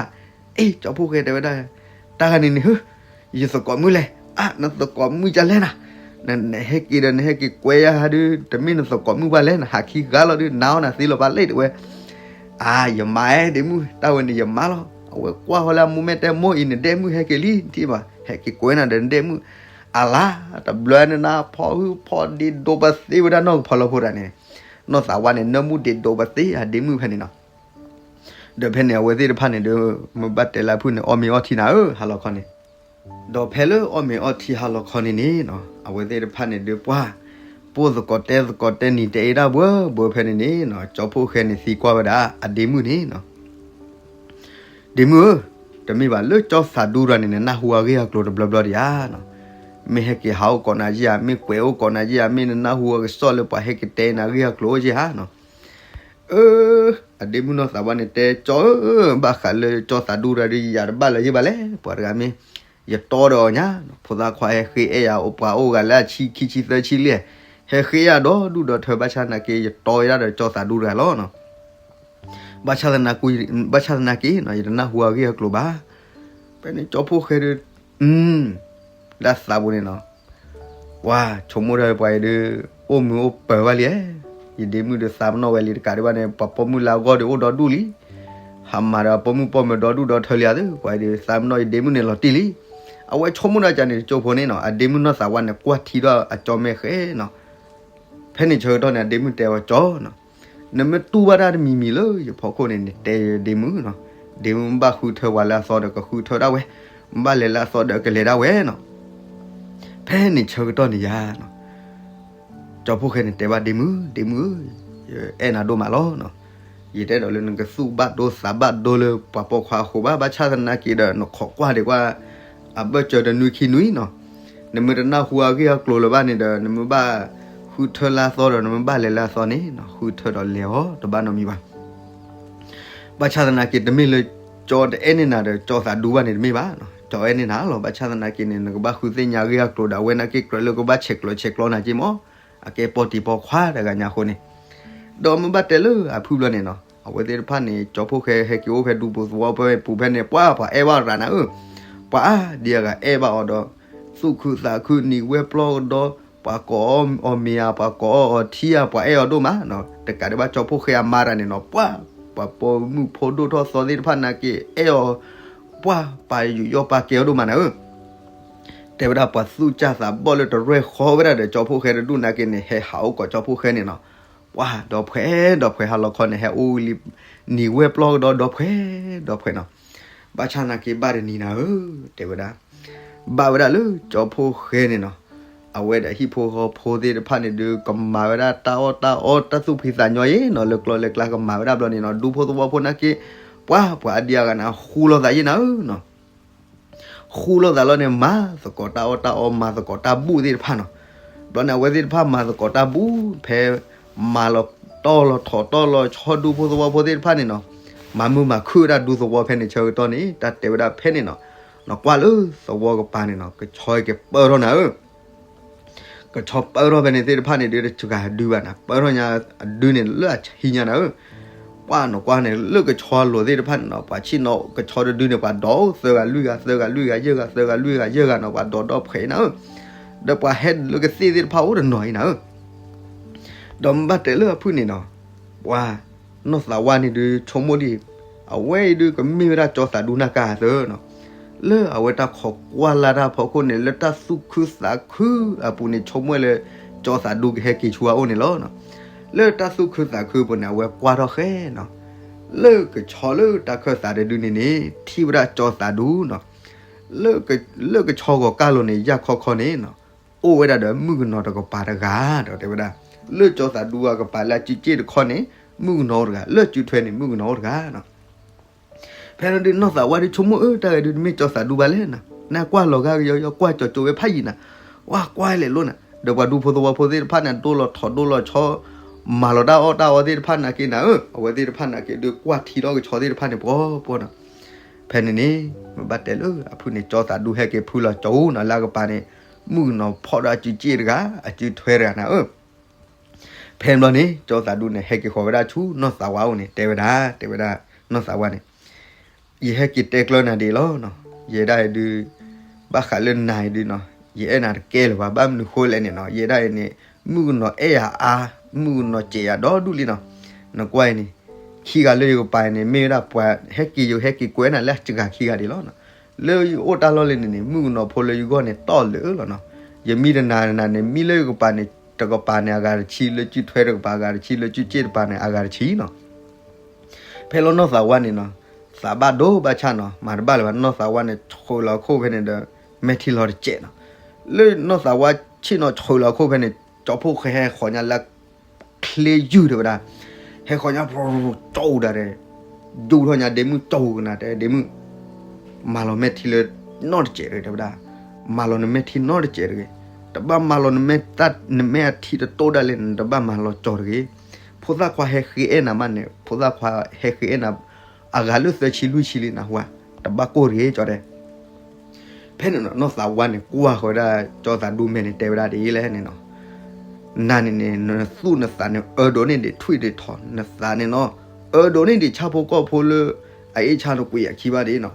အ့ ကၠီဖှိၣ်ဃဲတဲဝဲဒၣ် တၢ်ဂၤန့ၣ်န့ၣ်ဟၢ ယသကိးမုၣ်လဲၣ် အါ နသကိးမုၣ်ကလဲၣ်နၤ နဟဲက့ၤဒီးနဟဲက့ၤကွဲယါဟါဒုး တမ့ၢ်နသကိးမုၣ်ဘၣ်လဲၣ် နဟးခံဂၤလီၤဒုး နါအီၣ်နၤသ့လီၤဘၣ်လဲၣ်တဲဝဲ အါ ယမါအဲၣ်ဒ့မုၣ် တၢ်ဝဲန့ၣ်ယမါလီၤ အဝဲကွၢ်ဃီလၢအမိၢ်မဲာ်တဲမိၢ်အံၤ နဒ့မုၣ်ဟဲက့ၤလံ ထံၣ်ဘၣ် ဟဲက့ၤကွဲနၤဒီးနဒ့မုၣ် အလါ တဘျီန့ၣ်နၤ ဖီၣ်ဟုဖီၣ်ဒ့ဒိးပသ့ဝဲဒၣ်နီၢ်ကဖီလီဖိတၢ်န့ၣ် နီၢ်သးဝါန့ၣ် နၢမူဒ့ဒိးပသ့အဒ့မုၣ်ဖဲန့ၣ်နီၤ ဒီးဖဲန့ၣ် အဝဲသ့ၣ်တဖၣ်န့ၣ်ဒီး မ့ၢ်ဘၣ်တဲလၢအဖုၣ်န့ၣ် အီၣ်မ့ၤအီထံနၤဧၢ ဟါလီၤခီန့ၣ် ဒီးဖဲလၢအီၣ်မ့ၤအီထံဟါလီၤခီန့ၣ်န့ၣ်နီၤ အဝဲသ့ၣ်တဖၣ်န့ၣ်ဒီးပှၢ် ပိၢ်သကိးတဲသကိးတဲနံၤတဲအ့ဒၣ်ဘၣ်ဘၣ်ဖဲန့ၣ်န့ၣ်နီၤ ကၠီဖှိၣ်ဃဲန့ၣ်သံကွၢ်ဝဲဒၣ် အဒ့မုၣ်န့ၣ်နီၤ ဒ့မုၣ်ဧၢ, တမ့ၢ်ဘၣ်လၢကၠီသးဒူတဂၤန့ၣ် နနၢ်ဟူအဂ့ၢ်အကျိၤတဘျီဘျီဒံးဧါနီၤ, မ့ၢ်ဟဲက့ၤဟးအိၣ်ကိးနၤယဲဧါ, မ့ၢ်ကွဲးအိၣ်ကိးနၤယဲဧါ, မ့ၢ်နနၢ်ဟူအကစီၣ်လၢပှၤဟဲက့ၤတဲနၤအဂ့ၢ်အကျိၤအိၣ်ယဲဧါနီၤ, အၢ အဒ့မုၣ်နီၢ်သးဝါန့ၣ်တဲကၠီဧၢ, ဘၣ်ဃးလၢကၠီသးဒူတဂၤဒီး ယၤတဘၣ်လၢၤယဲဘၣ်လဲၣ်, ပှၤတဂၤမ့ၢ် ယတီဒီးအီၤညါ, ဖိသၣ်ခွါဟဲဃ့အဲၣ်ယၤ ပှၤအိၣ်ဂၤလၢအဆံခံဆံသၢဆံလံ, ဟဲဃ့ယၤဒီဒူၣ်ဒီထၢ ဘၣ်ဆၣ်သနာ်က့ ယတီဝဲဒၣ်ဒီးကၠီသးဒူတဂၤလီၤနီၤ. ဘၣ်ဆၣ်သနာ်က့, ဘၣ်ဆၣ်သနာ်က့နီၤ ယတနၢ်ဟူအဂ့ၢ်အကျိၤဘၣ်. ဖဲန့ၣ်ကၠီဖိဃဲဒီး ဒၣ်သးပူၤန့ၣ်နီၤ, ပှၤဆိကမိၣ်ဒၣ်ပှၤအံၤဒီး အိၣ်မုာ်အိၣ်ပၢၤဘၣ်လံ, ယဒ့မုၣ်ဒီးသးပ့ၤနီၣ်ဝဲလံတကးဒံးဘၣ်န့ၣ် ပှၤပိာ်မုၣ်လၢအဂီၢ်ဒီးအိၣ်ဒီဒူၣ်လံ, ဟးမၤဒီးပိာ်မုၣ်ပိာ်မၢၤဒီဒူၣ်ဒီထၢလံဧါ, ပှၤအံၤဒီးသးပ့ၤနီၣ်ယဒ့မုၣ်န့ၣ်လီၤတံၢ်လံ. အဝဲဆိကမိၣ်ဒၣ်ကန့ၣ် ကၠိဖိန့ၣ်နီၤ, အဒ့မုၣ်နီၢ်သးဝါန့ၣ် ကွၢ်ထံဒီးအကၠီမဲာ်ဃဲနီၤ. ဖဲန့ၣ်ဆၢကတီၢ်န့ၣ် အဒ့မုၣ်တဲအီၤ ကၠီနီၤ, နမ့ၢ်တူၢ်ဘၣ်တၢ်တမံၤမံၤလၢယဖီခိၣ်န့ၣ် နတဲယဒ့မုၣ်နီၤ, ဒ့မုၣ်ဘၣ်ဃုထၢပှၤလၢအသီဒီးကဃုထၢဒၣ်ဝဲ, ဘၣ်လဲၤလၢအသီဒီးကလဲၤဒၣ်ဝဲနီၤ. ဖဲန့ၣ်ဆၢကတီၢ်န့ၣ်ယါနီၤ, ကၠီဖိဃဲန့ၣ်တဲဘၣ်ဒ့မုၣ်, ဒ့မုၣ်ဧၢ, ယအဲၣ်နၤဒိၣ်မးလီၤနီၤ. ယတအဲၣ်ဒိးလၢနကသူၣ်ဘၣ်ဒိသးဘၣ်ဒိလၢပှၤပိာ်ခွါအဃိဘၣ်, ဘၣ်ဆၣ်သနာ်က့ဒီး နခိးကွၢ်ဒံးကွၢ် အဘၢၣ်စၢၤတနွံခံနွံနီၤ, နမ့ၢ်တနၢ်ဟူအဂ့ၢ်အကျိၤလၢၤဘၣ်န့ၣ်ဒီး နမ့ၢ်ဘၣ်ဃုထၢလၢအသီဒီး နမ့ၢ်ဘၣ်လဲၤလၢအသီန့ၣ်နီၤ, ဃုထၢဒီးလဲၤအီၤ တဘၣ်နီတမံၤဘၣ်. ဘၣ်ဆၣ်သနာ်က့ တမ့ၢ်လၢကၠီတအဲၣ်န့ၢ်နၤဒီး ကၠီသးဒူဘၣ်န့ၣ်တမ့ၢ်ဘၣ်နီၤ, ကၠီအဲၣ်န့ၢ်နၤလီၤ. ဘၣ်ဆၣ်သနာ်က့န့ၣ် နကဘၣ်ဃုသ့ၣ်ညါအဂ့ၢ်အကျိၤဒီး အဝဲနာ်က့ကြၢးလၢကဘၣ်ဆဲးကျိးဆဲးကျိးနၤက့မး, အကဲပီၢ်တံၢ်ပီၢ်ခွါတဂၤညါအဃိန့ၣ်, ဒီးမ့ၢ်ဘၣ်တဲလၢအဖုၣ်ဘျီန့ၣ်နီၤ, အဝဲသ့ၣ်တဖၣ်န့ၣ် ကၠီဖိဃဲဟဲက့ၤအိၣ်ဖဲဒူဖိသဝီဖဲပူၤဖဲန့ၣ် ပှၤ ပှၤအဲၣ်ဘၣ်ရၤနၤဧၢ, ပှၤအါဒံအဂၤအဲၣ်ဘၣ်အီၤဒီး သူၣ်ခုသးခုနံၤဝဲပျီကဒီး, ပှၤကိးအီၤမ့ၤဧါ, ပှၤကိးအီၤအီထံဧါ, ပှၤအဲၣ်အီၤဒိၣ်မးနီၤ. တကးဒံးဘၣ်ကၠီဖိဃဲအမါတဂၤန့ၣ်နီၤ, ပှၤ ပှၤပိာ်မုၣ်ဖိဒိၣ်ထီၣ်သီသ့ၣ်တဖၣ်နာ်က့အဲၣ်အီၤ, ပှၤပာ်ယူးယီၣ်ပာ်ကဲအီၤဒိၣ်မးနၤဧၢ. တဲဝဲဒၣ်ပှၤသူၣ်စၢ်သးဘီၣ်လၢတရဲၣ်ဃီဝဲဒၣ်ဒီး ကၠီဖိဃဲတဒူၣ်နာ်က့န့ၣ် ဟဲဟးအိၣ်ကိးကၠီဖိဃဲန့ၣ်နီၤ, ပှၤဒီးဖှဲးဒီးဖှဲးဟါလီၤခီန့ၣ် ဟဲအိၣ်လံ နံၤဝဲပျီကဒီးဒီးဖှဲးဒီးဖှဲးနီၤ. ဘၣ်ဆၣ်သနာ်က့ဘၣ်တနံၤနၤဧၢ, တဲဝဲဒၣ် ဘၣ်ဝဲဒၣ်လၢကၠီဖိဃဲန့ၣ်နီၤ, အဝဲဒီးဟံၣ်ဖိဃီဖိသ့ၣ်တဖၣ်န့ၣ်ဒီး ကမၤဝဲဒၣ်တၢ်အီၣ်တၢ်အီတၢ်သူၣ်ဖှံသးညီအံၤနီၤ, လၢကျီလၢကျါကမၤဝဲဒၣ်ဘျီန့ၣ်နီၤ, ဒူဖိသဝီဖိနာ်က့ ပှၤ ပှၤအါဒံအဂၤန့ၣ် ဃူလိာ်သးယဲၢ်နၤဧၢနီၤ. ဃူလိာ်သးလီၤန့ၣ် မၤသကိးတၢ်အီၣ်တၢ်အီ မၤသကိးတၢ်ဘူၣ်သ့ၣ်တဖၣ်နီၤ. ဘျီန့ၣ် အဝဲသ့ၣ်တဖၣ်မၤသကိးတၢ်ဘူၣ် ဖဲမၤလီၤတီၢ်လီၤထီၣ်တီၢ်လီၤဆီဒူဖိသဝီဖိသ့ၣ်တဖၣ်န့ၣ်နီၤ, မၤမုာ်မၤခုၣ်ဝဲဒၣ်ဒူသဝီဖဲန့ၣ်ဆၢကတီၢ်န့ၣ် တၢ်တဲဝဲဒၣ်ဖဲန့ၣ်နီၤ, နကွၢ်လၢသဝီကပၤန့ၣ်နီၤ ကဆီက့ၤပၢထီၣ်နၤဧၢ ကဆီပၢထီၣ်ဖဲန့ၣ်သ့ၣ်တဖၣ်န့ၣ်ဒီး တစှၤအဒုဘၣ်နၤ, ပၢထီၣ်ညါအဒုန့ၣ်လၢအဆံညါနၤဧၢ. ပှၤနကွၢ်န့ၣ် လၢကဆီအလိၤသ့ၣ်တဖၣ်န့ၣ်နီၤ, ပှၤဆ့ၣ်နီၤကဆီတဒုန့ၣ် ပှၤဒိးသၢဂၤလွံၢ်ဂၤ သၢဂၤလွံၢ်ဂၤ ယဲၢ်ဂၤ သၢဂၤလွံၢ်ဂၤ ယဲၢ်ဂၤနီၤ, ပှၤဒိးဒီဖှဲးနၤဧၢ. ဒီးပှၤဟဲလၢကသ့ၣ်သ့ၣ်တဖၣ်အိၣ်တနီၤအံၤနၤဧၢ. ဒီးမ့ၢ်ဘၣ်တဲလၢအဖုၣ်န့ၣ်နီၤ, ပှၤနီၢ်သးဝါန့ၣ်ဒုးဆိကမိၣ်ဒံး, အဝဲအံၤဒုးကမ့ၢ်ဝဲဒၣ်ကၠီသးဒူနၢ်ကါအသၢနီၤ. လၢအဝဲတၢ်ခိးကွၢ်လၢ်တၢ်ဖီခိၣ်န့ၣ် လၢတၢ်သူၣ်ခုသးခုအပူၤန့ၣ် ဆိကမိၣ်လၢ ကၠီသးဒူကဟဲက့ၤဆူအအိၣ်န့ၣ်လီၤ. လၢတၢ်သူၣ်ခုသးခုအပူၤန့ၣ် အဝဲကွၢ်ထီၣ်ဃဲနီၤ, လၢကဆီလၢတၢ်ခၢၣ်သးတဒုန့ၣ်န့ၣ် ထံၣ်ဝဲဒၣ်ကၠီသးဒူနီၤ. လၢကဆီဂီၤကၢ်လိၤန့ၣ် ယၢ်ခီခီန့ၣ်နီၤ, အိၣ်ဝဲဒၣ်ဒီးမုၣ်ကနီၤတကပၤတဂၤဒီးတဲဝဲဒၣ်, လၢကၠီသးဒူအကပၤလၢအစုစ့ၣ်တခီန့ၣ် မုၣ်ကနီၤအိၣ်တဂၤ, လၢစုထွဲန့ၣ် မုၣ်ကနီၤအိၣ်တဂၤနီၤ. ဖဲန့ၣ်ဒုးနီၢ်သးဝါဒုးဆိကမိၣ်အၢ တၢ်ဂ့ၤဒုးတမ့ၢ်ကၠီသးဒူဘၣ်လဲၣ်နီၤ, နကွၢ်လီၤဂာ်ကယီယီ ကွၢ်ကၠီကၠိဝဲဖးယံၤနၤ. ဝါကွၢ်လဲၤလိၣ်နၤ, ဒီးပှၤဒူဖိသဝီဖိသ့ၣ်တဖၣ်န့ၣ် ဒိၣ်လီၤထီၣ်ဒိၣ်လီၤဆီ, မၤလီၤတၢ်အီၣ်တၢ်အီသ့ၣ်တဖၣ်နာ်က့နၤဧၢ, အဝဲသ့ၣ်တဖၣ်နာ်က့ဒုးကွၢ်ထံထီၣ်ကဆီသ့ၣ်တဖၣ်န့ၣ် ပှီၢ်ပှီၢ်နီၤ. ဖဲန့ၣ်န့ၣ် မ့ၢ်ဘၣ်တဲလၢအဖုၣ်န့ၣ် ကၠီသးဒူဟဲက့ၤဖုလီၤကၠီဧိၤနီၤ လၢအကပၤန့ၣ်, မုၣ်ကနီၤဖီၣ်ဒီးအစုစ့ၣ်တဂၤ, အစုထွဲတဂၤနၤဧၢ. ဖဲန့ၣ်ဘျီန့ၣ် ကၠီသးဒူန့ၣ် ဟဲက့ၤဃီၤဝဲဒၣ်ဆူနီၢ်သးဝါအိၣ်န့ၣ် တဲဝဲဒၣ်, တဲဝဲဒၣ်, နီၢ်သးဝါန့ၣ်, ယဟဲက့ၤတဲကျၢၤနၤဒံးလီၤနီၤ, ယဲဒၣ်အံၤဒုး, ဘၣ်ဃးလၢနၤအံၤဒုးနီၤ, ယအဲၣ်နၤတကဲလၢၤဘၣ်, ဘၣ်မနုၤဃိလဲၣ်န့ၣ်နီၤ, ယဲဒၣ်အံၤန့ၣ် မုၣ်ကနီၤအဲၣ်ယၤအါ, မုၣ်ကနီၤစဲးယၤဒီဒူၣ်လံနီၤ. နကွၢ်အံၤန့ၣ်, ခံဂၤလၢယကပၤအံၤန့ၣ် မ့ၢ်ဝဲဒၣ်ပှၤဟဲက့ၤယိၤ ဟဲက့ၤကွဲနၤလၢအစှၤခံဂၤဒံးလီၤ. လၢယအိၣ်တၢ်လီၢ်လၢန့ၣ်န့ၣ် မုၣ်ကနီၤဖိလၢယဂီၢ်န့ၣ် တီၢ်လၢာ်လီၤနီၤ. ယမံတနၤနၤန့ၣ် မံလၢယကပၤန့ၣ် တကပၤန့ၣ် အဂၤတဆံ, လၢစုထွဲတကပၤ အဂၤတဆံ, လၢစုစ့ၣ်တကပၤန့ၣ် အဂၤတဆံနီၤ. ဖဲလီၤနီၢ်သးဝါန့ၣ်နီၤ, သးဘၣ်ဒိဘၣ်ဆၣ်နီၤ, မၤတဘၣ်လၢၤဘၣ်, နီၢ်သးဝါန့ၣ် ဆှၢလီၤခိၣ်ဖဲန့ၣ်ဒီး မဲာ်ထံလီၤတစဲးနီၤ. လၢနီၢ်သးဝါဆ့ၣ်နီၤဆှၢလီၤခိၣ်ဖဲန့ၣ် ကၠီဖှိၣ်ဃဲဟဲဃီၤညါလၢ ချ့ယုၢ်တဲဝဲဒၣ်, ဟဲဃီၤညါ ကၠီဒၣ်ဒဲး, ဒူထီၣ်ညါဒ့မုၣ် ကၠီကနၤတဲ ဒ့မုၣ်, မၤလီၤမဲာ်ထံလၢနီတစဲးတဂ့ၤ တဲဝဲဒၣ်, မၤလီၤနမဲာ်ထံနီတစဲးတဂ့ၤ, တဘၣ်မၤလီၤနမဲာ်ထံတတိၢ်ဒၣ်လဲာ်န့ၣ် တဘၣ်မၤလီၤကၠီတဂ့ၤ. ဖိသၣ်ခွါဟဲဃ့အဲၣ်နၤမးန့ၣ် ဖိသၣ်ခွါဟဲဃ့အဲၣ်နၤ အဂၤလၢသၢဆံလွံၢ်ဆံလံနဟူဧါ, တဘၣ်ကိၢ်တဂ့ၤ ကၠီတဲ ဖဲန့ၣ်နီၤ နီၢ်သးဝါန့ၣ် ကွၢ်ဃီၤဝဲဒၣ် ကၠီသးဒူမဲာ်န့ၣ် တဲဝဲဒၣ်ဒ်လဲၣ်န့ၣ်နီၤ, နၤန့ၣ်န့ၣ် နသူၣ်နသးန့ၣ် အၢဒိးန့ၢ်ဒံးထွံၣ်ဒံးထီၣ် နသးန့ၣ်နီၤ, အၢဒိးန့ၢ်ဒံးဆၣ်ဖိကီၢ်ဖိလၢ အအ့ၣ်ဆၣ်နကွံာ်အခံဘၣ်ဒ်နီၤ,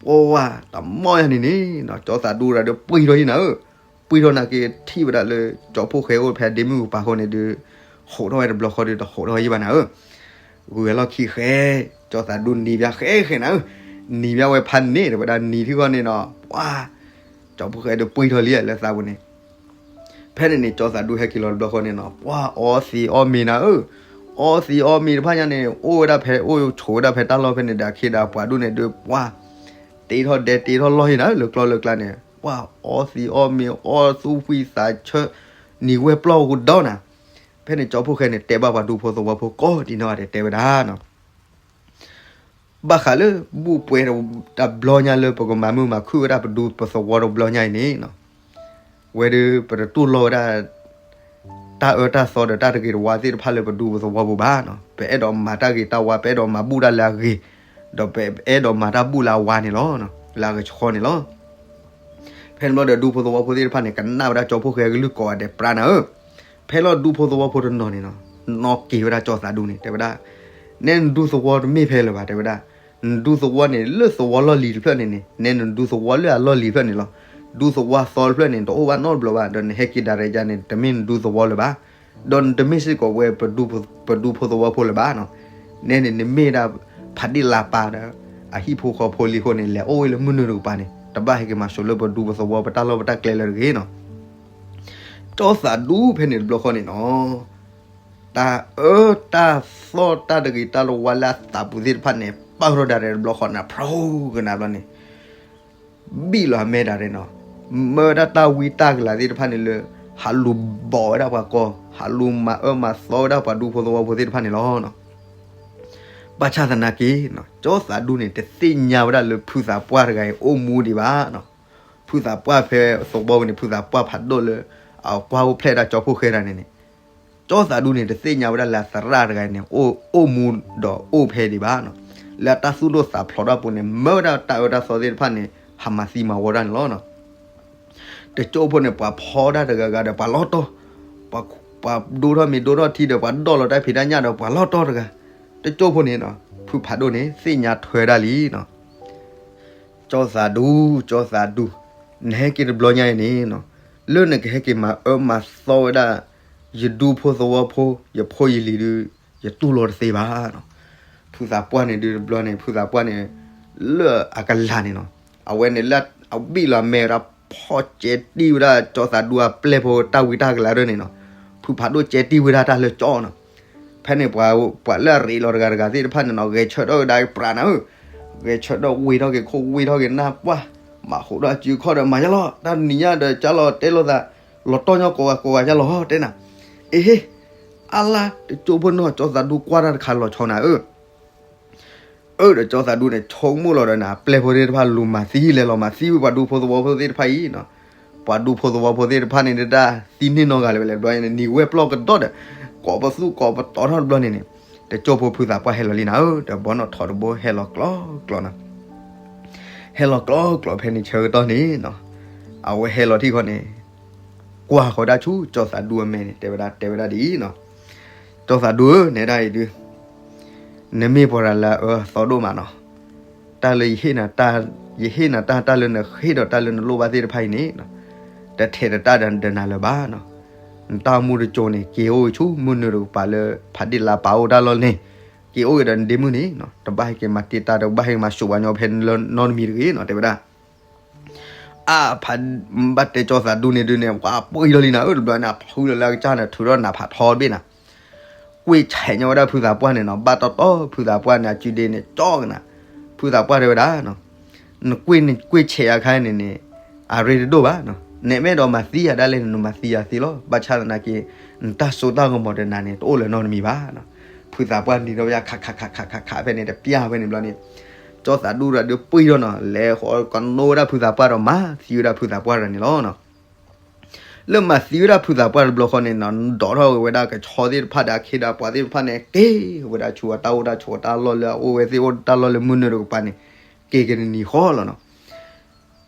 ပှၤတမီၢ်ယၤန့ၣ်န့ၣ်နီၤ ကၠီသးဒူရၤဒီးပှံၢ်ထီၣ်ယံနၤဧၢ, ပှံၢ်ထီၣ်နာ်က့ထံၣ်ဝဲဒၣ်လၢ ကၠီဖှိၣ်ဃဲအိၣ်ဖဲဒ့မုၣ်ကပၤဃိန့ၣ်ဒုး ဃိးထီၣ်ဝဲတဘျီဃီဒုး တဃိးထီၣ်ယံဘၣ်နၤဧၢ, ဂုၤဝဲလီၢ်ခံဃဲ, ကၠီသးဒူနံၤဘၣ်ဃဲဃဲနၤဧၢ, နံၤဘၣ်ဝဲဖးန့ၣ် တဲဝဲဒၣ်နံၤထံဃီန့ၣ်နီၤ, ပှၤ ကၠီဖှိၣ်ဃဲဒုးပှံၢ်ထီၣ်လံလၢသးပူၤန့ၣ်, ဖဲန့ၣ်န့ၣ် ကၠီသးဒူဟဲက့ၤလီၤတဘျီဃီန့ၣ်နီၤ ပှၤအီသံးအီမ့ၤနၤဧၢ, အီသံးအီမ့ၤတဖၣ်ညါန့ၣ် အိၣ်ဝဲဒၣ်ဖဲ အိၣ်ဆိးဝဲဒၣ်ဖဲတၢ်လီၢ်ဖဲန့ၣ်ဒီး အခ့ဒီးပှၤဒိၣ်န့ၣ်ဒုး ပှၤ တ့ထီၣ်ဒဲတ့ထီၣ်လီၢ်ဟံနၤဧၢ လၢကျီလၢကျါန့ၣ် ပှၤအီသံးအီမ့ၤ အီသူၣ်ဖှံသးဆၢ နံၤဝဲပျီၢ်ကဒီနၤ, ဖဲန့ၣ်ကၠီဖှိၣ်ဃဲန့ၣ် တဲဘၣ်ပှၤဒူဖိသဝီဖိကိးဒံနီၢ်ဂၤဒဲးတဲဝဲဒၣ်နီၤ ဘၣ်ဃးလၢ ဘူၣ်ပှဲၤတဘျီညါလၢပကမၤမုာ်မၤခုၣ်ဝဲဒၣ်ပဒူပသဝီတဘျီညါအံၤန့ၣ်နီၤ, ဝဲဒၣ်ပတတူၢ်လိာ်ဝဲဒၣ် တၢ်အၢတၢ်သီဒီးတၢ်တဂ့ၤတဝါသ့ၣ်တဖၣ်လၢပဒူပသဝီပူၤဘၣ်နီၤ, ပအဲၣ်ဒိးမၤတၢ်ဂ့ၤတၢ်ဝါ ပအဲၣ်ဒိးမၤဘူၣ်တၢ်လၢအဂ့ၤ, ဒီးပအဲၣ်ဒိးမၤတၢ်ဘူၣ်လၢအဝါန့ၣ်လီၤ, လၢအကဆှီန့ၣ်လီၤ. ဖဲန့ၣ်ဘျီဒီးဒူဖိသဝီဖိသ့ၣ်တဖၣ်န့ၣ် ကနၣ်ဝဲဒၣ်ကၠီဖှိၣ်ဃဲအကလုၢ်ကိးဂၤဒဲးပြးနၤဧၢ, ဖဲလီၤဒူဖိသဝီဖိတနီၤန့ၣ်နီၤ, နီၣ်က့ၤဝဲဒၣ်ကၠီသးဒူန့ၣ် တဲဝဲဒၣ်, နဲနဒူသဝီတမ့ၢ်ဖဲလၢၤဘၣ် တဲဝဲဒၣ်, နဒူသဝီန့ၣ် လၢသဝီလီၢ်လံၤတဖျၢၣ်န့ၣ်န့ၣ် နဲနဒူသဝီလၢအလီၢ်လံၤတဖျၢၣ်န့ၣ်လီၤ, ဒူသဝီသီတဖျၢၣ်န့ၣ် တအိၣ်ဘၣ်နီတဘျီဘၣ်, ဒီးနဟဲက့ၤဒၣ်ရဲၣ်ယါန့ၣ် တမ့ၢ်နဒူသဝီလၢၤဘၣ်, ဒီးနတမ့ၢ်စ့ၢ်ကီးဝဲ ပဒူဖိသဝီဖိလၢၤဘၣ်နီၤ, နဲန့ၣ်နမ့ၢ်ဒၣ် ဖးဒ့ၣ်လါပၢ်ဒီး အဟံၣ်ဖိဃီဖိလံအဃိန့ၣ် လဲၤအိၣ်ဝဲလၢမုၢ်နုာ်တကပၤန့ၣ် တဘၣ်ဟဲက့ၤမၤစိာ်လၢပဒူပသဝီပတၢ်လီၢ်ပတၢ်ကျဲလၢၤတဂ့ၤနီၤ. ကၠီသးဒူဖဲန့ၣ်တဘျီဃီန့ၣ်နီၤ, တၢ်အၢတၢ်သီတၢ်တဂ့ၤတၢ်တဝါလၢအသးပူၤသ့ၣ်တဖၣ်န့ၣ် ပာ်ထီၣ်ဒၣ်ရဲၣ်တဘျီဃီန့ၣ် ဖျိကနၣ်ဘျီန့ၣ် ဘံၣ်လီၤအမဲာ်ဒၣ်ရဲၣ်နီၤ, မၢဝဲဒၣ်တၢ်ဝံတၢ်ကလၤသ့ၣ်တဖၣ်န့ၣ်လၢ ဟးလူၤဘီၣ်ဝဲဒၣ်ပှၤကီၢ် ဟးလူၤမၤအၢမၤသီဝဲဒၣ်ပှၤဒူဖိသဝီဖိသ့ၣ်တဖၣ်န့ၣ်လီၤ. ဘၣ်ဆၣ်သနာ်က့ ကၠီသးဒူန့ၣ် တသ့ၣ်ညါဝဲဒၣ်လၢဖုသးပှၢ်တဂၤအံၤ အိၣ်မူဒံးဘၣ်နီၤ. ဖုသးပှၢ်ဖဲသဝီပူၤန့ၣ် ဖုသးပှၢ်ဖးဒိၣ်လၢ အကွၢ်အိၣ်ဖျဲၣ်ဒၣ်ကၠီဖှိၣ်ဃဲတဂၤန့ၣ်န့ၣ်, ကၠီသးဒူန့ၣ် တသ့ၣ်ညါဝဲဒၣ်လၢအသရၣ်တဂၤန့ၣ် အိၣ်မူဒီးအိၣ်ဖဲဒံးဘၣ်နီၤ. လၢအတၢ်သူၣ်ဒိၣ်သးဖျိးတၢ်ပူၤန့ၣ် မၢဝဲဒၣ်တၢ်အၢတၢ်သီသ့ၣ်တဖၣ်န့ၣ် ဟးမၤသံမၤဝီတၢ်န့ၣ်လီၤ. တကၠိဖိန့ၣ် ပှၤဖီဒၣ်တဂၤဂၤဒီးပှၤလီၤတီၢ်, ပှၤဒိၣ်ထီၣ်မ့ၤဒိၣ်ထီၣ်ထံဒီးပှၤဒိၣ်လီၤတၢ်ဖံးတၢ်ညၣ်ဒီးပှၤလီၤတီၢ်တဂၤ, တကၠိဖိန့ၣ် ဖုဖးဒိၣ်န့ၣ် သ့ၣ်ညါထွဲဒၣ်လံနီၤ. ကၠီသးဒူ, ကၠီသးဒူ, နဟဲက့ၤတဘျီညါအံၤန့ၣ်နီၤ, လၢနကဟဲက့ၤမၤအၢမၤသီဝဲဒၣ် ယဒူဖိသဝီဖိ ယဖိယလံၤဒုး ယတူၢ်လိာ်တသ့ဘၣ်နီၤ. ဖုသးပှၢ်န့ၣ်ဒုးတဘျီန့ၣ် ဖုသးပှၢ်န့ၣ် လၢအကလၤန့ၣ်နီၤ, အဝဲန့ၣ်လၢအဘံၣ်လီၤမဲာ်ဝဲဒၣ် ဖီၣ်ကဲတံၢ်ဝဲဒၣ်ကၠီသးဒူအပျဲၢ်ဖိတၢ်ဝံတၢ်ကလၤဒၢန့ၣ်နီၤ, ဖုဖးဒိၣ်ကဲတံၢ်ဝဲဒၣ်တၢ်လၢကၠီနီၤ. ဖဲန့ၣ် ပှၤလၢအရ့လိာ်တဂၤတဂၤသ့ၣ်တဖၣ်န့ၣ်နီၤ ဂဲၤဆၢထၢၣ်ဝဲဒၣ်ပြးနၤဧၢ, ဂဲၤဆၢထၢၣ်ဝ့ၤထီၣ်က့ၤခိၣ်ဝ့ၤထီၣ်က့ၤနၢ်ပှၢ်, မၤဃိးဒီးစုခီၣ်ဒီးမၤယါလီၤ တၢ်နံၤညါဒီးကၢ်လီၤတဲလိာ်သး, လီၤတီၢ်ညီကိးဂၤကိးဂၤယါလီၤတဲနၤ, အ့ဟ့, အါလါ တကၠိဖိနီၤ ကၠီသးဒူကွၢ်တၢ်တခါလီၤဆီနၤဧၢ အၢ ဒီးကၠီသးဒူန့ၣ် ဆိကမိၣ်လီၤဒီးနၤ ပျဲၢ်ဖိသ့ၣ်တဖၣ်လူၤမၤသံလဲၤလီၤမၤသံဝဲပှၤဒူဖိသဝီဖိသ့ၣ်တဖၣ်အံၤနီၤ, ပှၤဒူဖိသဝီဖိသ့ၣ်တဖၣ်န့ၣ်ဒၣ် သံန့ၢ်နီတဂၤလၢၤဝဲလဲၣ်ဘျီန့ၣ် နံၤဝဲပျီၢ်ကဒီးဒီး ကိးပသူကိးပတီထီၣ်တဘျီန့ၣ်န့ၣ် တကၠိဖိဖုသးပှၢ်ဟဲလီၤလံနၤဧၢ, ဒီးဘီနီၣ်ထိးတဘိဟဲလီၤကျီကျီနီၤ. ဟဲလီၤကျီကျီဖဲန့ၣ်ဆၢကတီၢ်န့ၣ်နီၤ, အဝဲဟဲလီၤထံၣ်ဃီန့ၣ် ကွၢ်ဃီၤဒၣ်ဆူကၠီသးဒူအမဲာ်န့ၣ် တဲဝဲဒၣ် တဲဝဲဒၣ်ဒ်အံၤနီၤ, ကၠီသးဒူဧၢ နဲဒၣ်အံၤဒုး နမ့ၢ်ပှၤတဂၤလၢအအၢအသီဒိၣ်မးနီၤ, တၢ်လၢယဟ့ၣ်နၤတၢ် ယဟ့ၣ်နၤတၢ် တၢ်လၢနဃ့ဒီးတၢ်လၢနလိၣ်ဘၣ်သ့ၣ်တဖၣ်အံၤန့ၣ် တထဲးတတၢ်ဒီးနၤလၢၤဘၣ်နီၤ. နတၢ်အိၣ်မူတစိၤန့ၣ် က့ၤအိၣ်ဂ့ၤဆူမုၢ်နုာ်တကပၤလၢ ဖးဒ့ၣ်လါပာ်အိၣ်တၢ်လီၢ်န့ၣ် က့ၤအိၣ်ဂ့ၤဒီးနဒ့မုၣ်န့ၣ်နီၤ, တဘၣ်ဟဲက့ၤမၤတ့ၢ်တၢ် တဘၣ်ဟဲမၤစိာ်ပှၤညီဖဲလၢနီတမံၤတဂ့ၤနီၤ တဲဝဲဒၣ် အါဖး ဘၣ်တဲကၠီသးဒူန့ၣ်ဒုးန့ၣ် ပှၤပှံၢ်ထီၣ်လံနၤဧၢ, တဘျီန့ၣ် အဖုလီၤလၢအကစၢ်န့ၣ် ထုးထီၣ်နးဖးထီတဘ့ၣ်နၤ, ကွ့ၢ်ဆဲးညီဝဲဒၣ်ဖုသးပှၢ်န့ၣ်နီၤ, ဘၣ်တီတီဖုသးပှၢ်န့ၣ် အစုဒ့န့ၣ် ကၠီကနၤ, ဖုသးပှၢ်တဲဝဲဒၣ် နကွ့ၢ်နကွ့ၢ်ဆဲးအခါန့ၣ်န့ၣ် အရ့တဒိၣ်ဘၣ်နီၤ, နဲမ့ၢ်ဒီးမၤသံယၤဒၣ်လဲာ်န့ၣ် နမၤသံယၤသ့လီၤ, ဘၣ်ဆၣ်သနာ်က့ နတၢ်စိတၢ်ကမီၤဒီးနၤန့ၣ် တအိၣ်လၢၤနီတမံၤဘၣ်နီၤ. ဖုသးပှၢ်နံၤထီၣ်ဝဲဒၣ် ခးခးခးခးခးခးဖဲန့ၣ် တပျၢ်ဖဲန့ၣ်ဘျီန့ၣ် ကၠီသးဒူတဂၤဒီးပှံၢ်ထီၣ်နီၤ, လဲၤဃီကနိဝဲဒၣ်ဖုသးပှၢ်ဒီးမၤသံဝဲဒၣ်ဖုသးပှၢ်တဂၤန့ၣ်လီၤနီၤ. လၢမၤသံဝဲဒၣ်ဖုသးပှၢ်တဘျီဃီန့ၣ်နီၤ, ဒိးထီၣ်ဝဲဒၣ်ကဆီသ့ၣ်တဖၣ်ဒီးအခ့ဒီးပှၤသ့ၣ်တဖၣ်န့ၣ် က့ၤဝဲဒၣ်ဆူအတၢ်အိၣ်တၢ်ဆိးတၢ်လီၢ်လၢအအိၣ်ဝဲသ့ၣ်အိၣ်တၢ်လီၢ်လၢမုၢ်နုာ်တကပၤန့ၣ် က့ၤက့ၤတနံၤဃီလီၤနီၤ.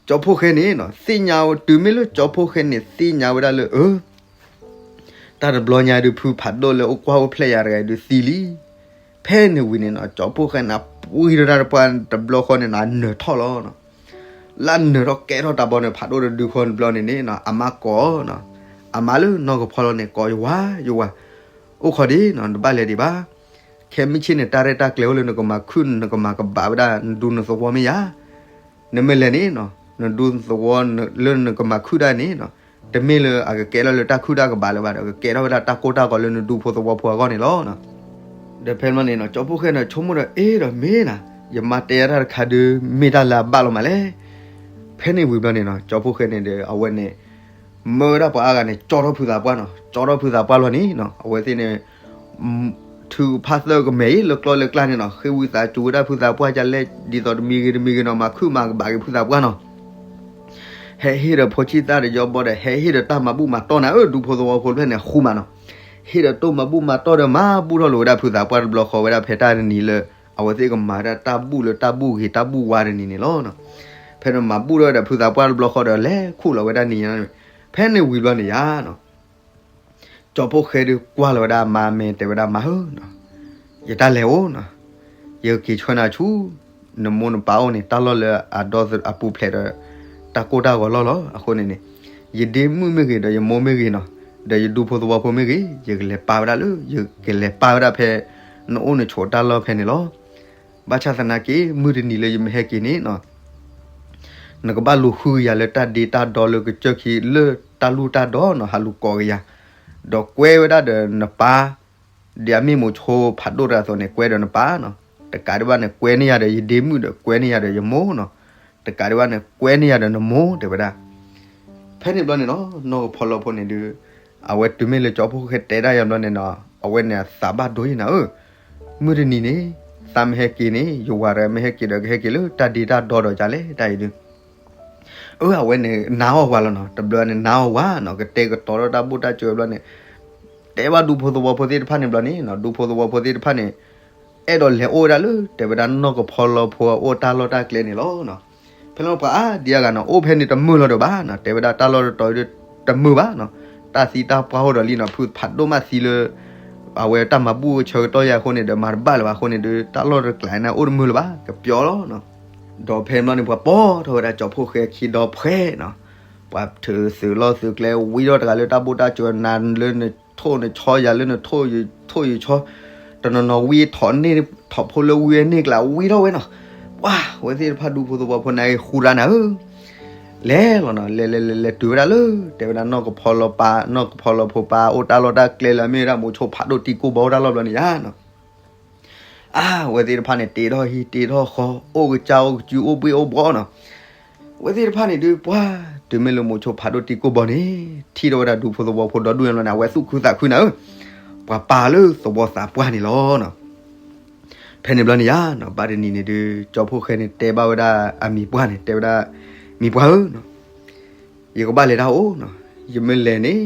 ကၠီဖိၣ်ဃဲန့ၣ်နီၤ သ့ၣ်ညါဝဲ တုၤမ့ၢ်လၢကၠီဖိၣ်ဃဲန့ၣ် သ့ၣ်ညါဝဲဒၣ်လၢ အၢ တၢ်တဘျီညါဒုး ဖုဖးဒိၣ်လၢအိၣ်ကွၢ်အိၣ်ဖျဲၣ်ယၤတဂၤဒုးသံလံ. ဖဲန့ၣ်ဝံၤန့ၣ်နီၤ ကၠီဖိၣ်ဃဲန့ၣ် ပှံၢ်ထီၣ်တၢ်တပှၢ်တဘျီဃီန့ၣ်နီၤ အနၢၤထီၣ်လီၤနီၤ. လၢအနၢၤထီၣ်ကဲထီၣ်တၢ်ဘီန့ၣ် ဖးဒိၣ်တဒုဃီတဘျီန့ၣ်န့ၣ်နီၤ အမါကိးနီၤ, အမါလၢနီၢ်ကဖီလီၤန့ၣ် ကိးယဝၤယဝၤ, အိၣ်ခိးဒံးနီၤ နတဘၣ်လဲၤဒံးဘၣ်. ခဲမုၢ်ဆ့ၣ်န့ၣ် တၢ်ရဲၣ်တၢ်ကျဲၤအိၣ်လၢနကမၤခုၣ် နကမၤကဘၣ်ဝဲဒၣ် နဒူနသဝီမ့ၢ်ယၤ နမ့ၢ်လဲၤန့ၣ်နီၤ နဒူနသဝီလၢနကမၤခုၣ်တၢ်န့ၣ်နီၤ တမ့ၢ်လၢအကကဲထီၣ်လၢတၢ်ခုၣ်တၢ်ကဘၣ်လၢၤဘၣ်ဒီး ကကဲထီၣ်ဝဲဒၣ်တၢ်ကိၢ်တၢ်ဂီၤလၢနဒူဖိသဝီဖိအဂီၢ်န့ၣ်လီၤ. ဒီးဖဲန့ၣ်နီၤ ကၠီဖိၣ်ဃဲန့ၣ် ဆိကမိၣ်ဒီး အ့ဒီးမ့ၢ်နၤ ယမါတဲယၤတၢ်တခါဒုး မ့ၢ်တၢ်လၢအဘၣ်လီၤမးလဲၣ်. ဖဲန့ၣ်ဝံၤဘျီန့ၣ်နီၤ ကၠီဖိၣ်ဃဲန့ၣ်ဒီး အဝဲန့ၣ် မၢဝဲဒၣ်ပှၤအါဂၤန့ၣ် ကၠီထီၣ်ဖုသးပှၢ်နီၤ, ကၠီထီၣ်ဖုသးပှၢ်လီၤန့ၣ်နီၤ အဝဲသ့ၣ်န့ၣ် ထုကဖၣ်သၢကမဲာ်အံၤ လၢကျီလၢကျါန့ၣ်နီၤ ဃ့ဝံသးစူၤဝဲဒၣ်ဖုသးပှၢ်ဒ်လဲၣ် ဒ်သိးတမံၤဂ့ၤတမံၤဂ့ၤနီၤ မၤခုၣ်မၤကဘၣ်က့ၤဖုသးပှၢ်နီၤ. ဟဲဟ့ၣ်ဒီးဖိဆံၣ်သၣ်ဒီးယီဘီဒီး ဟဲဟ့ၣ်ဒီးတၢ်မၤဘူၣ်မၤတီၢ်နၤဧၢ ဒူဖိသဝီဖိတဖျၢၣ်န့ၣ် ဃူမးနီၤ. ဟ့ၣ်ဒီးတိၢ်မၤဘူၣ်မၤတီၢ်ဒီး မၤဘူၣ်ထီၣ်လိာ်ဝဲဒၣ်ဖုသးပှၢ်တဘျီဃီဝဲဒၣ်ဖဲတၢ်တနံၤလၢ အဝဲသ့ၣ်ကမၤဝဲဒၣ်တၢ်ဘူၣ်လၢတၢ်ဘူၣ်ဂ့ၤတၢ်ဘူၣ်ဝါတနံၤန့ၣ်လီၤ. ဖဲန့ၣ်မၤဘူၣ်ထီၣ်ဝဲဒၣ်ဖုသးပှၢ်တဘျီဃီဒီး လဲၤခူၣ်လီၤဝဲဒၣ်နံၤညါန့ၣ် ဖဲန့ၣ်ဝံၤဘျီန့ၣ်ယါနီၤ ကၠီဖိၣ်ဃဲဒုးကွၢ်လီၤဝဲဒၣ်အမါမဲာ် တဲဝဲဒၣ် မါဧၢ, ယတၢ်လဲၤအိၣ်နီၤ, ယကက့ၤဆှၢနၤဆူ နမိၢ်နပၢ်အိၣ်န့ၣ် တၢ်လီၢ်လၢအဒီအပူၤဖျဲးဒီး တၢ်ကိၢ်တၢ်ဂီၤလီၢ်လီၤ. အဃိန့ၣ်န့ၣ် ယဒ့မုၣ်မ့ၢ်ဂ့ၤ ဒီးယမိၢ်မ့ၢ်ဂ့ၤနီၤ, ဒီးယဒူဖိသဝီဖိမ့ၢ်ဂ့ၤ ယကလဲၤပာ်ဝဲဒၣ်လၢ ယကလဲၤပာ်ဝဲဒၣ်ဖဲ နအိၣ်နဆိးတၢ်လီၢ်ဖဲန့ၣ်လီၤ. ဘၣ်ဆၣ်သနာ်က့ မုၢ်တနံၤလၢယမ့ၢ်ဟဲက့ၤန့ၣ်နီၤ နကဘၣ်လူၤဃုကယၤလၢတၢ်ဒ့တၢ်ဒီလၢကစၢၢ်ခံလၢတၢ်လူၢ်တၢ်ဒီနီၤ ဟးလူၤကိးကယၤ, ဒီးကွဲဝဲဒၣ်ဒီးနပၢ် ဒ်အမ့ၢ်မိၤဆိဖးဒိၣ်တဂၤအသိးန့ၣ် ကွဲဒီးနပၢ်နီၤ, တကးဒံးဘၣ်န့ၣ် ကွဲန့ၢ်ယၤဒီးယဒ့မုၣ်ဒီး ကွဲန့ၢ်ယၤဒီးယမိၢ်နီၤ, တကးဒံးဘၣ်န့ၣ် ကွဲန့ၢ်ယၤဒီးနမိၢ် တဲဝဲဒၣ်. ဖဲန့ၣ်ဘျီန့ၣ်နီၤ နီၢ်ကဖီလီဖိန့ၣ်ဒုး အဝဲတုၤမ့ၢ်လၢကၠီဖိၣ်ဃဲတဲဒၣ်ယၤဘျီန့ၣ်နီၤ အဝဲန့ၣ်သးဘၣ်ဒိယံၤနၤဧၢ, မုၢ်တနံၤန့ၣ် သးမ့ၢ်ဟဲက့ၤန့ၣ် ယဝၤဒီးမ့ၢ်ဟဲက့ၤဒီးကဟဲက့ၤလၢတၢ်ဒ့တၢ်ဒီဒီးကလဲၣ် တၢ်အံၤဒုး အၢ အဝဲန့ၣ် နာ်အီၤဝဲလီၤနီၤ, တဘျီန့ၣ် နာ်အီၤဝဲနီၤ, ကတဲာ်ကတီၤထီၣ်တၢ်ဘူၣ်တၢ်စၢၤဘျီန့ၣ် တဲဘၣ်ဒူဖိသဝီဖိသ့ၣ်တဖၣ်န့ၣ်ဘျီန့ၣ်နီၤ, ဒူဖိသဝီဖိသ့ၣ်တဖၣ်န့ၣ် အဲၣ်ဒိးလဲၤအိၣ်ဝဲဒၣ်လၢ တဲဝဲဒၣ်နီၢ်ကဖီလီဖိအအိၣ်တၢ်လီၢ်တၢ်ကျဲန့ၣ်လီၤနီၤ. ဖဲလၢပှၤအါဒံအါဂၤနီၤ အိၣ်ဖဲန့ၣ်တမုာ်လီၤဒီးဘၣ်နီၤ, တဲဝဲဒၣ်တၢ်လီၢ်တတီၤအံၤဒီးတမုာ်ဘၣ်နီၤ, တၢ်သံတၢ်ပှၢ်အိၣ်ဒီးလံနီၤ, ဖုဖးဒိၣ်မးသံလၢ အဝဲတၢ်မၤဘူၣ်ဆၢကတီၢ်ယၤအဃိန့ၣ်ဒီး မၤတဘၣ်လၢၤဘၣ်အဃိန့ၣ်ဒီး တၢ်လီၢ်တကျါန့ၣ် အိၣ်တမုာ်လၢၤဘၣ် ကပျီလီၤနီၤ. ဒီးဖဲန့ၣ်ဘျီန့ၣ် ပှၤပိာ်ထီၣ်ဝဲဒၣ်ကၠီဖိၣ်ဃဲခံဒီဖှဲနီၤ, ပှၤထုးသုးလီၢ်သုးကျဲ ဝံထီၣ်တဂၤလၢတၢ်ဘူၣ်တၢ်စၢၤ နၤလၢနထိၣ်နဆီ ယၤလၢနထိၣ်ယထိၣ်ယဆီ, တနီၤနီၤဝံထီၣ်န့ၢ် ထီၣ်ဖိလၢဝံန့ၢ်ကျါ ဝံထီၣ်ဝဲနီၤ. ပှၤဝဲသ့ၣ်တဖၣ်ဒူဖိသဝီဖိန့ၣ် ဃူရါနၤဧၢ, လဲၤလီၤနီၤ, လဲၤလဲၤလဲၤ လဲၤတုၤဝဲဒၣ်လၢ တဲဝဲဒၣ်နီၢ်ကဖီလီပၢ် နီၢ်ကဖီလီဖိပၢ် အိၣ်တၢ်လီၢ်တၢ်ကျဲလၢအမ့ၢ်ဝဲဒၣ်မိၤဆိဖးဒိၣ်တံၤကိၢ်ဘီအိၣ်တၢ်လီၢ်ဘျီန့ၣ်ယါနီၤ. အါ အဝဲသ့ၣ်တဖၣ်န့ၣ် တ့ထီၣ်ဟံၣ်တ့ထီၣ်ဃီ အိၣ်ကစၢ်အိၣ်ကစု အိၣ်ဘှ့ၣ်အိၣ်ဘှီနီၤ. အဝဲသ့ၣ်တဖၣ်န့ၣ်ဒုး ပှၤတုၤမ့ၢ်လၢမိၤဆိဖးဒိၣ်တံၤကိၢ်ဘီန့ၣ် ထံၣ်ထီၣ်ဝဲဒၣ်ဒူဖိသဝီဖိဒီဒူၣ်ညါဘျီန့ၣ် အဝဲသူၣ်ခုသးခုနၤဧၢ, ပှၤပာ်လၢသဝီသးပှၢ်န့ၣ်လီၤနီၤ. ဖဲန့ၣ်ဘျီန့ၣ်ယါနီၤ ဘၣ်တနံၤန့ၣ်ဒုး ကၠီဖိၣ်ဃဲန့ၣ်တဲဘၣ်ဝဲဒၣ်အမံၤပှၢ်န့ၣ် တဲဝဲဒၣ် မံၤပှၢ်ဧၢနီၤ, ယကဘၣ်လဲၤတၢ်အိၣ်နီၤ, ယမ့ၢ်လဲၤန့ၣ်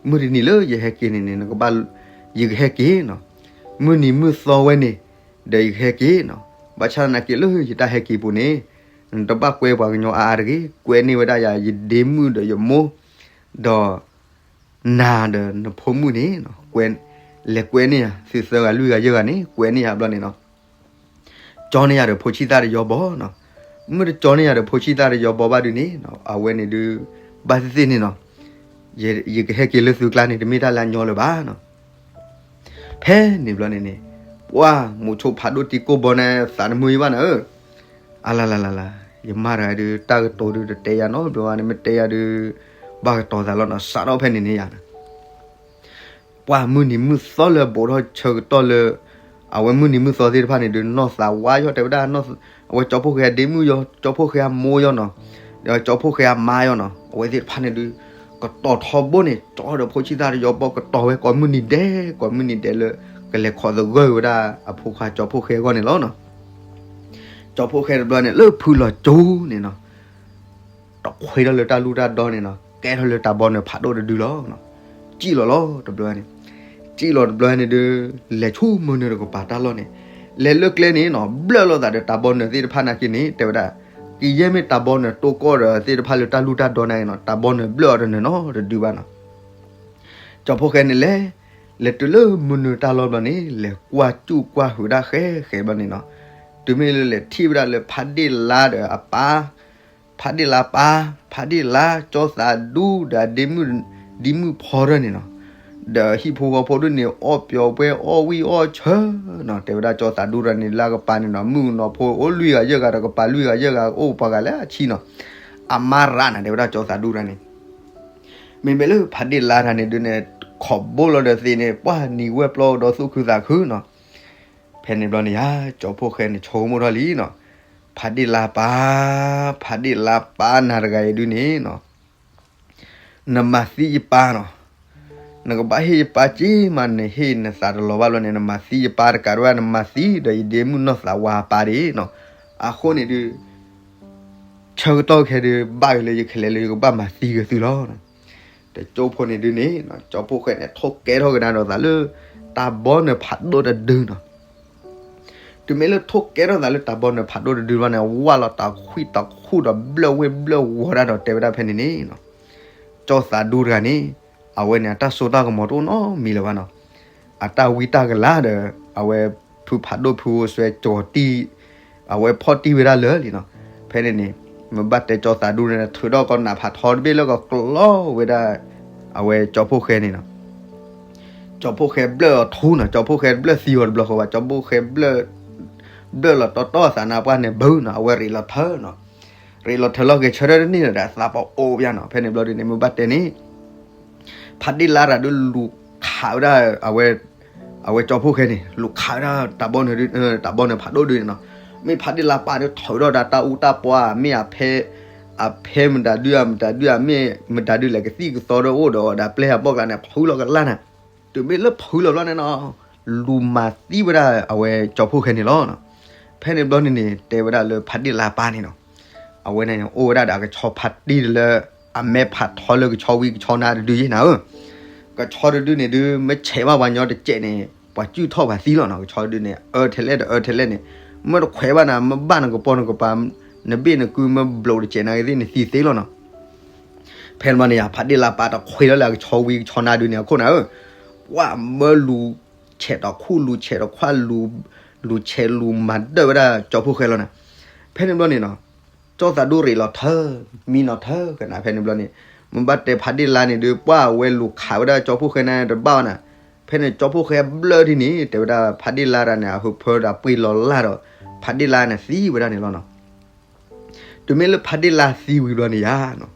မုၢ်တနံၤလၢယဟဲက့ၤန့ၣ်န့ၣ် နကဘၣ်, ယကဟဲက့ၤနီၤ, မုၢ်နံၤမုၢ်သီဝဲန့ၣ် ဒီးယကဟဲက့ၤနီၤ, ဘၣ်ဆၣ်သနာ်က့လၢယတၢ်ဟဲက့ၤပူၤန့ၣ် နတဘၣ်ကွဲပှၤကညီအါအါတဂ့ၤ, ကွဲန့ၢ်ဝဲဒၣ်ယၤ ယဒ့မုၣ်ဒီးယမိၢ် ဒီး နၤဒီးနဖိမုၣ်န့ၣ်နီၤ, ကွဲ, လဲၤကွဲန့ၢ်ယၤ သုသၢဂၤလွံၢ်ဂၤယဲၢ်ဂၤန့ၣ် ကွဲန့ၢ်ယၤဘျီန့ၣ်နီၤ, ကၠီန့ၢ်ယၤဒီးဖိဆံၣ်သၣ်တယီဘီနီၤ, မ့ၢ်တကၠီန့ၢ်ယၤဒီးဖိဆံၣ်သၣ်တယီဘီဘၣ်ဒုန့ၣ်နီၤ အဝဲန့ၣ်ဒုး ဘၣ်သ့ၣ်သ့ၣ်န့ၣ်နီၤ, ယကဟဲက့ၤလၢသုကျါန့ၣ် တမ့ၢ်တၢ်လၢအညီလၢၤဘၣ်နီၤ ဖဲန့ၣ်ဘျီန့ၣ်န့ၣ် ပှၢ်မူဆိဖးဒိၣ်တံကိၢ်ဘီန့ၣ် သးတမုာ်ယဘၣ်နၤဧၢ, အလလလလ, ယမါတဂၤဒုး တၢ်ကတိၤဒုးတတဲယၤနီတဘျီဘၣ်န့ၣ် မ့ၢ်တဲယၤဒုး ဘၣ်ကတီၤသးလီၤနီၤ, စးထီၣ်ဖဲန့ၣ်န့ၣ်ယၤ ပှၢ်မုၢ်နံၤမုၢ်သီလၢအဘူးထီၣ်ဆၢကတီၢ်လၢ အဝဲမုၢ်နံၤမုၢ်သီသ့ၣ်တဖၣ်န့ၣ်ဒုး နီၢ်သးဝါယီၤ တဲဝဲဒၣ်, အဝဲကၠီဖီၣ်ဃဲအဒ့မုၣ်ယီၤ ကၠီဖီၣ်ဃဲအမိၢ်ယီၤနီၤ, ဒီးကၠီဖီၣ်ဃဲအမါယီၤနီၤ, အဝဲသ့ၣ်တဖၣ်န့ၣ်ဒုး ကတီၤထီဘိန့ၣ် ကၠီဒီးဖိဆံၣ်သၣ်တယီဘီ ကတီၤဝဲကိးမုၢ်နံၤဒဲး ကိးမုၢ်နံၤဒဲးလၢ ကလဲၤခိးသဂၢၢ်ဝဲဒၣ်အဖိခွါကၠီဖီၣ်ဃဲအဂီၢ်န့ၣ်လီၤနီၤ. ကၠီဖီၣ်ဃဲတဘျီန့ၣ် လၢဖုလီၤကၠိန့ၣ်နီၤ တခွဲထီၣ်လၢတၢ်လူၢ်တၢ်ဒီန့ၣ်နီၤ ကဲထီၣ်လၢတၢ်ဘီနုာ်ဖးဒိၣ်တဒုလီၤ. စံၣ်လီၤလီၤတဘျီန့ၣ်, စံၣ်လီၤတဘျီန့ၣ်ဒုး လဲၤဆူမုၢ်နုာ်တကပၤတၢ်လီၢ်န့ၣ်, လဲၤလၢကျဲန့ၣ်နီၤ ဘျၢၣ်လိာ်သးဒီးတၢ်ဘီနုာ်သ့ၣ်တဖၣ်နာ်က့န့ၣ် တဲဝဲဒၣ်, ကယဲၢ်မ့ၢ်တၢ်ဘီနုာ်တိၢ်ကီၢ်ဒီးသ့ၣ်တဖၣ်လၢတၢ်လူၢ်တၢ်ဒီနၤနီၤ တၢ်ဘီနုာ်ဘျၢၣ်အီၤတနုာ်နီတဒုဘၣ်နီၤ. ကၠီဖီၣ်ဃဲန့ၣ်လဲၤ, လဲၤတုၤလၢမုၢ်နုာ်တၢ်လီၢ်ဘျီန့ၣ် လဲၤကွၢ်စူၣ်ကွၢ်ဟုးဒၣ်ဃဲဃဲဘျီန့ၣ်နီၤ, တုၤမ့ၢ်လၢလဲၤထံၣ်ဝဲဒၣ်လၢဖးဒ့ၣ်လါဒီးအပၢ်, ဖးဒ့ၣ်လါပၢ်, ဖးဒ့ၣ်လါ ကၠီသးဒူဒီးအဒ့မုၣ်, ဒ့မုၣ်ဖီထၢၣ်န့ၣ်နီၤ, ဒီးဟံၣ်ဖိဃီဖိဒ်န့ၣ် အီၣ်ပျီၤပှဲၤအီၣ်ဝံၣ်အီၣ်ဆၢနီၤ, တဲဝဲဒၣ်ကၠီသးဒူတဂၤန့ၣ် လၢအကပၤန့ၣ်နီၤ မုၣ်ကနီၤဖိအိၣ်လွံၢ်ဂၤယဲၢ်ဂၤဒီးကပၤလွံၢ်ဂၤယဲၢ်ဂၤအိၣ်ပှၤဂၤလၢအဆံနီၤ, အမါရၤနၤ တဲဝဲဒၣ်ကၠီသးဒူတဂၤန့ၣ် မ့မ့ၢ်လၢဖးဒ့ၣ်လါတဂၤန့ၣ်ဒုးန့ၣ် ခိးဘိလီၤဒီးသ့ၣ်န့ၣ် ပှၢ်နံၤဝဲပျီဒီးသူၣ်ခုသးခုနီၤ. ဖဲန့ၣ်ဘျီန့ၣ်ယၤ ကၠီဖီၣ်ဃဲန့ၣ် ဆိကမိၣ်ထီၣ်လံနီၤ, ဖးဒ့ၣ်လါပၢ်, ဖးဒ့ၣ်လါပၢ်နၤတဂၤအံၤဒုးန့ၣ်နီၤ နမၤသံယပၢ်နီၤ, နကဘၣ်ဟ့ၣ်ယပၢ်က့မး နဟ့ၣ်နသးတလီၤဘၣ်ဘျီန့ၣ် နမၤသံယပၢ်တကးဒံးဘၣ် နမၤသံဒီးယဒ့မုၣ်နီၢ်သးဝါအပၢ်ဒၣ်နီၤ, အဃိန့ၣ်ဒုး ဆၢကတီၢ်ခဲဒုး ဘၣ်က့ၤလၢယကလဲၤလၢယကဘၣ်မၤသံက့ၤသုလီၤ. တကၠိဖိန့ၣ်ဒုးန့ၣ် ကၠီဖိၣ်ဃဲန့ၣ် ထိၣ်ကဲထီၣ်ကဒါဒီးသးလၢ တၢ်ဘီနုာ်ဖးဒိၣ်တဒုနီၤ. တုၤမ့ၢ်လၢထိၣ်ကဲထီၣ်သးလၢတၢ်ဘီနုာ်ဖးဒိၣ်တဒုဘျီန့ၣ် ဝၢ်လီၤတၢ်ခွံၣ်တၢ်ခူၣ်ဒီးဘျၢၣ်ဝ့ၢ်ဘျၢၣ်ဝီၤတၢ်ဒီးတဲဝဲဒၣ်ဖဲန့ၣ်န့ၣ် ကၠီသးဒူတဂၤန့ၣ် အဝဲန့ၣ် အတၢ်စိတၢ်ကမီၤတအိၣ်နီတမံၤလၢၤဘၣ်နီၤ. အတၢ်ဝံတၢ်ကလၤဒီး အဝဲဖုဖးဒိၣ်ဖုအိၣ်စွဲကၠီၤတံၢ် အဝဲဖီၣ်တံၢ်ဝဲဒၣ်လၢာ်လံနီၤ. ဖဲန့ၣ်န့ၣ် မ့ၢ်ဘၣ်တဲကၠီသးဒူန့ၣ် ထုးထီၣ်ကီးနးဖးထီတဘ့ၣ်လၢကကျီဝဲဒၣ် အဝဲကၠီဖိၣ်ဃဲန့ၣ်နီၤ. ကၠီဖိၣ်ဃဲဘျၢၣ်အီၤထူနီၤ, ကၠီဖိၣ်ဃဲတဘျၢၣ်သံအီၤတဘျီဃီဘၣ်, ကၠီဖိၣ်ဃဲဘျၢၣ် ဘျၢၣ်လီၤတီတီအသးနါပှၢ်န့ၣ်ဘုနီၤ, အဝဲရ့းလီၤထၢနီၤ, ရ့းလီၤထၢလီၤဂဲၤဆၢထၢၣ်တန့ၢ်ဒီး အသးပအီၣ်ပျၢ်နီၤ. ဖဲန့ၣ်ဘျီဒုန့ၣ် မ့ၢ်ဘၣ်တဲန့ၣ် ဖးဒ့ၣ်လါတဂၤဒုးလူၤခးဝဲဒၣ် အဝဲကၠီဖိၣ်ဃဲန့ၣ် လူၤခးဝဲဒၣ်တၢ်ဘီနုာ်ဒုး တၢ်ဘီနုာ်ဖးဒိၣ်ဒုးန့ၣ်နီၤ. မ့ၢ်ဖးဒ့ၣ်လါပၢ်ဒုးထီၣ်ဝဲဒၣ်တၢ်အူတၢ်ပှၤ မ့ၢ်အဖဲ အဖဲမတၤဒုး အမတၤဒုး အမ့ၢ်မတၤဒုးလဲၣ် ကသံၣ်ကသီဒီးအိၣ်ဒီးအီၤဒီးပျဲၢ်အဘီၣ်ကျါန့ၣ် ဖုလီၤကလၢ်န့ၣ်. တုၤမ့ၢ်လၢဖုလီၤဘျီန့ၣ်နီၤ လူၤမၤသံဝဲဒၣ်အဝဲကၠီဖိၣ်ဃဲန့ၣ်လီၤ. ဖဲန့ၣ်ဘျီန့ၣ်န့ၣ် တဲဝဲဒၣ်လၢဖးဒ့ၣ်လါပၢ်န့ၣ်နီၤ အဝဲန့ၣ်အိၣ်ဝဲဒၣ်ဒီးအကဆီဖါတံၢ်လၢ အမဲာ်ဖးထီလၢကဆီဝံကဆီနါတဒုယဲၢ်နၤဧၢ. ကဆီတဒုန့ၣ်ဒုး မ့ၢ်ဆဲးဘၣ်ပှၤညီတစဲးန့ၣ် ပှၤစုၣ်ထီၣ်ပှၤသံလီၤနီၤ. ကဆီတဒုန့ၣ် အၢထဲလဲၣ်ဒီးအၢထဲလဲၣ်န့ၣ် မ့ၢ်တခွဲးဘၣ်နၤ မ့ၢ်ဘၣ်နကပီၤနကပၤ နဘ့ၣ်နကုမ့ၢ်ဘျိးတစဲးနၤဂ့ၤသ့ၣ် နသံသ့လီၤနီၤ. ဖဲန့ၣ်ဘျီန့ၣ်ယါ ဖးဒ့ၣ်လါပၢ်တခွဲးလီၤလၢအကဆီဝံကဆီနါဒုးန့ၣ် အခိၣ်နၤဧၢ, ပှၢ်မၢလူၤဆဲးတီၤခူၣ် လူၤဆဲးတီၤခွါ လူၤဆဲးလူၤမၤဒၢၣ်ဝဲဒၣ်ကၠီဖိၣ်ဃဲလီၤနၤ. ဖဲန့ၣ်ဘျီန့ၣ်နီၤ ကၠီသးဒူရ့းလီၤထၢ မံနီၤထၢကနၤ ဖဲန့ၣ်ဘျီန့ၣ် မ့ၢ်ဘၣ်တဲဖးဒ့ၣ်လါန့ၣ်ဒုး ပှၢ်ဝဲလူၤခးဝဲဒၣ်ကၠီဖိၣ်ဃဲန့ၣ်တဘၣ်ဘၣ်နၤ. ဖဲန့ၣ်ကၠီဖိၣ်ဃဲဘျၢၣ်ဒ်န့ၣ် တဲဝဲဒၣ်ဖးဒ့ၣ်လါတဂၤန့ၣ် အဟၢဖၢဒီးပှ့ၤလီၤလၢ်ဒီး ဖးဒ့ၣ်လါန့ၣ်သံဝဲဒၣ်န့ၣ်လီၤနီၤ. တုၤမ့ၢ်လၢဖးဒ့ၣ်လါသံဝံၤဘျီန့ၣ်ယါနီၤ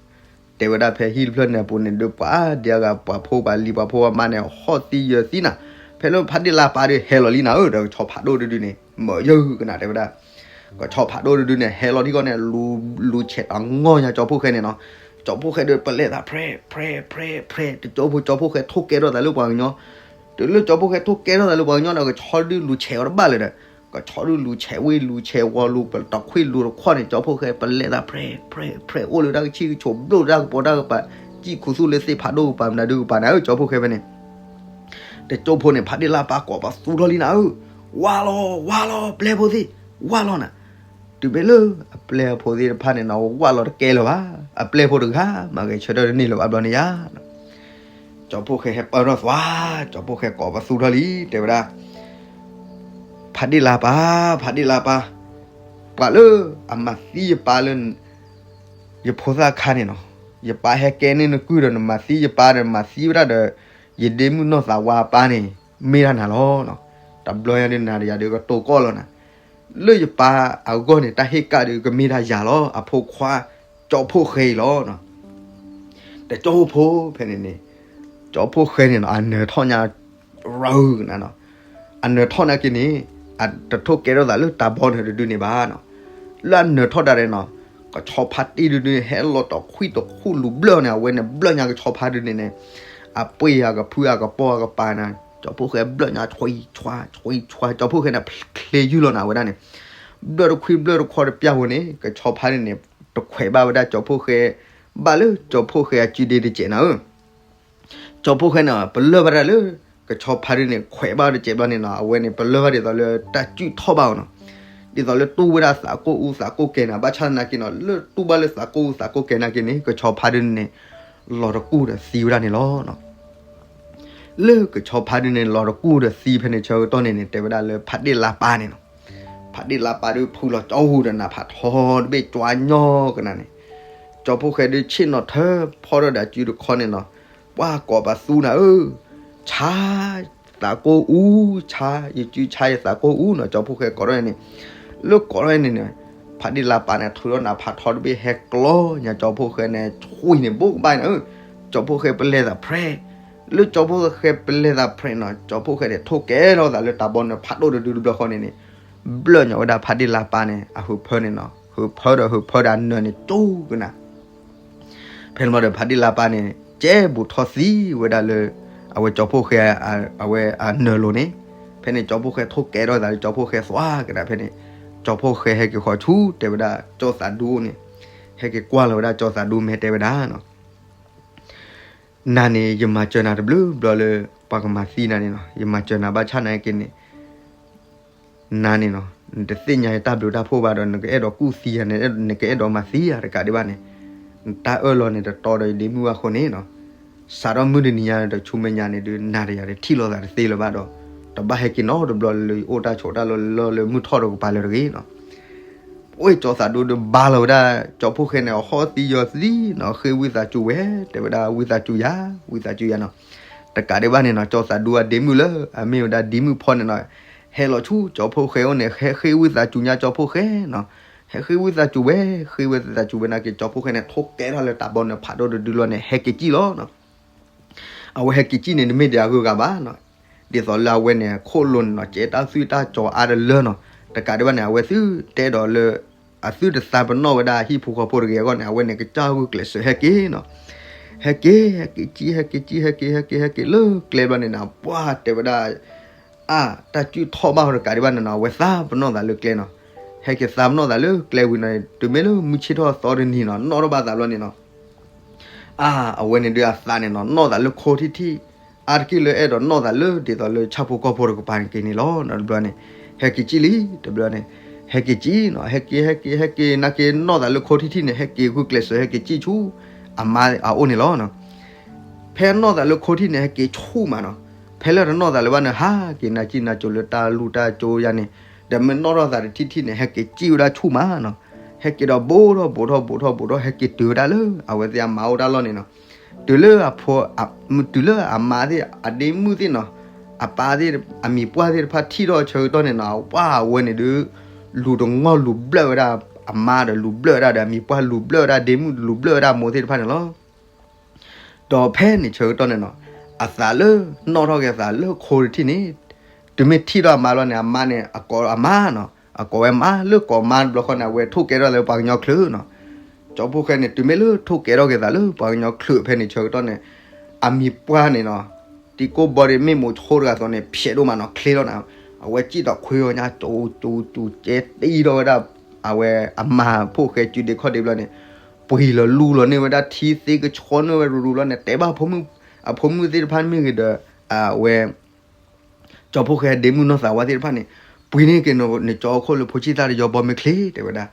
တဲဝဲဒၣ်ဖဲဟံၣ်တဖျၢၣ်န့ၣ်အပူၤန့ၣ်ဒုး ပှၤဒဲအဂၤ ပှၤဖိပှၤလံၤ ပှၤဖိပှၤမါန့ၣ် ဟီၣ်သံယၢၤသံနၤ. ဖဲလၢဖးဒ့ၣ်လါပၢ်ဒုးဟဲလီၤလံနၤဧၢ ဒီးကဆီဖးဒိၣ်တဒုန့ၣ် မၢယၢကနၤ တဲဝဲဒၣ် ကဆီဖးဒိၣ်တဒုန့ၣ် ဟဲလီၤထံကီၢ်န့ၣ် လူၤဆဲးတၢ်ငီၢ်ညါကၠီဖိၣ်ဃဲန့ၣ်နီၤ. ကၠီဖိၣ်ဃဲဒုးပလဲၤသး ဖြဲ ဖြဲ ဖြဲ တကၠိဖိ ကၠီဖိၣ်ဃဲထိၣ်ကဲထီၣ်သးလၢပှၤကညီ တုၤလၢကၠီဖိၣ်ဃဲထိၣ်ကဲထီၣ်သးလၢပှၤကညီဒီး ကဆီဒုးလူၤဆဲးအီၤတဘၣ်လၢၤဒီး ပဆီဒုလူၤဆဲးဝ့ၢ်လူၤဆဲးဝီၤလူၤ ပတခွံလူၤတခွီၣ်န့ၣ် ကၠီဖှိၣ်ဃဲ ပလဲၤသးဖြဲး ဖြဲး ဖြဲး အိၣ်လၢတၢ်ကဆံၣ်ကဆိးဘျိၣ်တၢ်ကပီၤတၢ်ကပၤ စံၣ်ခူသူၣ်လၢသ့ၣ်ဖးဒိၣ်ကပၤ မနုၤဒုကပၤန့ၣ် ကၠီဖှိၣ်ဃဲဖဲန့ၣ် တကၠိဖိန့ၣ် ဖးဒ့ၣ်လါပၢ်ကိးပသူထီၣ်လံနၤဧၢ, ဝၢ်လီၤ ဝၢ်လီၤ ပျဲၢ်ဖိသ့ၣ် ဝၢ်လီၤနၤ. တုၤမ့ၢ်လၢအပျဲၢ်အဖိသ့ၣ်တဖၣ်န့ၣ်နီၤ ဝၢ်လီၤတကဲလၢၤဘၣ်, အပျဲၢ်ဖိတဂၤ မၤဂဲၤဆၢထၢၣ်တန့ၢ်လၢၤဘၣ်ဘျီန့ၣ်ယါ ကၠီဖှိၣ်ဃဲဟဲပၢၢ်ထီၣ်သွါ, ကၠီဖှိၣ်ဃဲကိးပသူထီၣ်လံ တဲဝဲဒၣ်, ဖးဒ့ၣ်လါပၢ်, ဖးဒ့ၣ်လါပၢ်, ပှၤလၢအမၤသံယပၢ်လၢ ယဖိသၣ်ခါန့ၣ်နီၤ, ယပၢ်ဟဲကဲန့ၢ်နကုၢ်ဒီး နမၤသံယပၢ်ဒီး နမၤသံဝဲဒၣ်ဒီး ယဒ့မုၣ်နီၢ်သးဝါအပၢ်န့ၣ် မ့ၢ်ဒၣ်နၤလီၤ. တဘျီညါဒုးနၤဒီးယၤဒုးကတိၤကီၢ်လီၤနၤ, လၢယပၢ်အဂီၢ်န့ၣ် တၢ်ဟ့ၣ်ကၣ်ဒုးကမ့ၢ်ဒၣ်ယၤလီၤ, အဖိခွါ ကၠီဖှိၣ်ဃဲအံၤလီၤ. တကၠိဖိဖဲန့ၣ်န့ၣ်, ကၠီဖှိၣ်ဃဲန့ၣ်နီၤ အနၢၤထီၣ်ညါ ရၢနၤနီၤ, အနၢၤထီၣ်နာ်က့န့ၣ် အတထိၣ်ကဲထီၣ်သးလၢတၢ်ဘီနုၤတဒုန့ၣ်ဘၣ်နီၤ, လၢအနၢၤထီၣ်တၢ်ဒီးနီၤ, ကဆီဖါတံၢ်ဒုဒု ဟဲလီၤတခွံတခူၣ်လူၤဘျၢၣ်န့ၣ် အဝဲန့ၣ်ဘျၢၣ်ညါကဆီဖါဒုန့ၣ်န့ၣ်, အပှ့ၤအကဖုအကပီၤအကပၤန့ၣ် ကၠီဖှိၣ်ဃဲဘျၢၣ်ညါ ဆွံဆွါ ဆွံဆွါ ကၠီဖှိၣ်ဃဲန့ၣ် ချ့ယုၢ်လီၤနၤဝဲဒၣ်န့ၣ်, ဘျၢၣ်တခွံဘျၢၣ်တခီတပျၢ်ဖိန့ၣ် ကဆီဖါဒုန့ၣ် တခွဲးဘၣ်ဝဲဒၣ်ကၠီဖှိၣ်ဃဲ, ဘၣ်လၢကၠီဖှိၣ်ဃဲအစုဒ့တစဲးနၤဧၢ ကၠီဖှိၣ်ဃဲန့ၣ် ပလၢၢ်ဘၣ်ဒၣ်လၢ ကဆီဖါဒုန့ၣ် ခွဲးဘၣ်တစဲးဘျီန့ၣ်နီၤ, အဝဲန့ၣ် ပလၢၢ်ဘၣ်ဒ်သိးလၢတၢ်စုၣ်ထီၣ်ဘၣ်အီၤနီၤ, ဒ်သိးလၢတူၢ်ဝဲဒၣ်သးကိၢ်အူသးကိၢ်ကဲၤနၤ, ဘၣ်ဆၣ်သနာ်က့နီၤ လၢတူၢ်ဘၣ်လၢသးကိၢ်အူသးကိၢ်ကဲၤနာ်က့န့ၣ် ကဆီဖါဒုန့ၣ် လီၤတကူၣ်ဒီးသံဝဲဒၣ်န့ၣ်လီၤ. လၢကဆီဖါဒုန့ၣ် လီၤတကူၣ်ဒီးသံဖဲန့ၣ်ဆၢကတီၢ်န့ၣ်န့ၣ် တဲဝဲဒၣ်လၢဖးဒ့ၣ်လါပၢ်န့ၣ်နီၤ, ဖးဒ့ၣ်လါပၢ်ဒုးဖုလီၤကၠီဟူဒီးနးဖးထီတဘ့ၣ် ကွၢ်ညီကနၤန့ၣ်, ကၠီဖှိၣ်ဃဲဒုးဆ့ၣ်နီၤထၢဖီထီၣ်ဒီးအစုတခီန့ၣ်နီၤ, ပှၤကိးပသူနၤဧၢ, ဆါ သးကိၢ်အူ, ဆါ ယစုဆါယသးကိၢ်အူနီၤ, ကၠီဖှိၣ်ဃဲကိးထီၣ်န့ၣ်, လၢကိးထီၣ်န့ၣ်န့ၣ်, ဖးဒ့ၣ်လါပၢ်န့ၣ် ထုးထီၣ်နးဖးထီတဘ့ၣ် ဟဲကျီညါကၠီဖှိၣ်ဃဲန့ၣ် ဆွံန့ၣ် ဘိးကဘၣ်နၤဧၢ, ကၠီဖှိၣ်ဃဲပလဲၤသးဖြဲး, လၢကၠီဖှိၣ်ဃဲပလဲၤသးဖြဲးနီၤ ကၠီဖှိၣ်ဃဲန့ၣ် ထိၣ်ကဲထီၣ်သးလၢတၢ်ဘီနုၤဖးဒိၣ်တဒုတဘျီဃီန့ၣ်န့ၣ်, ဘျၢၣ်ညါဝဲဒၣ်ဖးဒ့ၣ်လါပၢ်န့ၣ် အဟုးဖၢန့ၣ်နီၤ, ဟုးဖၢဒီးဟုးဖၢဒီးအနၢၤန့ၣ်ကၠိကနၤ ဖဲန့ၣ်ဘျီဒီး ဖးဒ့ၣ်လါပၢ်န့ၣ် ကဲဘူးထီၣ်သံဝဲဒၣ်လၢ အဝဲကၠီဖှိၣ်ဃဲ အဝဲအနၢၤလိၤန့ၣ်, ဖဲန့ၣ် ကၠီဖှိၣ်ဃဲထိၣ်ကဲထီၣ်သးလၢကၠီဖှိၣ်ဃဲသွါကနၤဖဲန့ၣ်, ကၠီဖှိၣ်ဃဲဟဲက့ၤဃီၤဆူ တဲဝဲဒၣ် ကၠီသးဒူန့ၣ်, ဟဲက့ၤကွၢ်လီၤဝဲဒၣ်ကၠီသးဒူ မ့ၢ်တဲဝဲဒၣ်နီၤ နၤန့ၣ် ယမၤစၢၤနၤတဘျုးဘျီလၢ ပှၤကမၤသံနၤန့ၣ်နီၤ, ယမၤစၢၤနၤဘၣ်ဆၣ်နာ်က့န့ၣ် နၤန့ၣ်နီၤ, နတသ့ၣ်ညါယတၢ်ဘျုးတၢ်ဖှိၣ်ဘၣ်ဒီး နကအဲၣ်ဒိးကူၣ်သံယၤန့ၣ် နကအဲၣ်ဒိးမၤသံယၤတကးဒံးဘၣ်န့ၣ်, နတၢ်အၢၣ်လီၤန့ၣ် တတီဒီးယဒ့မုၣ်ဘၣ်အဃိန့ၣ်နီၤ, စးထီၣ်မုၢ်တနံၤညါဒီးဆူမဲာ်ညါန့ၣ်ဒုး နၤဒီးယၤတထံၣ်လိာ်သးတသ့လၢၤဘၣ်ဒီး တဘၣ်ဟဲက့ၤနီတဘျီလၢယအိၣ်တၢ်ဆိးတၢ်လီၢ်လၢမုၢ်ထီၣ်တကပၤလၢၤတဂ့ၤနီၤ ပှ့ၢ်ကၠီသးဒူဒီးဘါလီၤဝဲဒၣ် ကၠီဖှိၣ်ဃဲန့ၣ် အဟီၣ်သံယီၤသံနီၤ, ဃ့ဝံသးစူၤဝဲ, တဲဝဲဒၣ်ဝံသးစူၤယၤ, ဝံသးစူၤယၤနီၤ, တကးဒံးဘၣ်န့ၣ်နီၤ, ကၠီသးဒူအဒ့မုၣ်လၢ အမ့ၢ်ဝဲဒၣ်ဒ့မုၣ်ဖီန့ၣ်နီၤ, ဟဲလီၤဆူကၠီဖှိၣ်ဃဲအိၣ်န့ၣ် ဟဲဃ့ဝံသးစူၤညါကၠီဖှိၣ်ဃဲနီၤ, ဟဲဃ့ဝံသးစူၤဝဲ, ဃ့ဝံသးစူၤဝဲနာ်က့ ကၠီဖှိၣ်ဃဲန့ၣ် ထိၣ်ကဲထီၣ်လၢတၢ်ဘီနုၤဖးဒိၣ်တဒုလီၤန့ၣ် ဟဲက့ၤစံၣ်လီၤနီၤ အဝဲဟဲက့ၤစံၣ်န့ၣ် တမ့ၢ်ဒံးအဂုၤအဂၤဘၣ်နီၤ, ဒ်သိးလၢအဝဲန့ၣ် ခိၣ်လိၤန့ၣ်နီၤ ကဲတၢ်သွံၣ်တၢ်စီၤအါတလၢနီၤ, တကးဒံးဘၣ်န့ၣ် အဝဲသုတဲဒီးလၢ အသုတသးပနီၣ်ဝဲဒၣ်ဟံၣ်ဖိဃီဖိတဂ့ၤအဂီၢ်န့ၣ် အဝဲန့ၣ် ကစၢ်ဂုာ်ကျဲးစၢးဟဲက့ၤနီၤ, ဟဲက့ၤ ဟဲက့ၤစံၣ် ဟဲက့ၤစံၣ် ဟဲက့ၤ ဟဲက့ၤ ဟဲက့ၤလၢကျဲဘျီန့ၣ်နီၤ ပှၢ်တဲဝဲဒၣ် အါ တၢ်စုၣ်ထီၣ်ဘၣ်တကးဒံးဘၣ်န့ၣ်နီၤ အဝဲသးပနီၣ်သးလၢကျဲနီၤ, ဟဲက့ၤသးပနီၣ်သးလၢကျဲဝံၤနီၤ တုၤမ့ၢ်လၢမုၢ်ဆ့ၣ်ထီၣ်သီတနံၤနီၤ နီၣ်ထီၣ်ဘၣ်သးဘျီန့ၣ်နီၤ အါ အဝဲန့ၣ်ဒုးအသးန့ၣ်နီၤ နီၣ်သးလၢခိထံၣ်ထံၣ်, အါတက့ၢ်လၢအဲၣ်ဒိးနီၣ်သးလၢဒ်သိးလၢဆၣ်ဖိကီၢ်ဖိတကပၤန့ၣ်က့ၤန့ၣ်လီၤ. နီတဘျီန့ၣ် ဟဲက့ၤစံၣ်လံ တဘျီန့ၣ် ဟဲက့ၤစံၣ်နီၤ ဟဲက့ၤ ဟဲက့ၤ ဟဲက့ၤ နာ်က့နီၣ်သးလၢခိထံၣ်ထံၣ်န့ၣ် ဟဲက့ၤဂုာ်ကျဲးစၢး ဟဲက့ၤစံၣ်ဆူ အမါအအိၣ်န့ၣ်လီၤ. ဖဲနီၣ်သးလၢခိထံၣ်န့ၣ် ဟဲက့ၤဆူၣ်မးနီၤ, ဖဲလၢတနီၣ်သးလၢၤဘၣ်န့ၣ် ဟးက့ၤနၤစံၣ်နၤစိၤလၢတၢ်လူၢ်တၢ်ကၠိယါန့ၣ်, ဒီးမ့ၢ်နီၣ်ထီၣ်သးတထံၣ်ထံၣ်န့ၣ် ဟဲက့ၤစံၣ်ဝဲဒၣ်ဆူၣ်မးနီၤ, ဟဲက့ၤဒီးဘူးထီၣ်ဘူးထီၣ်ဘူးထီၣ်ဘူးထီၣ် ဟဲက့ၤတုၤဝဲဒၣ်လၢအဝဲသ့ၣ်အမါအိၣ်တၢ်လီၢ်န့ၣ်နီၤ, တုၤလၢအဖိ တုၤလၢအမါသ့ၣ် အဒ့မုၣ်သ့ၣ်နီၤ, အပၢ်သ့ၣ် အမံၤပှၢ်သ့ၣ်တဖၣ်ထံၣ်ထီၣ်ဆၢကတီၢ်န့ၣ်နီၤ ပှၢ်အဝဲန့ၣ်ဒုး လူၤတငီၢ်လူၤဘျၢၣ်ဝဲဒၣ်အမါဒီးလူၤဘျၢၣ်ဝဲဒၣ်ဒီးအမံၤပှၢ်လူၤဘျၢၣ်ဝဲဒၣ်ဒ့မုၣ်လူၤဘျၢၣ်ဝဲဒၣ်အမိၢ်သ့ၣ်တဖၣ်န့ၣ်လီၤ. ဒီးဖဲန့ၣ်ဆၢကတီၢ်န့ၣ်နီၤ, အသးလၢနီၣ်ထီၣ်က့ၤအသးလၢခိတထံၣ်န့ၣ်, တုၤမ့ၢ်ထံၣ်ထီၣ်အမါလီၤန့ၣ် အမါန့ၣ် အကိးအမါနီၤ, အကိးဝဲမါလၢကိးမါတဘျီဃီန့ၣ် အဝဲထိၣ်ကဲထီၣ်လၢပှၤကညီချုးနီၤ. ကၠီဖှိၣ်ဃဲန့ၣ် တုၤမ့ၢ်လၢထိၣ်ကဲထီၣ်က့ၤသးလၢပှၤကညီချုးဖဲန့ၣ်ဆၢကတီၢ်န့ၣ်, အမံၤပှၢ်န့ၣ်နီၤ, တံၤကိၢ်ဘီဒ့မ့ၢ်မိၤဆိတဂၤအသိးန့ၣ် ဖျဲးဒိၣ်မးနီၤ ချ့လီၤနၤ. အဝဲစံၣ်ထီၣ်ခွ့အီၤညါ ကၠူကၠူကၠူ ကဲတံၢ်ထီၣ်ဝဲဒၣ် အဝဲအမါဖိၣ်ဃဲစုဒ့ခီၣ်ဒ့ဘျီန့ၣ် ပှ့ၤလီၤလူလီၤန့ၢ်ဝဲဒၣ်ထံ သ့ကဆှီန့ၢ်ဝဲရူၤရူၤဘျီန့ၣ် တဲဘၣ်အဖိမုၣ်သ့ၣ်တဖၣ်မ့ၢ်ဂ့ၤဒီး အဝဲ ကၠီဖှိၣ်ဃဲဒ့မုၣ်နီၢ်သးဝါသ့ၣ်တဖၣ်န့ၣ် ပှ့ၤန့ၢ်က့ၤနကၠီအခိၣ်လၢဖိဆံၣ်သၣ်တယီဘီမ့ၢ်ချ့ တဲဝဲဒၣ်.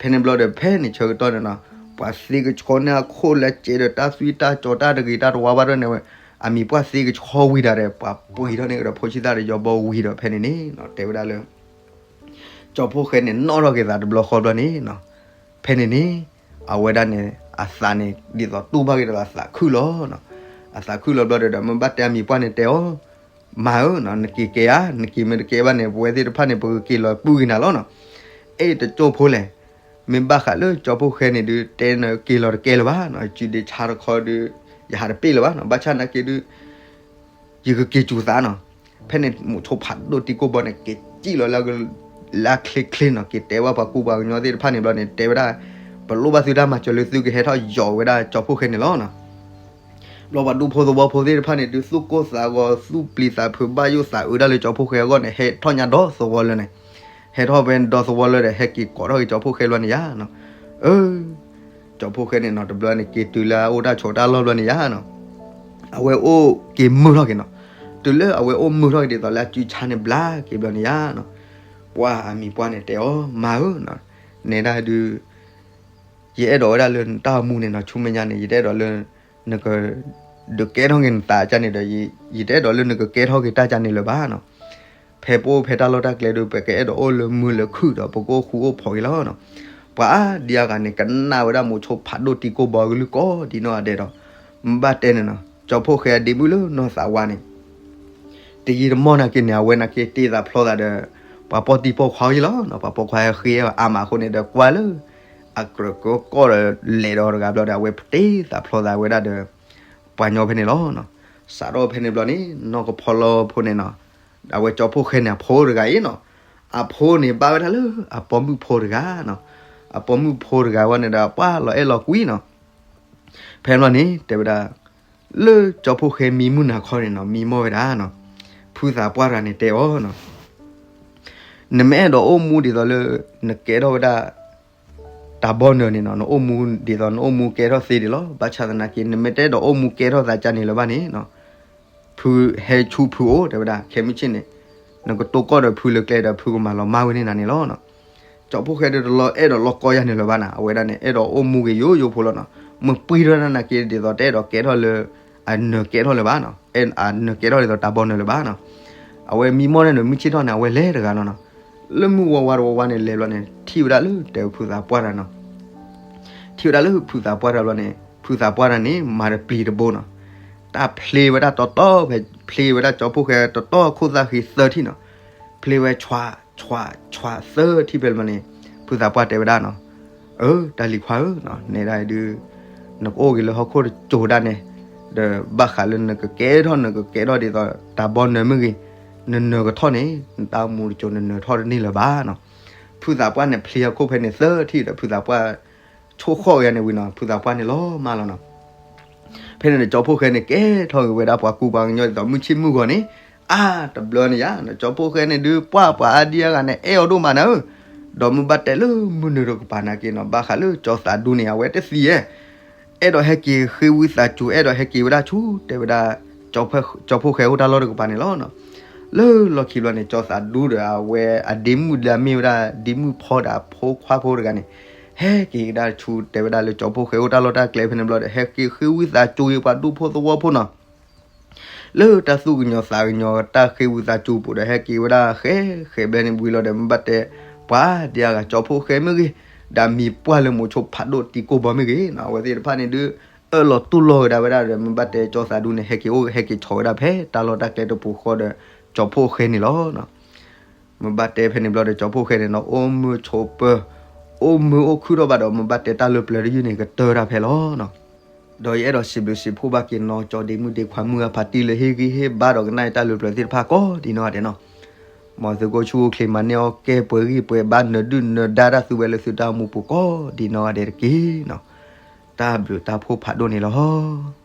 ဖဲန့ၣ်ဘျီဒီး ဖဲန့ၣ်ဆၢကတီၢ်န့ၣ်နီၤ ပှၤသ့ကဆှီန့ၢ်အခိၣ်လၢကဲဒီးတၢ်သွံၣ်တၢ်ကၠီတၢ်တဂ့ၤတၢ်တဝါဘၣ်ဒၣ်န့ၣ်ဝဲ အမံၤပှၢ်သ့ကဆှီဝံၤဒၣ်ဒီး ပှၤပှ့ၤထီၣ်န့ၢ်ကဒီးဖိဆံၣ်သၣ်တယီဘီဝံၤဒီး ဖဲန့ၣ်န့ၣ်နီၤ တဲဝဲဒၣ်လၢ ကၠီဖှိၣ်ဃဲန့ၣ် နီၣ်ထီၣ်က့ၤသးတဘျီဃီဘျီန့ၣ်နီၤ ဖဲန့ၣ်န့ၣ် အဝဲဒၣ်န့ၣ် အသးန့ၣ် ဒ်သိးတူၢ်ဘၣ်က့ၤဒီးအသးခုၣ်လီၤ. အသးခုၣ်လီၤဘျီဒီး မ့ၢ်ဘၣ်တဲအမံၤပှၢ်န့ၣ်တဲအီၤ, မါဧၢ, နက့ၤကဲဧါ, နက့ၤမ့ၢ်တကဲဘၣ်န့ၣ် ပဝဲသ့ၣ်တဖၣ်န့ၣ် ပကက့ၤလီၤပုၢ်က့ၤနၤလီၤနီၤ. အဲၣ်တကၠိၢ်ဖိလဲၣ်, မ့ၢ်ဘၣ်ဃးလၢကၠီဖှိၣ်ဃဲန့ၣ်ဒုး တဲနက့ၤလီၤတကဲလၢၤဘၣ်နီၤ, စုဒ့ဆါတခီဒုး ယဟးတပ့ၢ်လၢၤဘၣ်နီၤ, ဘၣ်ဆၣ်နာ်က့ဒုး ယကက့ၤစူၤသးနီၤ. ဖဲန့ၣ် မိၤဆိဖးဒိၣ်တံၤကိၢ်ဘီန့ၣ် က့ၤစံၣ်လီၤလၢ လၢချ့ချ့နီၤ, က့ၤတဲဘၣ်ပှၤကူပှၤကညီသ့ၣ်တဖၣ်န့ၣ်ဘျီန့ၣ် တဲဝဲဒၣ်, ပလိၣ်ဘၣ်သုတၢ်မၤစၢၤလၢသုကဟဲထီၣ်ယီၤဝဲဒၣ်ကၠီဖှိၣ်ဃဲန့ၣ်လီၤနီၤ. ဘျီပှၤဒူဖိသဝီဖိသ့ၣ်တဖၣ်န့ၣ် ဒုးသူၣ်ကိၢ်သးဂီၤ သူၣ်ပျံၤသးဖုး ဘၣ်ယိၣ်သးအုးဒၣ်လၢကၠီဖှိၣ်ဃဲအဂီၢ်န့ၣ် ဟဲထီၣ်ညါဒီသဝီလၢန့ၣ်, ဟဲထီၣ်ဖဲဒီသဝီလၢဒီး ဟဲက့ၤကိးထီၣ်က့ၤကၠီဖှိၣ်ဃဲလီၤန့ၣ်ယါနီၤ. အၢ ကၠီဖှိၣ်ဃဲန့ၣ်နီၤ တဘျီန့ၣ် က့ၤတုၤလၢအအိၣ်တၢ်ဆိးတၢ်လီၢ်ဘျီန့ၣ်ယါနီၤ, အဝဲအိၣ်က့ၤမုာ်ထီၣ်က့ၤနီၤ. တုၤလၢအဝဲအိၣ်မုာ်ထီၣ်က့ၤဒ်သိးလၢအစုဆါန့ၣ်ဘျါက့ၤဘျီန့ၣ်ယါနီၤ, ပှၤအမံၤပှၢ်န့ၣ်တဲအီၤ, မါဧၢ, နဲဒၣ်ဒုး ယအဲၣ်ဒိးဝဲဒၣ်လၢနတၢ်အိၣ်မူန့ၣ်နီၤ ဆူမဲာ်ညါန့ၣ် ယတအဲၣ်ဒိးလၢ နက ဒုးကဲထီၣ်က့ၤနသးကၢ်န့ၣ်ဒီး ယတအဲၣ်ဒိးလၢနကကဲထီၣ်က့ၤတၢ်ကၢ်န့ၣ်လၢၤဘၣ်နီၤ. ဖဲပအိၣ်ဖဲတၢ်လီၢ်တၢ်ကျဲဒုး ပကအဲၣ်ဒိးအိၣ်လၢမုာ်လၢခုၣ်ဒီး ပကအိၣ်ဃူအိၣ်ဖိးက့ၤလီၤနီၤ. ပှၤအါဒံအါဂၤန့ၣ် ကနၣ်ဝဲဒၣ်မိၤဆိဖးဒိၣ်တံၤကိၢ်ဘီအကလုၢ်ကိးဒ်နီၢ်ဂၤဒဲးဒီး မ့ၢ်ဘၣ်တဲန့ၣ်နီၤ ကၠီဖှိၣ်ဃဲအဒ့မုၣ်လၢနီၢ်သးဝါန့ၣ် တယံာ်တမီၢ်နာ်က့န့ၣ် အဝဲနာ်က့တ့သးဖျီသးဒီး ပှၤပိာ်တံၤပိာ်ခွါအံၤလီၤနီၤ. ပှၤပိာ်ခွါဃ့အါမးအဃိန့ၣ်ဒီး ကွၢ်လၢ အကြၢးကီၢ်ဒီးလဲၤဒီးတဂၤဘျီဒီး အဝဲတ့သးဖျီသးဝဲဒၣ်ဒီး ပှၤညီဖဲန့ၣ်လီၤနီၤ. စးထီၣ်ဖဲန့ၣ်ဘျီန့ၣ် နီၢ်ကဖီလီဖိန့ၣ်နီၤ အဝဲကၠီဖှိၣ်ဃဲန့ၣ် အဖိတဂၤအံၤနီၤ အဖိန့ၣ်ဘၣ်ဝဲဒၣ်လၢအပိာ်မုၣ်ဖိတဂၤနီၤ. အပိာ်မုၣ်ဖိတဂၤဝဲန့ၣ်ဒီး ပှၤလီၤအဲၣ်လီၤကွံနီၤ. ဖဲန့ၣ်ဘျီန့ၣ် တဲဝဲဒၣ် လၢကၠီဖှိၣ်ဃဲမံမုၢ်နၤခီန့ၣ်နီၤ မံမီၢ်ဝဲဒၣ်နီၤ ဖုသးပှၢ်တဂၤန့ၣ်တဲအီၤနီၤ နမ့ၢ်အဲၣ်ဒိးအိၣ်မူဒ်သိးလၢ နကဲထီၣ်ဝဲဒၣ် တၢ်ဘီနၢၤန့ၣ်နီၤ နအိၣ်မူဒ်သိးနအိၣ်မူကဲထီၣ်သ့ဒံးလီၤ. ဘၣ်ဆၣ်သနာ်က့ နမ့ၢ်တအဲၣ်ဒိးအိၣ်မူကဲထီၣ်သးကၢ်န့ၣ်လၢၤဘၣ်န့ၣ်နီၤ ဖုဟဲဆူဖုအိၣ် တဲဝဲဒၣ် ခဲမုၢ်ဆ့ၣ်န့ၣ် နကတိၤကီၢ်ဒီးဖုလၢကျဲဒီး ဖုကမၤလီၤမၢ်ဝဲန့ၢ်နၤန့ၣ်လီၤနီၤ. ကၠီဖှိၣ်ဃဲဒုးတလီၤအဲၣ်ဒိးလီၢ်ကီယါန့ၣ်လၢၤဘၣ်နီၤ အဝဲဒၣ်န့ၣ် အဲၣ်ဒိးအိၣ်မူဂ့ၤယိယိဖိလီၤနီၤ. မ့ၢ်ပှံထီၣ်ဒၣ်နာ်က့ဒ်သိး တအဲၣ်ဒိးကဲထီၣ်လၢ အနၢၤကဲထီၣ်လၢၤဘၣ်နီၤ အနၢၤကဲထီၣ်ဒ်သိးတၢ်ဘီနၢၤလၢၤဘၣ်နီၤ. အဝဲမံမီၢ်န့ၣ်ဒီး မုၢ်ဆ့ၣ်ထီၣ်န့ၣ် အဝဲလဲၤတဂၤလီၤနီၤ. လၢမုၢ်ဝါဝါတဝါဝါန့ၣ် လဲၤဘျီန့ၣ် ထံၣ်ဝဲဒၣ်လၢတဲဖုသးပှၢ်တဂၤနီၤ ထံၣ်ဝဲဒၣ်လၢဖုသးပှၢ်တဂၤဘျီန့ၣ် ဖုသးပှၢ်တဂၤန့ၣ် မၤတပျံၤတဘိနီၤ. တၢ်ဖျ့ဝဲဒၣ်တီတီဖဲ ဖျ့ဝဲဒၣ်ကၠီဖှိၣ်ဃဲတီတီခိၣ်သၣ်ဃံသၢထံၣ်နီၤ. ဖျ့ဝဲဆွး ဆွး ဆွးသၢထံၣ်ဖဲလၢန့ၣ် ဖုသးပှၢ်တဲဝဲဒၣ်နီၤ အၢ တၢ်လံၤခွါဧၢ, နဲဒၣ်ဒုး နကအိၣ်က့ၤလၢဟီၣ်ခိၣ်တစိၤဒၣ်နဲ ဒီးဘၣ်ဃးလၢနကကဲထီၣ် နကကဲထီၣ်ဒ်သိးတၢ်ဘီနၢၤမ့ၢ်ဂ့ၤ, နနၢၤကထီၣ်န့ၣ် နတၢ်အိၣ်မူတစိၤနနၢၤထီၣ်တန့ၢ်လၢၤဘၣ်နီၤ. ဖုသးပှၢ်န့ၣ် ဖျ့အခိၣ်ဖဲန့ၣ်သၢထံၣ်ဒီး ဖုသးပှၢ်ဆိၣ်ဃီၣ်က့ၤန့ၣ်ဝံၤနီၤ ဖုသးပှၢ်န့ၣ်လီၤမၢ်လီၤနီၤ. ဖဲန့ၣ်ဒီး ကၠီဖှိၣ်ဃဲန့ၣ် ကဲထီၣ်က့ၤဝဲဒၣ်ပှၤကူပှၤကညီဒ်သိး မုၢ်ဆ့ၣ်မုၢ်ဂီၤန့ၣ် အါတဘျီန့ၣ်ယါနီၤ. ကၠီဖှိၣ်ဃဲန့ၣ်ဒုး ပှၤပှၤအါဒံအါဂၤန့ၣ် အဲၣ်အီၤဒိၣ်မးနၤဧၢ, ဒီးမုၢ်ဘၣ်တဲလၢမုၢ်နုာ်တကပၤနာ်က့နီၤ ဘၣ်ဃးလၢကၠီသးဒူန့ၣ် အဝဲတသံဧါ အဲၣ်ဒိးဟဲက့ၤဃ့ဝံသးစူၤ အဲၣ်ဒိးဟဲက့ၤဝဲဒၣ်ဆူ တဲဝဲဒၣ် ကၠီဖှိၣ်ဃဲအိၣ်တၢ်လီၢ်တကပၤန့ၣ်လီၤနီၤ. လၢလီၢ်ခံဘျီန့ၣ် ကၠီသးဒူဒီးအဝဲအဒ့မုၣ်လၢအမ့ၢ်ဝဲဒၣ် ဒ့မုၣ်ဖီဒီးအဖိခွါဖိတဂၤန့ၣ် ဟဲက့ၤကဒါဆူ တဲဝဲဒၣ်လၢကၠီဖှိၣ်ဃဲအိၣ်တၢ်လီၢ်တၢ်ကျဲဖဲန့ၣ်ဘျီဒီး ဟဲက့ၤဃ့ဝံသးစူၤက့ၤပှၤဒူဖိသဝီဖိနီၤ. လၢတၢ်သူၣ်ကညီၤသးကညီၤတၢ်ဃ့ဝံသးစူၤပူၤဒီး ဟဲက့ၤဝဲဒၣ်ဃဲဃဲဘျဲန့ၣ်ဝံၤလီၤဒီး မ့ၢ်ဘၣ်တဲ ပှၤဒံအါဂၤ ကၠီဖှိၣ်ဃဲမ့ၢ်ဂ့ၤ ဒီးမံၤပှၢ်လၢမိၤဆိဖးဒိၣ်တံၤကိၢ်ဘီမ့ၢ်ဂ့ၤနီၤ အဝဲသ့ၣ်တဖၣ်န့ၣ်ဒုး အၢၣ်လီၤတူၢ်လိာ်ဝဲဒၣ်ဝဲဒၣ်ဒီး မ့ၢ်ဘၣ်တဲကၠီသးဒူန့ၣ် ဟဲက့ၤအိၣ်ဟဲက့ၤဆိးဝဲဒၣ်ဖဲတၢ်လီၢ်တၢ်ကျဲတပူၤဃီဒီး ကၠီဖှိၣ်ဃဲန့ၣ်လီၤ. မ့ၢ်ဘၣ်တဲဖဲန့ၣ်ဘျီဒီး ကၠီဖှိၣ်ဃဲန့ၣ်နီၤ အိၣ်မုာ်ဆိးပၢၤ အိၣ်မုာ်အိၣ်ခုၣ်ထီၣ်ဘၣ်ဒီး မ့ၢ်ဘၣ်တဲတၢ်လၢပျၢၤတယုၢ်န့ၣ် ကတၢၢ်တၢ်ဖဲလီၤနီၤ. ဒီးယအဲၣ်ဒိးစံးဘျုးစံးဖှိၣ်ဘၣ်က့ၤနီၤ ကၠီဒ့မုၣ်ဒ့ခွါမုၣ်အဖါတံၢ်လၢဟ့ၣ်ဂံၢ်ဟ့ၣ်ဘါဒီးကနၣ်တၢ်လၢပျၢၤသ့ၣ်တဖၣ်ကိးဒ်နီၢ်ဂၤဒဲးနီၤ. မ်သုကအိၣ်ဆူၣ်အိၣ်ချ့မၤန့ၢ်အီၣ်ကဲပှဲၤဂံၢ်ပှဲၤဘါ နၢၤဒုၣ်နၢၤဒါတၢ်သုဝဲလၢသုတၢ်အိၣ်မူပူၤ ကိးဒ်နီၢ်ဂၤဒဲးတက့ၢ်နီၤ. တၢ်ဘျုးတၢ်ဖှိၣ်ဖးဒိၣ်န့ၣ်လီၤ.